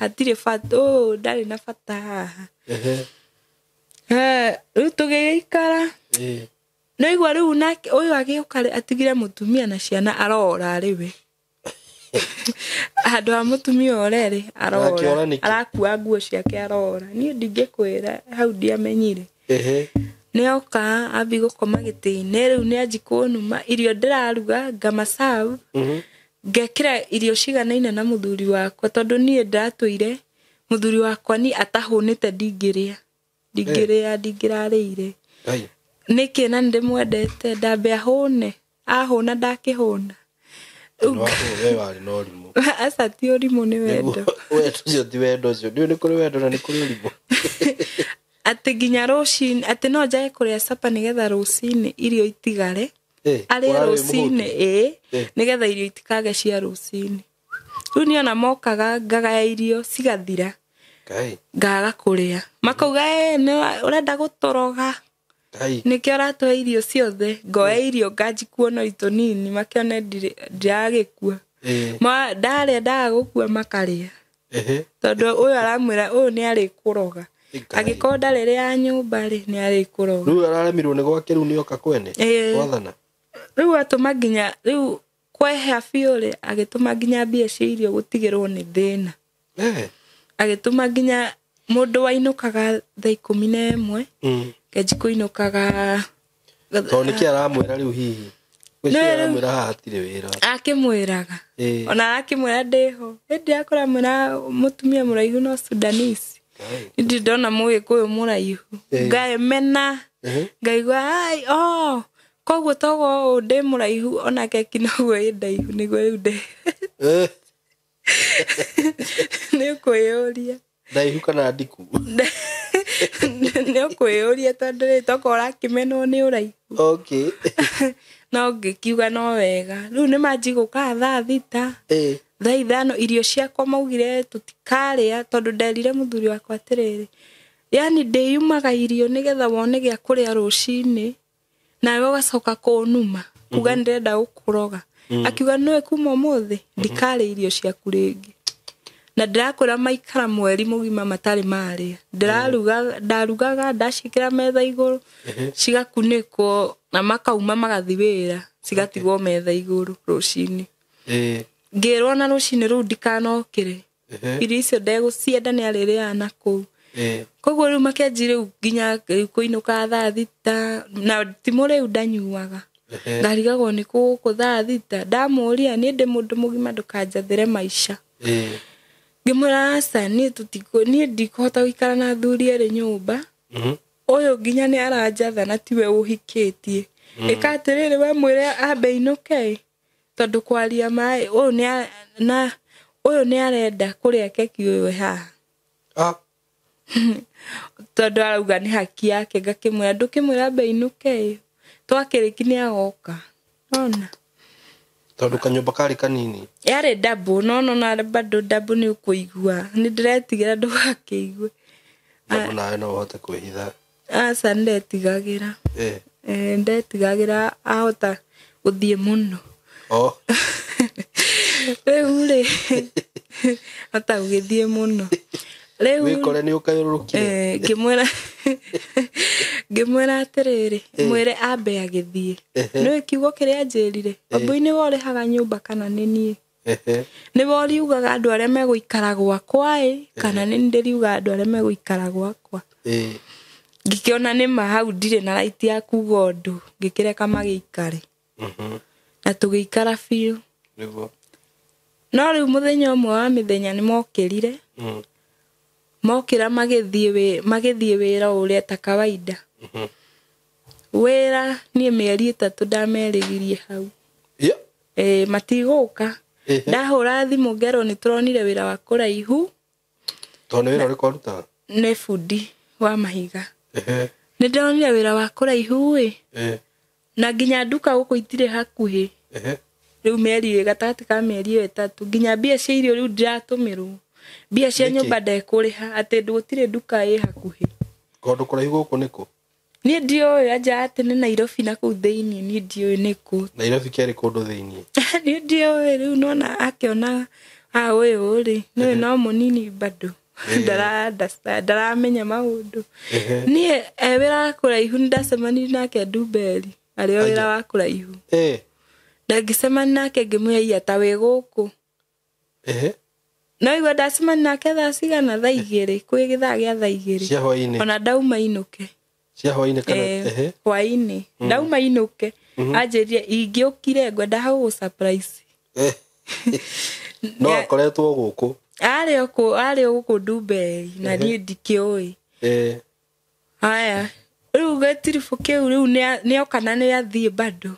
Hatirĩ bata, ũyũ ndarĩ na bata haha. Rĩu tũgĩgĩikara. No igua rĩu nake ũyũ agĩũka rĩ, atigire mũtumia na ciana arora rĩ we. Handũ ha mũtumia ore rĩ, arora. Arakĩora nĩkĩ? Arakua nguo ciake arora. Niĩ ndingĩkwĩra hau ndiamenyire. Nĩ oka ambi gũkoma gĩtĩ-inĩ, rĩu nĩ anji kũnuma irio ndĩraruga ngamaserve. Ngekĩra irio ciganaine na mũthuri wakwa tondũ niĩ ndatũire mũthuri wakwa ni atahũnĩte ndingĩrĩa. Ndingĩrĩa, ndingĩrarĩire. Nĩkĩ na nĩndĩmwendete, ndambe ahũne, ahũna ndakĩhũna. Tondũ wa kũu we warĩ na ũrimũ. Aca ti ũrimũ nĩ wendo. Wendo ũcio ti wendo ũcio. Ndiũĩ nĩ kũrĩ wendo na nĩ kũrĩ ũrimũ. Atĩ nginya rũcinĩ, atĩ no njage kũrĩa capa nĩgetha rũcinĩ irio itigare. Arĩe Ũrarĩ rũcinĩ, mũhũtu? Nĩgetha irio itikage cia rũcinĩ. Rĩu niĩ ona mokaga ngagaya irio cigathira. Ngai. Ngaga kũrĩa. Makauga, nĩ ũrenda gũtũroga. Ngai. Nĩkĩo ũratũhe irio ciothe. Ngoya irio nganji kuona tũnini, makĩone ndiragĩkua. Ndarĩa ndaga gũkua makarĩa. Tondũ ũyũ aramwĩra ũyũ nĩ arĩkũroga. Ngai. Angĩkorwo ndarĩ rĩa nyũmba rĩ, nĩ arĩkũroga. Rĩu araremirwo nĩ gwake rĩu nĩoka kwene? Gwathana. Rĩu atũma nginya, rĩu kweha biũ rĩ, agĩtũma nginya mbia cia irio gũtigĩrwo nĩ thĩna. Agĩtũma nginya mũndũ wainũkaga thaa ikũmi na ĩmwe, Kenji kũinũkaga Tondũ nĩkĩ aramwĩra rĩu hihi? No, Gwĩciria rĩu aramwĩra haha hatirĩ wĩra. Akĩmwĩraga. Ona arakĩmwĩra ndĩho. Hĩndĩ ya kũramwĩra mũtumia mũraihu no Sudanese. Ngai. Ndirĩ ndona mũgĩkũyũ mũraihu. Ngaemena. Ngaigua, ai, oh, koguo toguo ũũ ndĩ mũraihu ona keki noguo ĩ ndaihu nĩguo rĩu ndĩ. Nĩ ũkwĩyũria. Ndaihu kana ndiku? Nĩ ũkwĩyũria tondũ rĩ, tokorwo ũrakĩmenwo nĩ ũraihu. No ngĩkiuga no wega. Rĩu nĩ manji gũka thaa thita. Thaa ithano irio ciakwa maugire tũtikarĩa tondũ nderire mũthuri wakwa atĩrĩrĩ, yaani ndĩyumaga irio nĩgetha wone gĩa kũrĩa rũcinĩ, nawe ũgacoka kũnuma kuga nĩndĩrenda gũkũroga. Akiuga nĩwe kuma ũmũthĩ ndikarĩa irio ciaku rĩngĩ. Na ndĩrakwĩra maikara mweri mũgima matarĩ marĩa. Ndĩraruga, ndarugaga, ndaciĩkĩra metha igũrũ, cigakunĩkwo na makauma magathi wĩra, cigatigwo metha igũrũ rũcinĩ. Ngĩrwo na rũcinĩ rũu ndikanokĩre. Irio icio ndegũcienda nĩ arĩrĩaga na kũu. Koguo rĩu makĩanji rĩu nginya rĩu kũinũka thaa thita, na ti mũrĩu ndanyuaga. Ndarigagwo nĩ kũ gũkũ thaa thita. Ndamũria niĩ ndĩ mũndũ mũgima ndũkanjathĩre maica. Ngĩmwĩra aca, niĩ niĩ ndikũhota gũikara na athuri erĩ nyũmba. Ũyũ nginya nĩ aranjatha na tiwe ũhikĩtie. Ĩka atĩrĩrĩ, we mwĩre ambe inũke, tondũ kwaria maĩ ũyũ nĩ na ũyũ nĩ arenda kũrĩa keki ũyũ haha. Tondũ arauga nĩ haki yake, ngakĩmwĩra ndũkĩmwĩra ambe inũke, twakĩrĩki nĩ agoka. Ona Tondũ kanyũmba karĩ kanini. Yarĩ ndambu, no no bado ndambu nĩ ũkũigua. Nĩ ndĩretigĩra ndũgakĩigue. Ndambu nawe no ũhote kwĩhitha. Aca, ndetigagĩra. Ndetigagĩra ahota gũthiĩ mũno. Rĩu rĩ, hota gũgĩthiĩ mũno. Rĩu Wĩkore nĩ ũkayũrũrũkire. Ngĩmwĩra atĩrĩrĩ, mwĩre ambe agĩthiĩ. Nĩũĩ kiugo kĩrĩa anjĩrire? Wambui nĩwe ũrĩhaga nyũmba kana nĩ niĩ? Nĩwe ũriugaga andũ arĩa megũikara gwakwa ĩ, kana nĩ niĩ ndĩriugaga andũ arĩa megũikara gwakwa? Ngĩkĩona nĩ ma hau ndirĩ na right ya kuga ũndũ, ngĩkĩreka magĩikare. Na tũgĩikara biũ. No rĩu mũthenya ũmwe wa mĩthenya nĩ mokĩrire. Mokĩra magĩthiĩ wĩra ũrĩa ta kawaida. Wĩra niĩ mĩeri 3 ndamerĩgirie hau. Matigũka. Ndahũra thimũ ngerwo nĩ tũronire wĩra wa kũraihu. Tondũ nĩ wĩra ũrĩkũ arutaga? Nĩ bundi wa mahiga. Nĩ ndĩronire wĩra wa kũraihu ĩ. Na nginya nduka gũkũ itirĩ hakuhĩ. Rĩu mĩeri gatagatĩ ka mĩeri ĩyo 3 nginya mbia cia irio rĩu ndiratũmĩrwo. Mbia cia nyũmba ndekũrĩha atĩ gũtirĩ nduka ĩ hakuhĩ. Kũndũ kũraihu gũkũ nĩ kũ? Niĩ ndiũĩ anja atĩ nĩ Nairobi na kũu thĩinĩ, niĩ ndiũĩ nĩ kũ. Nairobi kĩarĩ kũndũ thĩinĩ. Niĩ ndiũĩ rĩu nona akĩona ũyũ rĩ, nĩũĩ no mũnini bado. Ndaramenya maũndũ. Niĩ wĩra wa kũraihu nĩndacemanirie nake Ndumberi, arĩ o wĩra wa kũraihu. Ndangĩcemania nake ngĩmwĩra iya ta wĩ gũkũ. No igua ndacemania nake thaa cigana, thaa 2, kwĩ gĩthaa gĩa thaa 2. Cia hwaĩ-inĩ. Ona ndauma inũke. Cia hwaĩ-inĩ kana? Hwaĩ-inĩ. Ndauma inũke. Anjĩrire ingĩũkire ngwenda hau surprise. No akoretwo gũkũ. Arĩ o gũkũ Ndumberi na niĩ ndikĩũĩ. Haya, rĩu gĩtiribũ kĩu rĩu nĩoka na nĩathiĩ bado.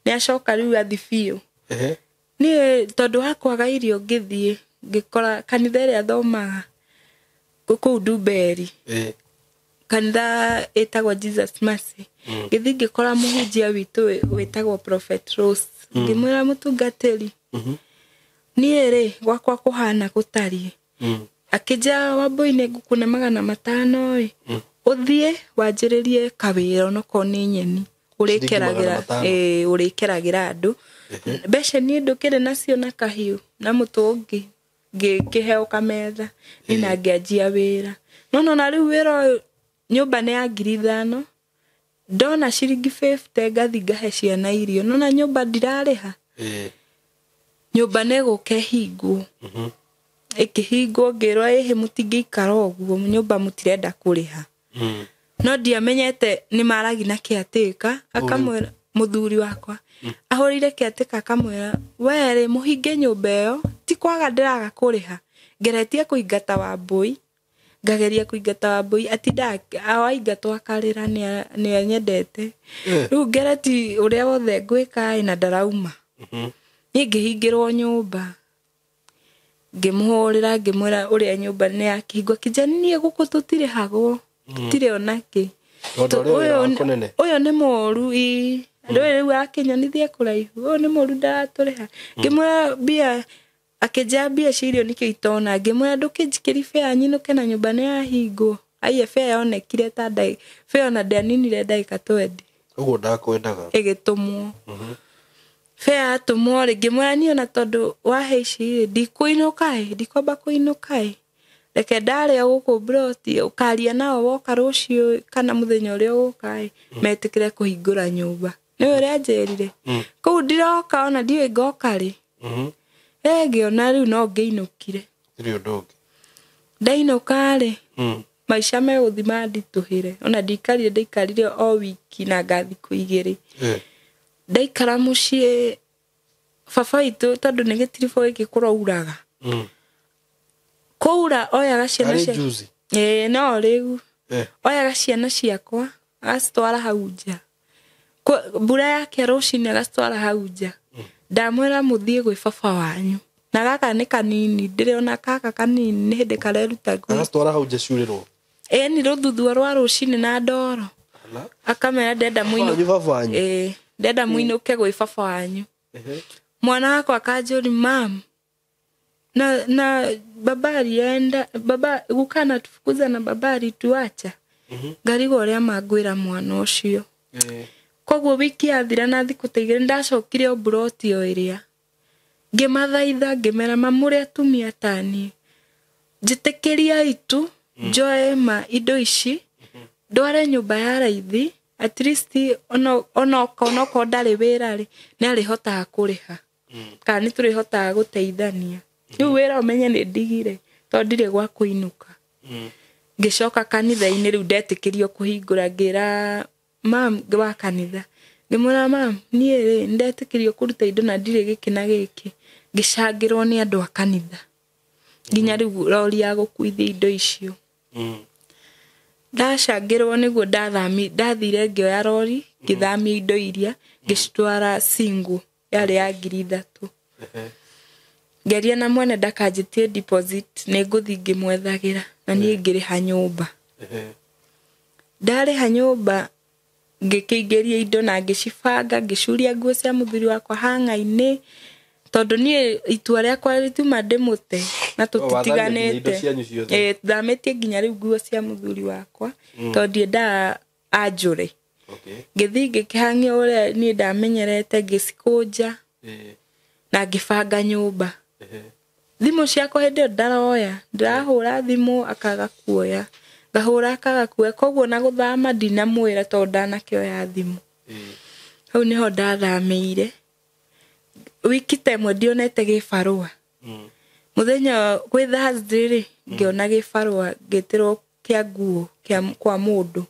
Nĩacoka rĩu athi biũ. Niĩ tondũ wa kwaga irio ngĩthiĩ ngĩkora kanitha ĩrĩa thomaga kũu Ndumberi. Kanitha ĩtagwo Jesus Mercy. Ngĩthiĩ ngĩkora mũhunjia witũ wĩtagwo Prophet Rose. Ngĩmwĩra mũtungatĩri, niĩ rĩ gwakwa kũhana gũtariĩ. Akĩnjĩra Wambui nĩ ngũkũne 500 ĩ. Ũthiĩ wanjĩrĩrie kawĩra onokorwo nĩ nyeni. Ũrĩkeragĩra andũ. Mbeca niĩ ndũkĩrĩ nacio na kahiũ na mũtũngi. Ngĩkĩheo kametha niĩ na ngĩanjia wĩra. No nona rĩu wĩra ũyũ nyũmba nĩ ya 5,000. Ndona ciringi 50 ngathi ngahe ciana irio. Nona nyũmba ndirarĩha. Nyũmba nĩ ĩgũka ĩhingwo. Ĩkĩhingwo ngĩrwo ĩhĩ mũtingĩikara ũguo, nyũmba mũtirenda kũrĩha. No ndiamenyete nĩ maragi na caretaker, akamwĩra mũthuri wakwa. Ahũrĩire caretaker akamwĩra, we rĩ mũhinge nyũmba ĩyo, ti kwaga ndĩraga kũrĩha. Ngeretie kũingata Wambui. Ngageria kũingata Wambui, atindaga awaingatwo akarĩra nĩ anyendete. Rĩu ngereti ũrĩa wothe ngwĩka ĩ na ndarauma. Niĩ ngĩhingĩrwo nyũmba. Ngĩmũhũrĩra ngĩmwĩra ũrĩa nyũmba nĩ yakĩhingwo. Akĩnjĩra niĩ gũkũ tũtirĩhagwo. Tũtirĩ ona kĩ. Tondũ ũrĩa wĩra waku nene. Ũyũ nĩ mũũru ĩ. Ndũĩ rĩu akĩnyonithia kũraihu. Ũyũ nĩ mũũru ndaratũrĩha. Ngĩmwĩra mbia, akĩnjĩra mbia cia irio nĩkĩo itona. Ngĩmwĩra ndũkĩnjikĩrie bĩa nyinũke na nyũmba nĩ yahingwo. Aiye bĩa yonekire ta bĩa ona ndĩaninire ndagĩka 20. Ũguo ndakwendaga. Ĩgĩtũmwo. Fare atũmwo rĩ, ngĩmwĩra niĩ ona tondũ wahe ici rĩ, ndikũinũka ĩ, ndikwamba kũinũka ĩ, reke ndarĩa gũkũ mburoti, ũkaria nao woka rũciũ kana mũthenya ũrĩa ũgũka ĩ, metĩkĩre kũhingũra nyũmba. Nĩwe ũrĩa anjĩrire. Kũu ndiroka ona ndiũĩ ngoka rĩ. Ngĩona rĩu no ngĩinũkire. Gũtirĩ ũndũ ũngĩ. Ndainũka rĩ, maica megũthiĩ manditũhĩre. Ona ndikarire, ndaikarire o wiki na ngathikũ igĩrĩ. Ndaikara mũciĩ baba witũ tondũ nĩ gĩtiribũ gĩkĩ kũrauraga. Kũura oyaga ciana Arĩ cia juzi. Ĩĩ no rĩu. Oyaga ciana ciakwa agacitwara hau nja. Mbura yake rũcinĩ agacitwara hau nja. Ndamwĩra mũthiĩ gwĩ baba wanyu. Na gaka nĩ kanini, ndĩrona gaka kanini nĩ hĩndĩ kareruta ngui. Agacitwara hau nja ciurĩrwo. Ĩĩ ni rũthuthuo rwa rũcinĩ na ndoro. Akamera ndenda mũinũke. Baba wanyu. Ĩĩ, ndenda mũinũke gwĩ baba wanyu. Mwana wakwa akanjũria, mam, na baba alienda, baba guka anatufukuza na baba alituacha. Ngarigwo ũrĩa mangwĩra mwana ũcio. Koguo wiki yathira na thikũ ta igĩrĩ ndacokire o mburoti o ĩrĩa. Ngĩmathaitha ngĩmera mamũrĩ atumia ta niĩ. Njĩtĩkĩriai tu njoe ma indo ici ndware nyũmba ya raithi, at least onokorwo ndarĩ wĩra rĩ, nĩ arĩhotaga kũrĩha. Kana nĩ tũrĩhotaga gũteithania. Rĩu wĩra ũmenye nĩ ndigire tondũ ndirĩ gwa kũinũka. Ngĩcoka kanitha-inĩ rĩu ndetĩkĩrio kũhingũra, ngĩra mam wa kanitha, ngĩmwĩra mam, niĩ rĩ ndetĩkĩrio kũruta indo na ndirĩ gĩkĩ na gĩkĩ. Ngĩcangĩrwo nĩ andũ a kanitha nginya rĩu rori ya gũkuithia indo icio. Ndacangĩrwo nĩguo ndathire ngĩoya rori, ngĩthamia indo iria, ngĩcitwara single yarĩ ya 3,000. Ngeria na mwene ndakanjĩtie deposit, nĩ ngũthiĩ ngĩmwethagĩra na niĩ ngĩrĩha nyũmba. Ndarĩha nyũmba ngĩkĩingĩria indo na ngĩcibanga, ngĩcuria nguo cia mũthuri wakwa hang'a-inĩ, tondũ niĩ itua rĩakwa rĩtiuma ndĩmũte na tũtitiganĩte. Thamĩtie nginya rĩu nguo cia mũthuri wakwa tondũ ndiendaga anjũre. Ngĩthiĩ ngĩkĩhang'ia ũrĩa niĩ ndamenyerete, ngĩcikũnja na ngĩbanga nyũmba. Thimũ ciakwa hĩndĩ ĩyo ndaroya, ndĩrahũra thimũ akaga kuoya, ngahũra akaga kuoya, koguo na gũthama ndinamwĩra tondũ ndanakĩoya thimũ. Hau nĩho ndathamĩire. Wiki ta ĩmwe ndionete gĩbarũa. Mũthenya gwĩ Thursday rĩ, ngĩona gĩbarũa ngĩtĩrwo kĩa nguo kĩa kwa mũndũ.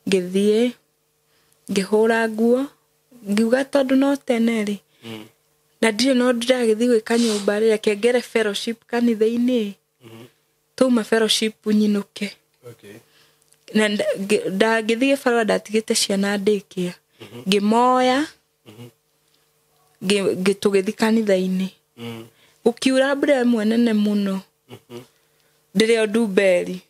Ngĩthiĩ ngĩhũra nguo, ngiuga tondũ no tene rĩ, na ndirĩ no ndĩragĩthiĩ gwĩka nyũmba rĩ, reke ngere fellowship kanitha-inĩ. Twauma fellowship nyinũke. Na ndangĩthiĩ gĩbarũa ndatigĩte ciana ndĩkĩa. Ngĩmoya, tũgĩthiĩ kanitha-inĩ. Gũkiura mbura ĩmwe nene mũno. Ndĩrĩ o Ndumberi.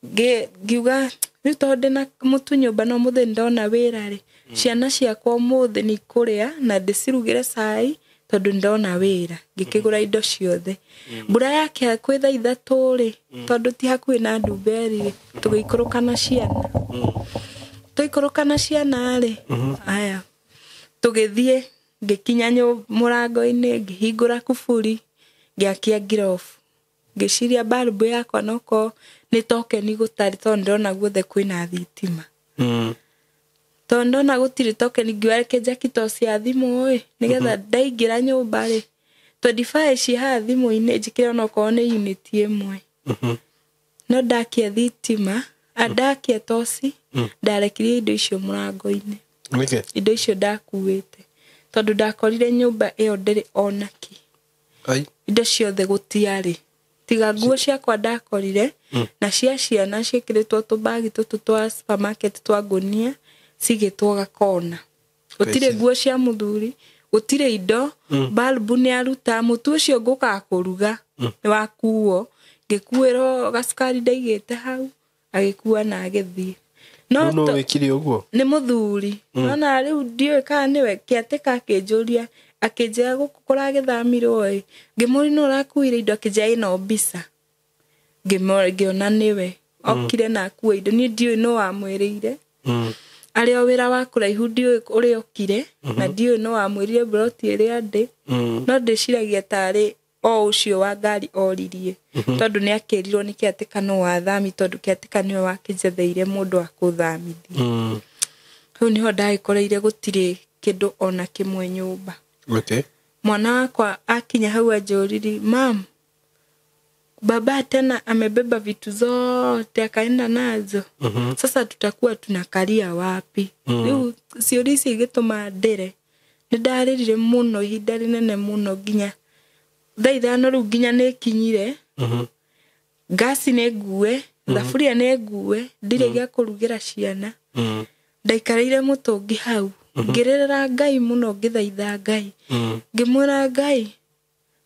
Ngiuga rĩu tondũ ndĩna mũtu nyũmba no mũthĩ ndona wĩra rĩ, ciana ciakwa ũmũthĩ nĩ ikũrĩa na ndĩcirugĩre cai tondũ ndona wĩra. Ngĩkĩgũra indo ciothe. Mbura yake kwĩ thaa 3 rĩ, tondũ ti hakuhĩ na Ndumberi rĩ, tũgĩikũrũka na ciana. Twaikũrũka na ciana rĩ, aya tũgĩthiĩ, ngĩkinya mũrango-inĩ, ngĩhingũra kuburi, ngĩakia ngirobu. Ngĩciria balbu yakwa noko nĩ tokeni gũtarĩ tondũ ndĩrona guothe kwĩna thitima. Tondũ ndona gũtirĩ tokeni, ngiuga reke njaki toci ya thimũ ĩ, nĩgetha ndaingĩra nyũmba rĩ, 25 ci haha thimũ-inĩ njĩkĩre onokorwo nĩ unit ĩmwe. No ndakia thitima, ndakia toci, ndarekirie indo icio mũrango-inĩ. Indo icio ndakuĩte tondũ ndakorire nyũmba ĩyo ndĩrĩ ona kĩ. Indo ciothe gũtiarĩ. Tiga nguo ciakwa ndakorire na cia ciana ciĩkĩrĩtwo tũbagi tũtũ twa supermarket twa ngũnia cigĩtwo gakona. Gũtirĩ nguo cia mũthuri, gũtirĩ indo, balbu nĩ aruta, mũtu ũcio ngũkaga kũruga nĩ wakuo. Ngĩkuĩrwo gacukari ndaigĩte hau, agĩkua na agĩthiĩ. No wĩkire ũguo? Nĩ mũthuri. Nona rĩu ndiũĩ kana nĩwe, kĩatĩka akĩnjũria, akĩnjĩra gũkũ kũragĩthamirwo ĩ. Ngĩmũria nũ ũrakuire indo, akĩnjĩra ĩno mbica. Ngĩona nĩwe. Okire na akua indo, niĩ ndiũĩ nũ wamwĩrĩire. Arĩ o wĩra wa kũraihu ndiũĩ ũrĩa okire na ndiũĩ no wamwĩrire mburoti ĩrĩa ndĩ, no ndĩciragia tarĩ o ũcio wa ngari oririe, tondũ nĩ akĩrirwo nĩ kĩatĩka no wathami, tondũ kĩatĩka nĩwe wakĩnjetheire mũndũ wa kũthamithia. Hau nĩho ndagĩkoreire gũtirĩ kĩndũ ona kĩmwe nyũmba. Mwana wakwa akinya hau anjũriri, "Mam, baba tena amebeba vitu zote akaenda nazo, sasa tutakuwa tunakalia wapi?" Rĩu ciũria ici igĩtũma ndĩre. Nĩ ndarĩrire mũno ihinda rĩnene mũno nginya thaa 5 rĩu nginya nĩ kinyire. Ngasi nĩ ngue, thaburia nĩ ngue, ndirĩ gĩa kũrugĩra ciana. Ndaikarĩire mũtũngi hau ngĩrĩrĩra Ngai mũno, ngĩthaitha Ngai, ngĩmwĩra Ngai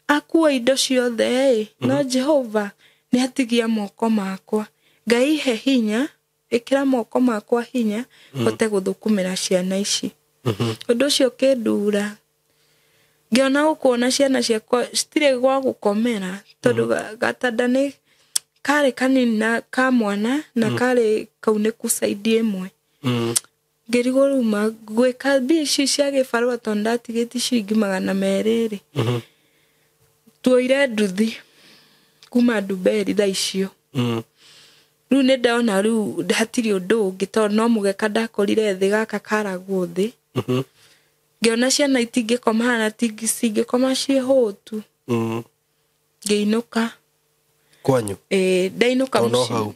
akua indo ciothe ĩ, no Jehova nĩ atigia moko makwa. Ngai he hinya, ĩkĩra moko makwa hinya hote gũthũkũmĩra ciana ici. Ũndũ ũcio ũkĩndura, ngĩona gũkuona ciana ciakwa citirĩ gwa gũkomera, tondũ gatanda nĩ karĩ kanini na ka mwana na karĩ kaunĩku side ĩmwe. Ngĩrigwo rĩu gwĩka mbia ici cia gĩbarũa, tondũ ndatigĩtie ciringi 200 rĩ, tuoire nduthi kuma Ndumberi thaa icio. Rĩu nĩ ndona rĩu hatirĩ ũndũ ũngĩ, tondũ no mũgeka ndakorire thĩ, gaka karagwo thĩ. Ngĩona ciana itingĩkoma hana, cingĩkoma ciĩ hũtu. Ngĩinũka. Kwanyu? Ĩĩ, ndainũka. O no Mũciĩ. Hau?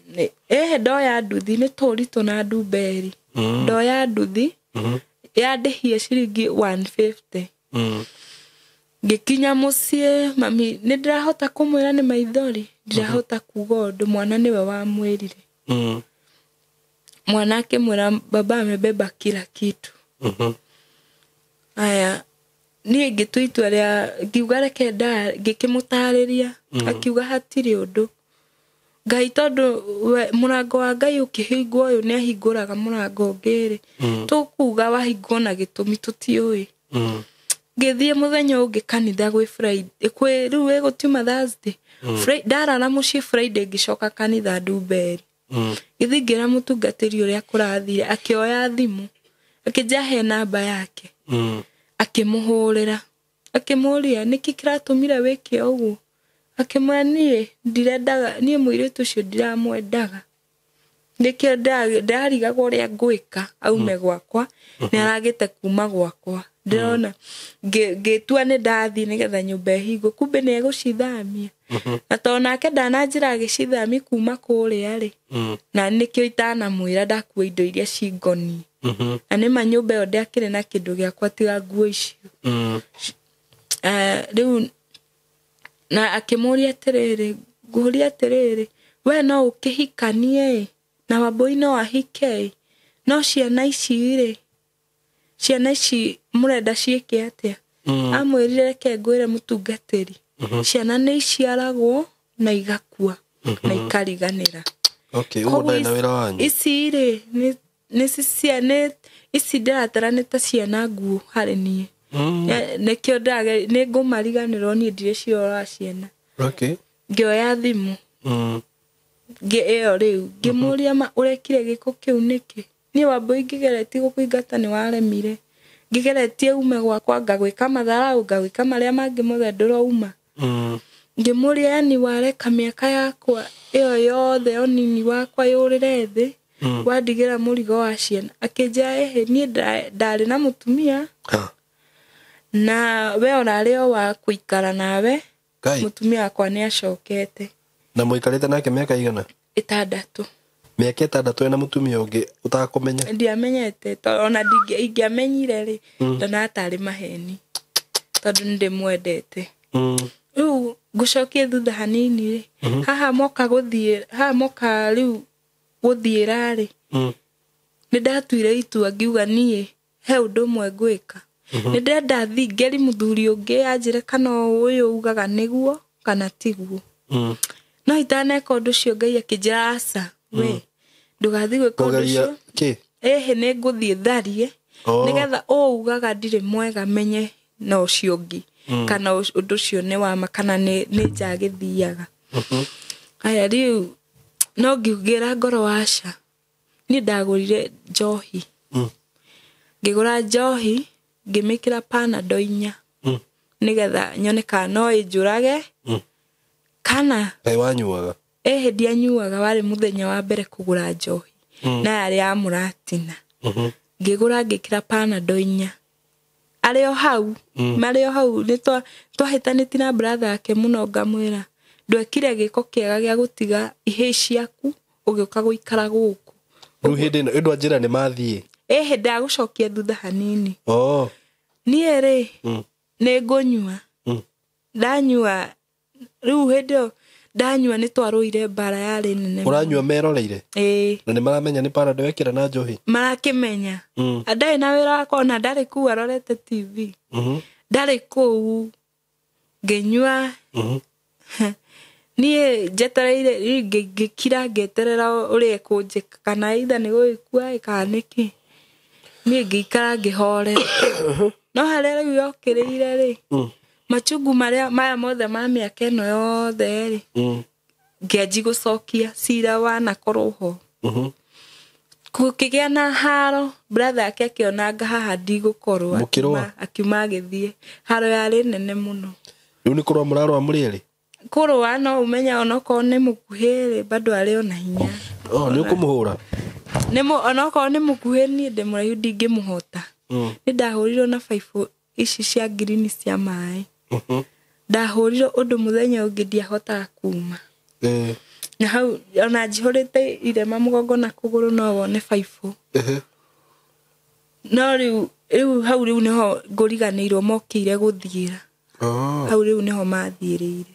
Ĩhĩ, ndoya nduthi nĩ tũritũ na Ndumberi. Ndoya nduthi yandĩhie ciringi 150. Ngĩkinya mũciĩ, mami nĩ ndĩrahota kũmwĩra nĩ maithori, ndirahota kuga ũndũ, mwana nĩwe wamwĩrire. Mwana akĩmwĩra, "Baba amebeba kila kitu." Aya, niĩ ngĩtua itua rĩa ngiuga reke ngĩkĩmũtarĩria, akiuga hatirĩ ũndũ, Ngai tondũ mũrango wa Ngai ũkĩhingwo, ũyũ nĩ ahingũraga mũrango ũngĩ rĩ, tũkuga wahingwo na gĩtũmi tũtiũĩ. Ngĩthiĩ mũthenya ũngĩ kanitha gwĩ Friday, kwĩ rĩu ĩgũtiuma Thursday. Ndarara mũciĩ Friday, ngĩcoka kanitha Ndumberi. Ngĩthiĩ ngĩra mũtungatĩri ũrĩa kũrathire, akĩoya thimũ akĩnjahe namba yake, akĩmũhũrĩra, akĩmũria nĩkĩ kĩratũmire wĩke ũguo. Akĩmwĩra niĩ ndirendaga, niĩ mũirĩtu ũcio ndiramwendaga, nĩkĩo ndĩrarigagwo ũrĩa ngwĩka aume gwakwa, nĩ aragĩte kuma gwakwa, ndĩrona ngĩtua nĩ ndathiĩ nĩgetha nyũmba ĩhingwo, kumbe nĩ egũcithamia, na tondũ nake ndananjĩra agĩcithamia kuma kũrĩa rĩ, na nĩkĩo itanamwĩra ndakua indo iria cingoniĩ. Na nĩma nyũmba ĩyo ndĩakĩrĩ na kĩndũ gĩakwa tiga nguo icio. Rĩu na akĩmũria atĩrĩrĩ, ngũria atĩrĩrĩ, we no ũkĩhikanie ĩ, na Wambũi no ahike ĩ, no ciana ici rĩ, ciana ici mũrenda ciĩke atĩa? Amwĩrire, "Reke ngwĩre mũtungatĩri, ciana nĩ iciaragwo na igakua na ikariganĩra." Okay, ũguo ndarĩ na wĩra wanyu. Ici rĩ, nĩ ici ndĩratara nĩ ta ciana nguũ harĩ niĩ. Nĩkĩo nĩ ngũmariganĩrwo, niĩ ndirĩ ciora ciana. Ngĩoya thimũ ĩyo rĩu ngĩmũria, "Ma ũrekire gĩko kĩu nĩkĩ? Niĩ Wambũi ngĩgeretie gũkũingata nĩ waremire, ngĩgeretie ume gwakwa ngagwĩka matharau, ngagwĩka marĩa mangĩ mothe, ndũrauma." Ngĩmũria, "Yani wareka mĩaka yakwa ĩyo yothe onini wakwa yũrĩre thĩ, wandigĩra mũrigo wa ciana?" Akĩnjĩra, "Ĩhĩ, niĩ ndarĩ na mũtumia." Ha. Na we ũrarĩ o wa kũikara nawe. Ngai. Mũtumia wakwa nĩ acokete. Na mũikarĩte nake mĩaka igana? 6. Mĩaka 6 ena mũtumia ũngĩ ũtakũmenya? Ndiamenyete, ona ingĩamenyire rĩ, ndonaga tarĩ maheni, tondũ nĩ ndĩmwendete. Rĩu ngũcokie thutha hanini rĩ, haha moka gũthiĩ, haha moka rĩu gũthiĩra rĩ, nĩ ndatuire itua ngiuga niĩ he ũndũ ũmwe ngwĩka. Nĩ ndĩrenda thiĩ ngeri mũthuri ũngĩ anjĩre kana ũyũ ugaga nĩguo kana tiguo. No itaneka ũndũ ũcio, Ngai akĩnjĩra, "Aca, we ndũgathiĩ gwĩka ũndũ Kũgeria ũcio." kĩ? Ĩhĩ, nĩ ngũthiĩ tharie nĩgetha ũũ ugaga ndirĩ mwega menye na ũcio ũngĩ kana ũndũ ũcio nĩ wama kana nĩ nja gĩthiaga. Aya, rĩu no ngiugĩra ngoro, aca, niĩ ndagũrire njohi. Ngĩgũra njohi ngĩmĩkĩra Panadol 4 nĩgetha nyone kana no ĩnjũrage kana Kaĩ wanyuaga? Ĩhĩ, ndianyuaga, warĩ mũthenya wa mbere kũgũra njohi na yarĩ ya mũratina. Ngĩgũra ngĩkĩra Panadol 4 arĩ o hau, marĩ o hau nĩ twahĩtanĩtie na brother yake mũno, ngamwĩra ndwekire gĩko kĩega gĩa gũtiga ihĩĩ ciaku ũgĩũka gũikara gũkũ. Rĩu hĩndĩ ĩno ĩndũ anjĩra nĩ mathiĩ. Ĩhĩ, ndagũcokia thutha hanini. Oh. Niĩ rĩ, nĩ ngũnyua. Ndanyua rĩu hĩndĩ ĩyo ndanyua nĩ twarũire mbara yarĩ nene. Ũranyua meroreire? Ĩĩ. Na nĩ maramenya nĩ Panadol wekĩra na njohi? Marakĩmenya. Ndarĩ na wĩra wakwa, ona ndarĩ kũu arorete TV. Ndarĩ kũu ngĩnyua. Niĩ njetereire ngĩkira ngĩeterera ũrĩa ĩkũnjĩka, kana either nĩ gũgĩkua kana nĩkĩ. Niĩ ngĩikara ngĩhorera. No harĩa rĩu yokĩrĩire rĩ, machungu marĩa maya mothe ma mĩaka ĩno yothe rĩ, ngĩanji gũcokia cira wanakorwo ho. Gũkĩgĩa na haro, brother yake akĩona haha ndigũkorwo, Mũkĩrũa? akiuma agĩthiĩ. Haro yarĩ nene mũno. Rĩu nĩ kũrũa mũrarũa mũrĩ erĩ? Kũrũa no ũmenya onokorwo nĩ mũkuhĩ rĩ, bado arĩ ona hinya. Oh, nĩ ũkũmũhũra? Onokorwo nĩ mũkuhĩ, niĩ ndĩ mũraihu ndingĩmũhota. Nĩ ndahũrirwo na baibũ ici cia ngirini cia maĩ. Ndahũrirwo ũndũ mũthenya ũngĩ ndiahotaga kuma. Na hau ona njihũrĩte irema mũgongo na kũgũrũ no wone baibũ. No rĩu hau rĩu nĩho ngũriganĩirwo mokĩire gũthiĩra. Hau rĩu nĩho mathiĩrĩire.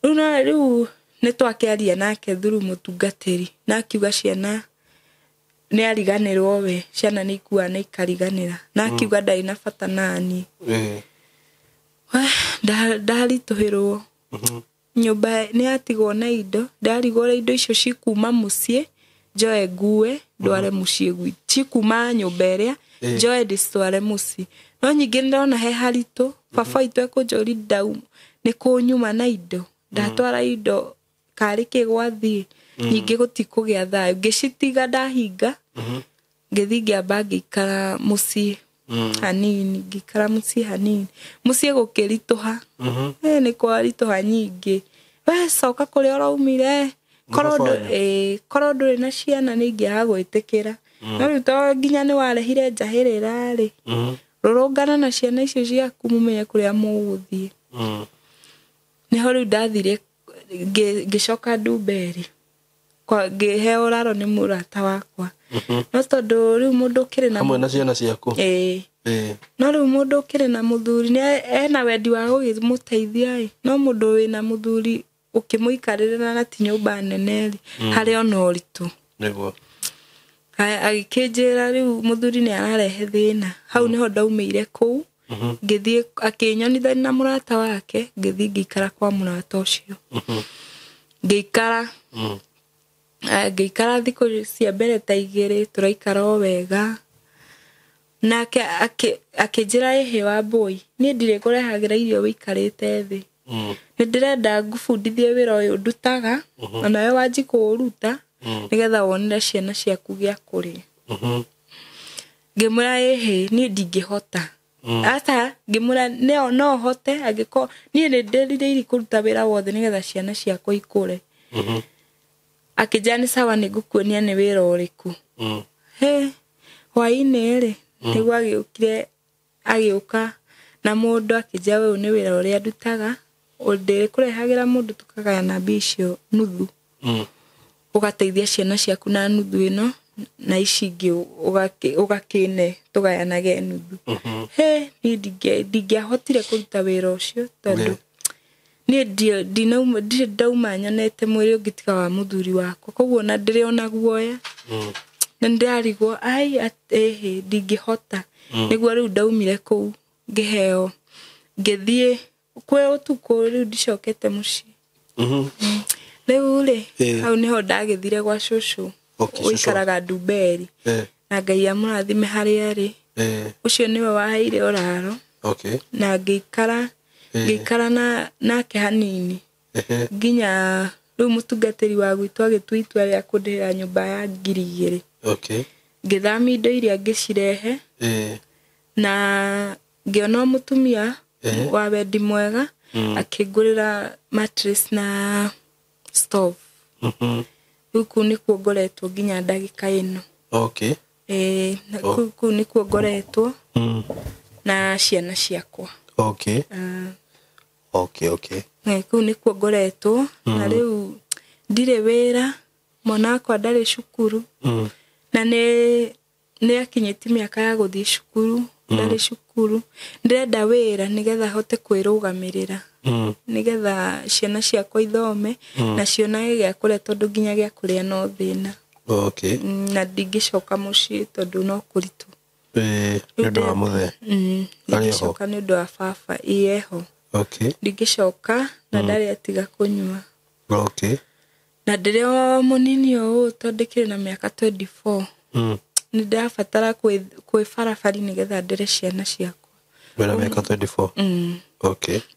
Rĩu no rĩu nĩ twakĩaria nake through mũtungatĩri, na akiuga ciana nĩ ariganĩrwo we, ciana nĩ ikuaga na ikariganĩra, na akiuga ndarĩ na bata naniĩ. Ndaritũhĩrwo. Nyũmba nĩ yatigwo na indo, ndarigwo ũrĩa indo icio cikuma mũciĩ, njoe ngue ndware mũciĩ gwitũ, cikuma nyũmba ĩrĩa njoe ndĩcitware mũciĩ. No ningĩ nĩndona he haritũ, baba witũ ekũnjũria ndau nĩ kũnyuma na indo, ndatwara indo karĩ kĩ gwathiĩ, ningĩ gũtikũgĩa thayũ. Ngĩcitiga ndahinga, ngĩthiĩ ngĩamba ngĩikara mũciĩ hanini, ngĩikara mũciĩ hanini, mũciĩ gũkĩritũha. Nĩ kwaritũha nyingĩ. We coka kũrĩa ũraumire, korwo ndũrĩ na ciana nĩ ingĩaga gwĩtĩkĩra. No rĩu to nginya nĩ warehire njahĩrĩra rĩ, rũrũngana na ciana icio ciaku mũmenye kũrĩa mũgũthiĩ. Nĩho rĩu ndathire ngĩcoka Ndumberi, ngĩheo ũraro nĩ mũrata wakwa. No tondũ rĩu mũndũ ũkĩrĩ na hamwe na ciana ciaku. Ĩĩ. No rĩu mũndũ ũkĩrĩ na mũthuri nĩ ena wendi wa gũkĩmũteithia ĩ, no mũndũ wĩna mũthuri ũkĩmũikarĩrĩra na ti nyũmba nene rĩ, harĩ ona ũritũ. Nĩguo. Agĩkĩnjĩra rĩu mũthuri nĩ ararehe thĩna. Hau nĩho ndaumĩire kũu, ngĩthiĩ akĩnyonithania na mũrata wake, ngĩthiĩ ngĩikara kwa mũrata ũcio. Ngĩikara. Ngĩikara thikũ cia mbere ta 2, tũraikara o wega. Nake akĩnjĩra ĩhĩ wa boy, niĩ ndirĩ ngũrehagĩra irio wĩikarĩte thĩ. Nĩ ndĩrenda ngũbundithie wĩra ũyũ ndutaga, onawe wanji kũũruta, nĩgetha wonere ciana ciaku gĩa kũrĩa. Ngĩmwĩra ĩhĩ, niĩ ndingĩhota. Ata ngĩmwĩra no hote angĩkorwo niĩ nĩ ndĩrirĩirie kũruta wĩra wothe nĩgetha ciana ciakwa ikũre. Akĩnjĩra nĩ sawa, nĩ ngũkuonia nĩ wĩra ũrĩkũ. He hwaĩ-inĩ rĩ, nĩguo agĩũkire, agĩũka na mũndũ akĩnjĩra ũyũ nĩ wĩra ũrĩa ndutaga, ndĩkũrehagĩra mũndũ tũkagayana mbia icio nuthu. Ũgateithia ciana ciaku na nuthu ĩno, na ici ingĩ ũgakĩne tũgayanage nuthu. He niĩ ndingĩahotire kũruta wĩra ũcio tondũ niĩ ndirĩ ndauma nyonete mwĩrĩ ũngĩ tiga wa mũthuri wakwa, koguo ona ndĩrĩ ona guoya. Na nĩndĩrarigwo ai ĩhĩ ndingĩhota. Nĩguo rĩu ndaumire kũu ngĩheo ngĩthiĩ kwĩ ũtukũ, rĩu ndicokete mũciĩ. Rĩu rĩ, hau nĩho ndagĩthire gwa cũcũ ũikaraga Ndumberi. Na Ngai amũrathime harĩa arĩ. Ũcio nĩwe waheire ũraro. Na ngĩikara ngĩikara nake hanini nginya rĩu mũtungatĩri wa gwitũ agĩtua itua rĩa kũndĩhĩra nyũmba ya 2,000. Ngĩthamia indo iria ngĩcirehe. Na ngĩona mũtumia wa wendi mwega akĩngũrĩra mattress na stove. Rĩu kũu nĩkuo ngoretwo nginya ndagĩka ĩno. Kũu nĩkuo ngoretwo na ciana ciakwa. Kũu nĩkuo ngoretwo na rĩu ndirĩ wĩra, mwana wakwa ndarĩ cukuru. Na nĩ akinyĩtie mĩaka ya gũthiĩ cukuru, ndarĩ cukuru. Ndĩrenda wĩra nĩgetha hote kwĩrũgamĩrĩra. Nĩgetha ciana ciakwa ithome na cionage gĩa kũrĩa tondũ nginya gĩa kũrĩa no thĩna. Na ndingĩcoka mũciĩ tondũ no kũritũ. Nĩ ũndũ wa mũthee. Ndingĩcoka nĩ ũndũ wa baba ieho. Ndingĩcoka na ndarĩ atiga kũnyua. Na ndĩrĩ o mũnini o ũũ tondũ ndĩkĩrĩ na mĩaka 24. Nĩ ndĩrabatara kwĩbarabari nĩgetha ndere ciana ciakwa. Wĩna mĩaka 24?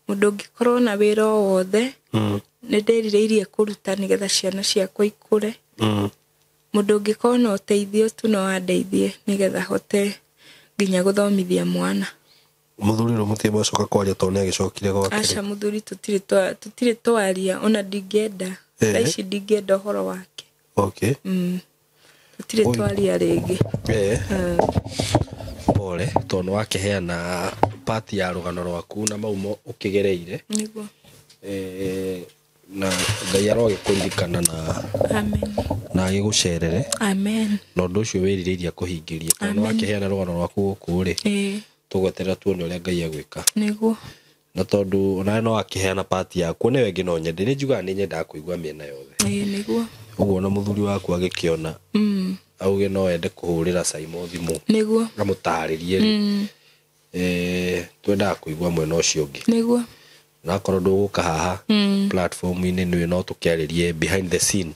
Mũndũ ũngĩkorwo na wĩra o wothe, nĩ ndĩrirĩirie kũruta nĩgetha ciana ciakwa ikũre. Mũndũ ũngĩkorwo na ũteithio tu no andeithie nĩgetha hote nginya gũthomithia mwana. Mũthuri rĩu mũtirĩ mwacoka kwaria tondũ nĩ agĩcokire gwake? Aca, mũthuri tũtirĩ twaria, ona ndingĩenda. Thaa ici ndingĩenda ũhoro wake. Tũtirĩ twaria rĩngĩ. Pole, tondũ nĩ wakĩheana part ya rũgano rwaku na mau ũkĩgereire. Nĩguo. Na Ngai arogĩkũririkana na Amen. na agĩgũcerere. Amen. Na ũndũ ũcio wĩrirĩirie kũhingĩrie. Tondũ nĩ wakĩheana rũgano rwaku gũkũ rĩ. Tũgweterera tuone ũrĩa Ngai egwĩka. Nĩguo. Na tondũ onawe no akĩheana part yaku nĩwe ĩngĩ no nyende. Nĩ njugaga nĩ nyendaga kũigua mĩena yothe. Nĩguo. Ũguo ona mũthuri waku agĩkĩona auge no ende kũhũrĩra Saimo thimũ. Nĩguo. Amũtarĩrie rĩ. Twendaga kũigua mwena ũcio ũngĩ. Nĩguo. Na akorwo ndũgũka haha platform-inĩ nĩwe no tũkĩarĩrie behind the scene.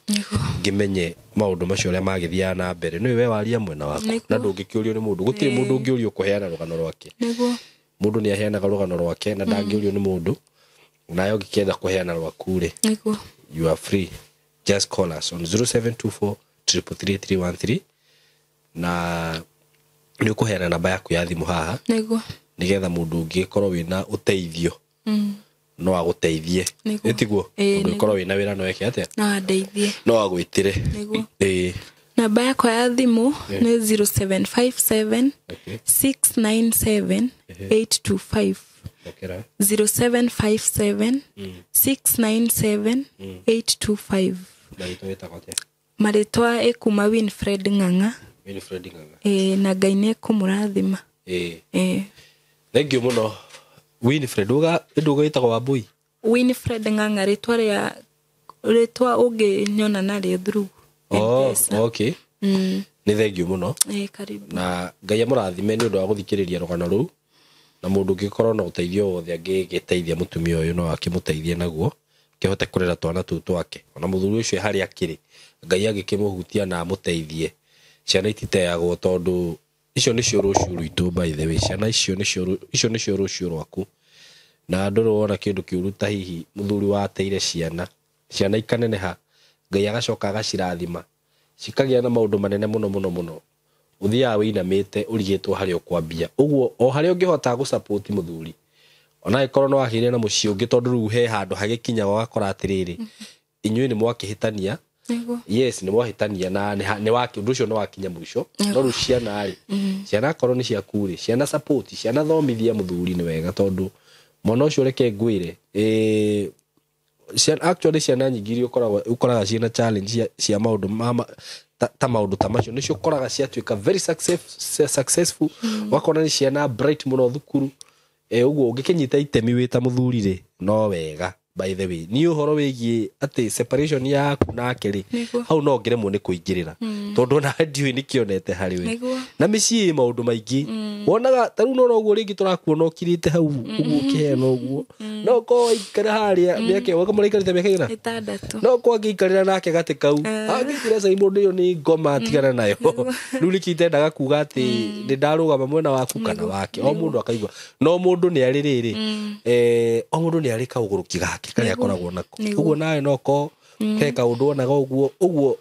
Ngĩmenye maũndũ macio ũrĩa magĩthiaga na mbere. Nĩwe we waria mwena waku. Na ndũngĩkĩũrio nĩ mũndũ. Gũtirĩ mũndũ ũngĩũrio kũheana rũgano rwake. Nĩguo. Mũndũ nĩ aheanaga rũgano rwake na ndangĩũrio nĩ mũndũ. Nawe ũngĩkĩenda kũheana rwaku rĩ. Nĩguo. You are free. Just call us on 0724 333 313 na nĩ ũkũheana namba yaku ya thimũ haha. Nĩguo. Nĩgetha mũndũ ũngĩkorwo wĩna ũteithio no agũteithie. Ĩtiguo? Mũndũ ũngĩkorwo wĩna wĩra no eke atĩa? No andeithie. No agwĩtĩre. Nĩguo. Namba yakwa ya thimũ nĩ 0757 697 825. 0757 697 825. Marĩtwa ĩkuma Winfred Ng'ang'a. Winfred Ng'ang'a. Na Ngai nĩ ekũmũrathima. Thank you mũno Winfred. Ndũga ĩtagwo Wambui? Winfred Ng'ang'a, rĩtwa rĩa rĩtwa ũngĩnyona narĩo through M-Pesa. Nĩ thank you mũno. Karibu. Na Ngai amũrathime nĩ ũndũ wa gũthikĩrĩria rũgano rũu. Na mũndũ ũngĩkorwo na ũteithio wothe angĩgĩteithia mũtumia ũyũ no akĩmũteithie naguo kĩhote kũrera twana tũu twake. Ona mũthuri ũcio harĩa akĩrĩ Ngai agĩkĩmũhutia na amũteithie. Ciana ititeagwo tondũ icio nĩcio rũciũ rwitũ, by the way. Ciana icio nĩcio icio nĩcio rũciũ rwaku. Na ndũrĩ wona kĩndũ kĩũru ta hihi mũthuri wateire ciana, ciana ikaneneha, Ngai agacoka agacirathima, cikagĩa na maũndũ manene mũno mũno mũno. Ũthiaga wĩinamĩte ũrigĩtwo harĩa ũkwambia. Ũguo o harĩa ũngĩhota gũsupport mũthuri, ona angĩkorwo no agĩire na mũciĩ ũngĩ tondũ rĩu he handũ hagĩkinya ũgakora atĩrĩrĩ, inyuĩ nĩ mwakĩhĩtania. Yes, nĩ mwahĩtania na nĩ ũndũ ũcio nĩ wakinya mũico. No rĩu ciana rĩ, ciana akorwo nĩ ciaku rĩ, ciana support, ciana thomithia mũthuri nĩ wega tondũ mwana ũcio reke ngwĩre, actually ciana nyingĩ iria ũkoraga ciĩna challenge cia maũndũ ta maũndũ ta macio nĩcio ũkoraga ciatuĩka very successful. Ũgakora nĩ ciana bright mũno thukuru. Ũguo ũngĩkĩnyita itemi wĩ ta mũthuri rĩ, no wega. By the way, ni ũhoro wĩgiĩ atĩ separation yaku nake rĩ, hau no ngĩremwo nĩ kũingĩrĩra tondũ ona ndiũĩ nĩkĩonete harĩ we. Na mĩciĩ ĩ maũndũ maingĩ. Wonaga ta rĩu nona ũguo rĩngĩ tũrakuona ũkirĩte hau ũguo ũkĩheana ũguo. No ũkorwo waikara harĩa mĩaka ĩyo, mũraikarĩte mĩaka ĩigana? 6. No ũkorwo angĩikarĩra nake gatĩ kau. Angĩkira cai mũndũ ĩyo nĩ ngoma atigana nayo. Rĩu nĩkĩo itendaga kuga atĩ nĩ ndarũgama mwena waku kana wake. O mũndũ akaigua. No mũndũ nĩ arĩ rĩrĩ. O mũndũ nĩ arĩ kaũgũrũki gake karĩa akoragwo nako. Ũguo nawe no ko he kaũndũ wonaga ũguo ũguo,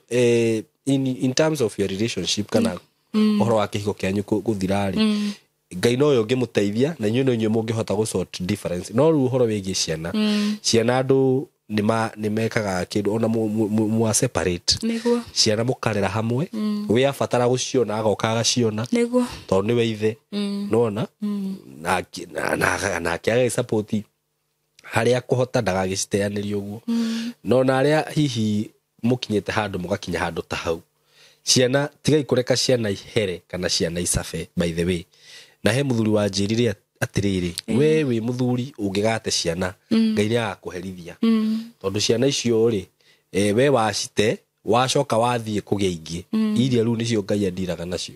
in terms of your relationship kana Ũhoro wa kĩhiko kĩanyu gũthira rĩ, Ngai nowe ũngĩmũteithia na inyuĩ no inyuĩ mũngĩhota gũ sort difference. No rĩu ũhoro wĩgiĩ ciana, ciana andũ nĩ mekaga kĩndũ ona mwa separate. Nĩguo. Ciana mũkarera hamwe, we abatara gũciona agoka agaciona. Nĩguo. Tondũ nĩwe ithe. Nĩwona? Nake agagĩsupport harĩa kũhota ndagagĩciteanĩrie ũguo. No na arĩa hihi mũkinyĩte handũ mũgakinya handũ ta hau, ciana tigai kũreka ciana ihere kana ciana icabe. By the way, na he mũthuri wanjĩrire atĩrĩrĩ, we wĩ mũthuri ũngĩgate ciana, Ngai nĩ agakũherithia. Tondũ ciana icio rĩ, we wacite wacoka wathiĩ kũgĩa ingĩ, iria rĩu nĩcio Ngai andiraga nacio.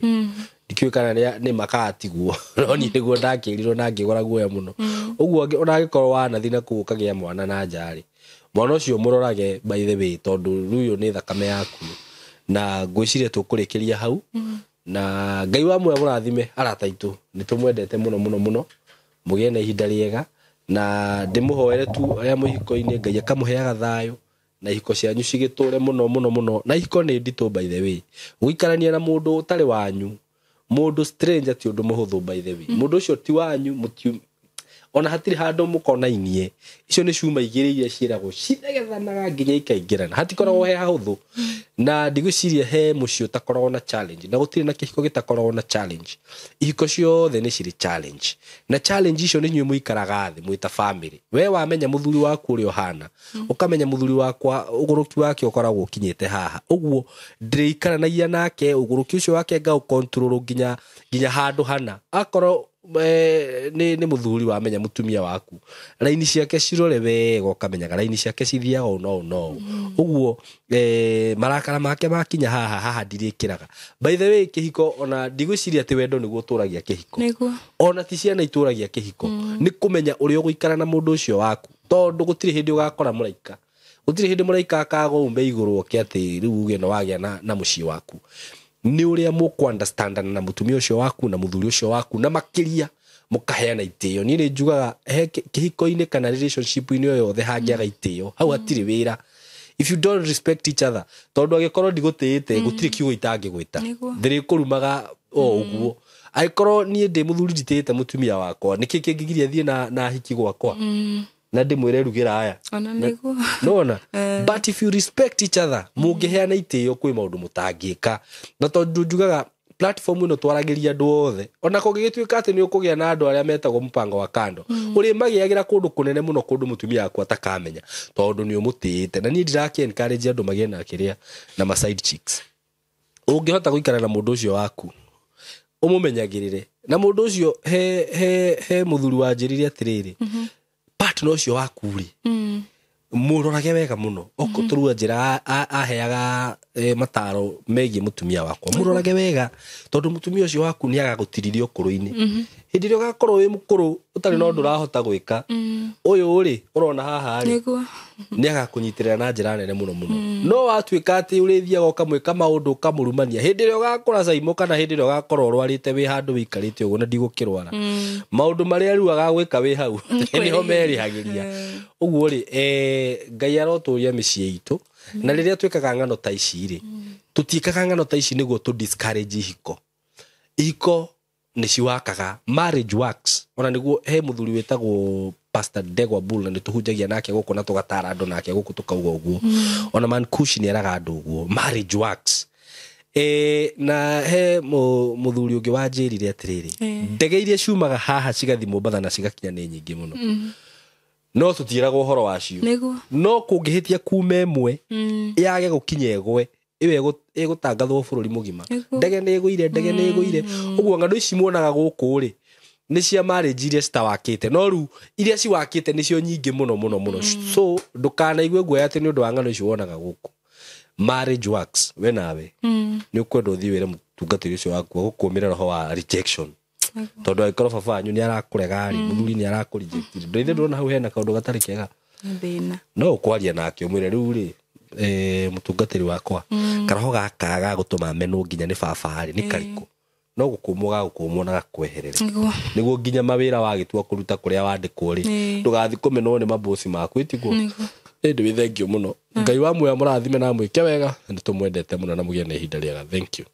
Ndikĩũĩ kana nĩ makatigwo, no niĩ nĩguo ndakĩrirwo na ngĩgũra guoya mũno. Ũguo ona angĩkorwo wanathiĩ na kũu ũkagĩa mwana na nja rĩ, mwana ũcio mũrorage by the way, tondũ rĩu ũyũ nĩ thakame yaku. Na ngwĩciria tũkũrĩkĩria hau. Na Ngai wa muoyo mũrathime arata aitũ, nĩ tũmwendete mũno mũno mũno, mũgĩe na ihinda rĩega, na ndĩmũhoere tu arĩa mwĩ ihiko-inĩ, Ngai akamũheaga thayũ na ihiko cianyu cigĩtũre mũno mũno mũno. Na ihiko nĩ nditũ by the way, gũikarania na mũndũ ũtarĩ wanyu, mũndũ stranger ti ũndũ mũhũthũ by the way. Mũndũ ũcio ti wanyu, ona hatirĩ handũ mũkonainie. Icio nĩ cuma igĩrĩ iria ciĩragwo cithegethanaga nginya ikaingĩrana, hatikoragwo he hahũthũ. Na ndigwĩciria he mũciĩ ũtakoragwo na challenge, na gũtirĩ na kĩhiko gĩtakoragwo na challenge. Ihiko ciothe nĩ cirĩ challenge, na challenge icio nĩ inyuĩ mũikaraga thĩ mwĩ ta family. We wamenya mũthuri waku ũrĩa ũhana, ũkamenya mũthuri wakwa ũgũrũki wake ũkoragwo ũkinyĩte haha, ũguo ndĩrĩikaranagia nake ũgũrũki ũcio wake ngaũcontrol nginya handũ hana. Akorwo nĩ mũthuri wamenya mũtumia waku, raini ciake cirore wega, ũkamenyaga raini ciake cithiaga ũũ na ũũ na ũũ. Ũguo marakara make makinya haha, haha ndirĩkĩraga. By the way, kĩhiko ona ndigwĩciria atĩ wendo nĩguo ũtũragia kĩhiko. Nĩguo. Ona ti ciana itũragia kĩhiko, nĩ kũmenya ũrĩa ũgũikara na mũndũ ũcio waku, tondũ gũtirĩ hĩndĩ ũgakora mũraika, gũtirĩ hĩndĩ mũraika akagwo ume igũrũ oke atĩ rĩu uge no wagĩa na mũciĩ waku. Nĩ ũrĩa mũkũ-understandana na mũtumia ũcio waku na mũthuri ũcio waku, na makĩria mũkaheana itĩo. Niĩ nĩ njugaga he kĩhiko-inĩ kana relationship-inĩ o yothe hangĩaga itĩo, hau hatirĩ wĩra. If you don't respect each other, tondũ angĩkorwo ndigũtĩĩte, gũtirĩ kiugo itangĩgwĩta, ndĩrĩkũrumaga o ũguo. Angĩkorwo niĩ ndĩ mũthuri nditĩĩte mũtumia wakwa, nĩkĩ kĩngĩgiria thiĩ na hiki gwakwa na ndĩmwĩre rugĩra aya? Ona nĩguo. Nĩwona? But if you respect each other, mũngĩheana itĩo kwĩ maũndũ mũtangĩka. Na tondũ njugaga platform ĩno twaragĩria andũ othe, ona kũngĩgĩtuĩka atĩ nĩ ũkũgĩa na andũ arĩa metagwo mũpango wa kando, ũrĩmagĩagĩra kũndũ kũnene mũno, kũndũ mũtumia waku atakamenya, tondũ nĩ ũmũtĩĩte. Na niĩ ndirakĩ encourage andũ magĩe na kĩrĩa na ma side chicks. Ũngĩhota gũikara na mũndũ ũcio waku, ũmũmenyagĩrĩre. Na mũndũ ũcio he mũthuri wanjĩrire atĩrĩrĩ, partner ũcio waku rĩ, mũrorage wega mũno. Tũrua njĩra aheaga mataro megiĩ mũtumia wakwa, mũrorage wega, tondũ mũtumia ũcio waku nĩ agagũtiriria ũkũrũ-inĩ. Hĩndĩ ĩrĩa ũgakorwo wĩ mũkũrũ ũtarĩ na ũndũ ũrahota gwĩka, ũyũ rĩ ũrona haha rĩ, nĩ agakũnyitĩrĩra na njĩra nene mũno mũno. No watuĩka atĩ ũrĩthiaga ũkamwĩka maũndũ ũkamũrumania, hĩndĩ ĩrĩa ũgakũra caimo, kana hĩndĩ ĩrĩa ũgakorwo ũrwarĩte wĩ handũ wĩikarĩte ũguo na ndigũkĩrwara, maũndũ marĩa rĩu agagwĩka wĩ hau nĩho merĩhagĩria. Ũguo rĩ, Ngai arotũria mĩciĩ itũ. Na rĩrĩa twĩkaga ng'ano ta ici rĩ, tũtiĩkaga ng'ano ta ici nĩguo tũ discourage ihiko. Ihiko nĩ ciwakaga, marriage works. Ona nĩguo he mũthuri wĩtagwo Pastor Ndegwa Bull, na nĩ tũhunjagia nake gũkũ na tũgatara andũ nake gũkũ tũkauga ũguo. Ona Man Kushi nĩ eraga andũ ũguo, marriage works. Na he mũthuri ũngĩ wanjĩrire atĩrĩrĩ, ndege iria ciumaga haha cigathiĩ Mombatha na cigakinya nĩ nyingĩ mũno, no tũtiĩragwo ũhoro wacio. No kũngĩhĩtia kuma ĩmwe yage gũkinya ĩgwe, ĩyo ĩgũtangathwo bũrũri mũgima. Ndege nĩ ĩgũire, ndege nĩ ĩgũire. Ũguo ng'ano ici muonaga gũkũ rĩ, nĩ cia marriage iria citawakĩte, no rĩu iria ciwakĩte nĩcio nyingĩ mũno mũno mũno. So ndũkanaigue guoya atĩ nĩ ũndũ wa ng'ano icio wonaga gũkũ. Marriage works. We nawe nĩ ũkwenda ũthiĩ wĩre mũtungatĩri ũcio waku agũkũmĩre roho wa rejection, tondũ angĩkorwo baba wanyu nĩ arakũrega rĩ, mũthuri nĩ arakũreject rĩ, ndũithe ndũrona hau hena kaũndũ gatarĩ kega. No ũkwaria nake ũmwĩre rĩu rĩ, mũtungatĩri wakwa, karoho gaka gagũtũma menwo nginya nĩ baba rĩ, nĩ karĩkũ? No gũkũmwo gagũkũmwo na gakweherere, nĩguo nginya mawĩra wagĩtua kũruta kũrĩa wandĩkwo rĩ, ndũgathiĩ kũmenwo nĩ mabosi maku, ĩtiguo? Ĩndĩ wĩ thengio mũno. Ngai wa muoyo mũrathime na mwĩke wega, nĩ tũmwendete mũno na mũgĩe na ihinda rĩega. Thank you.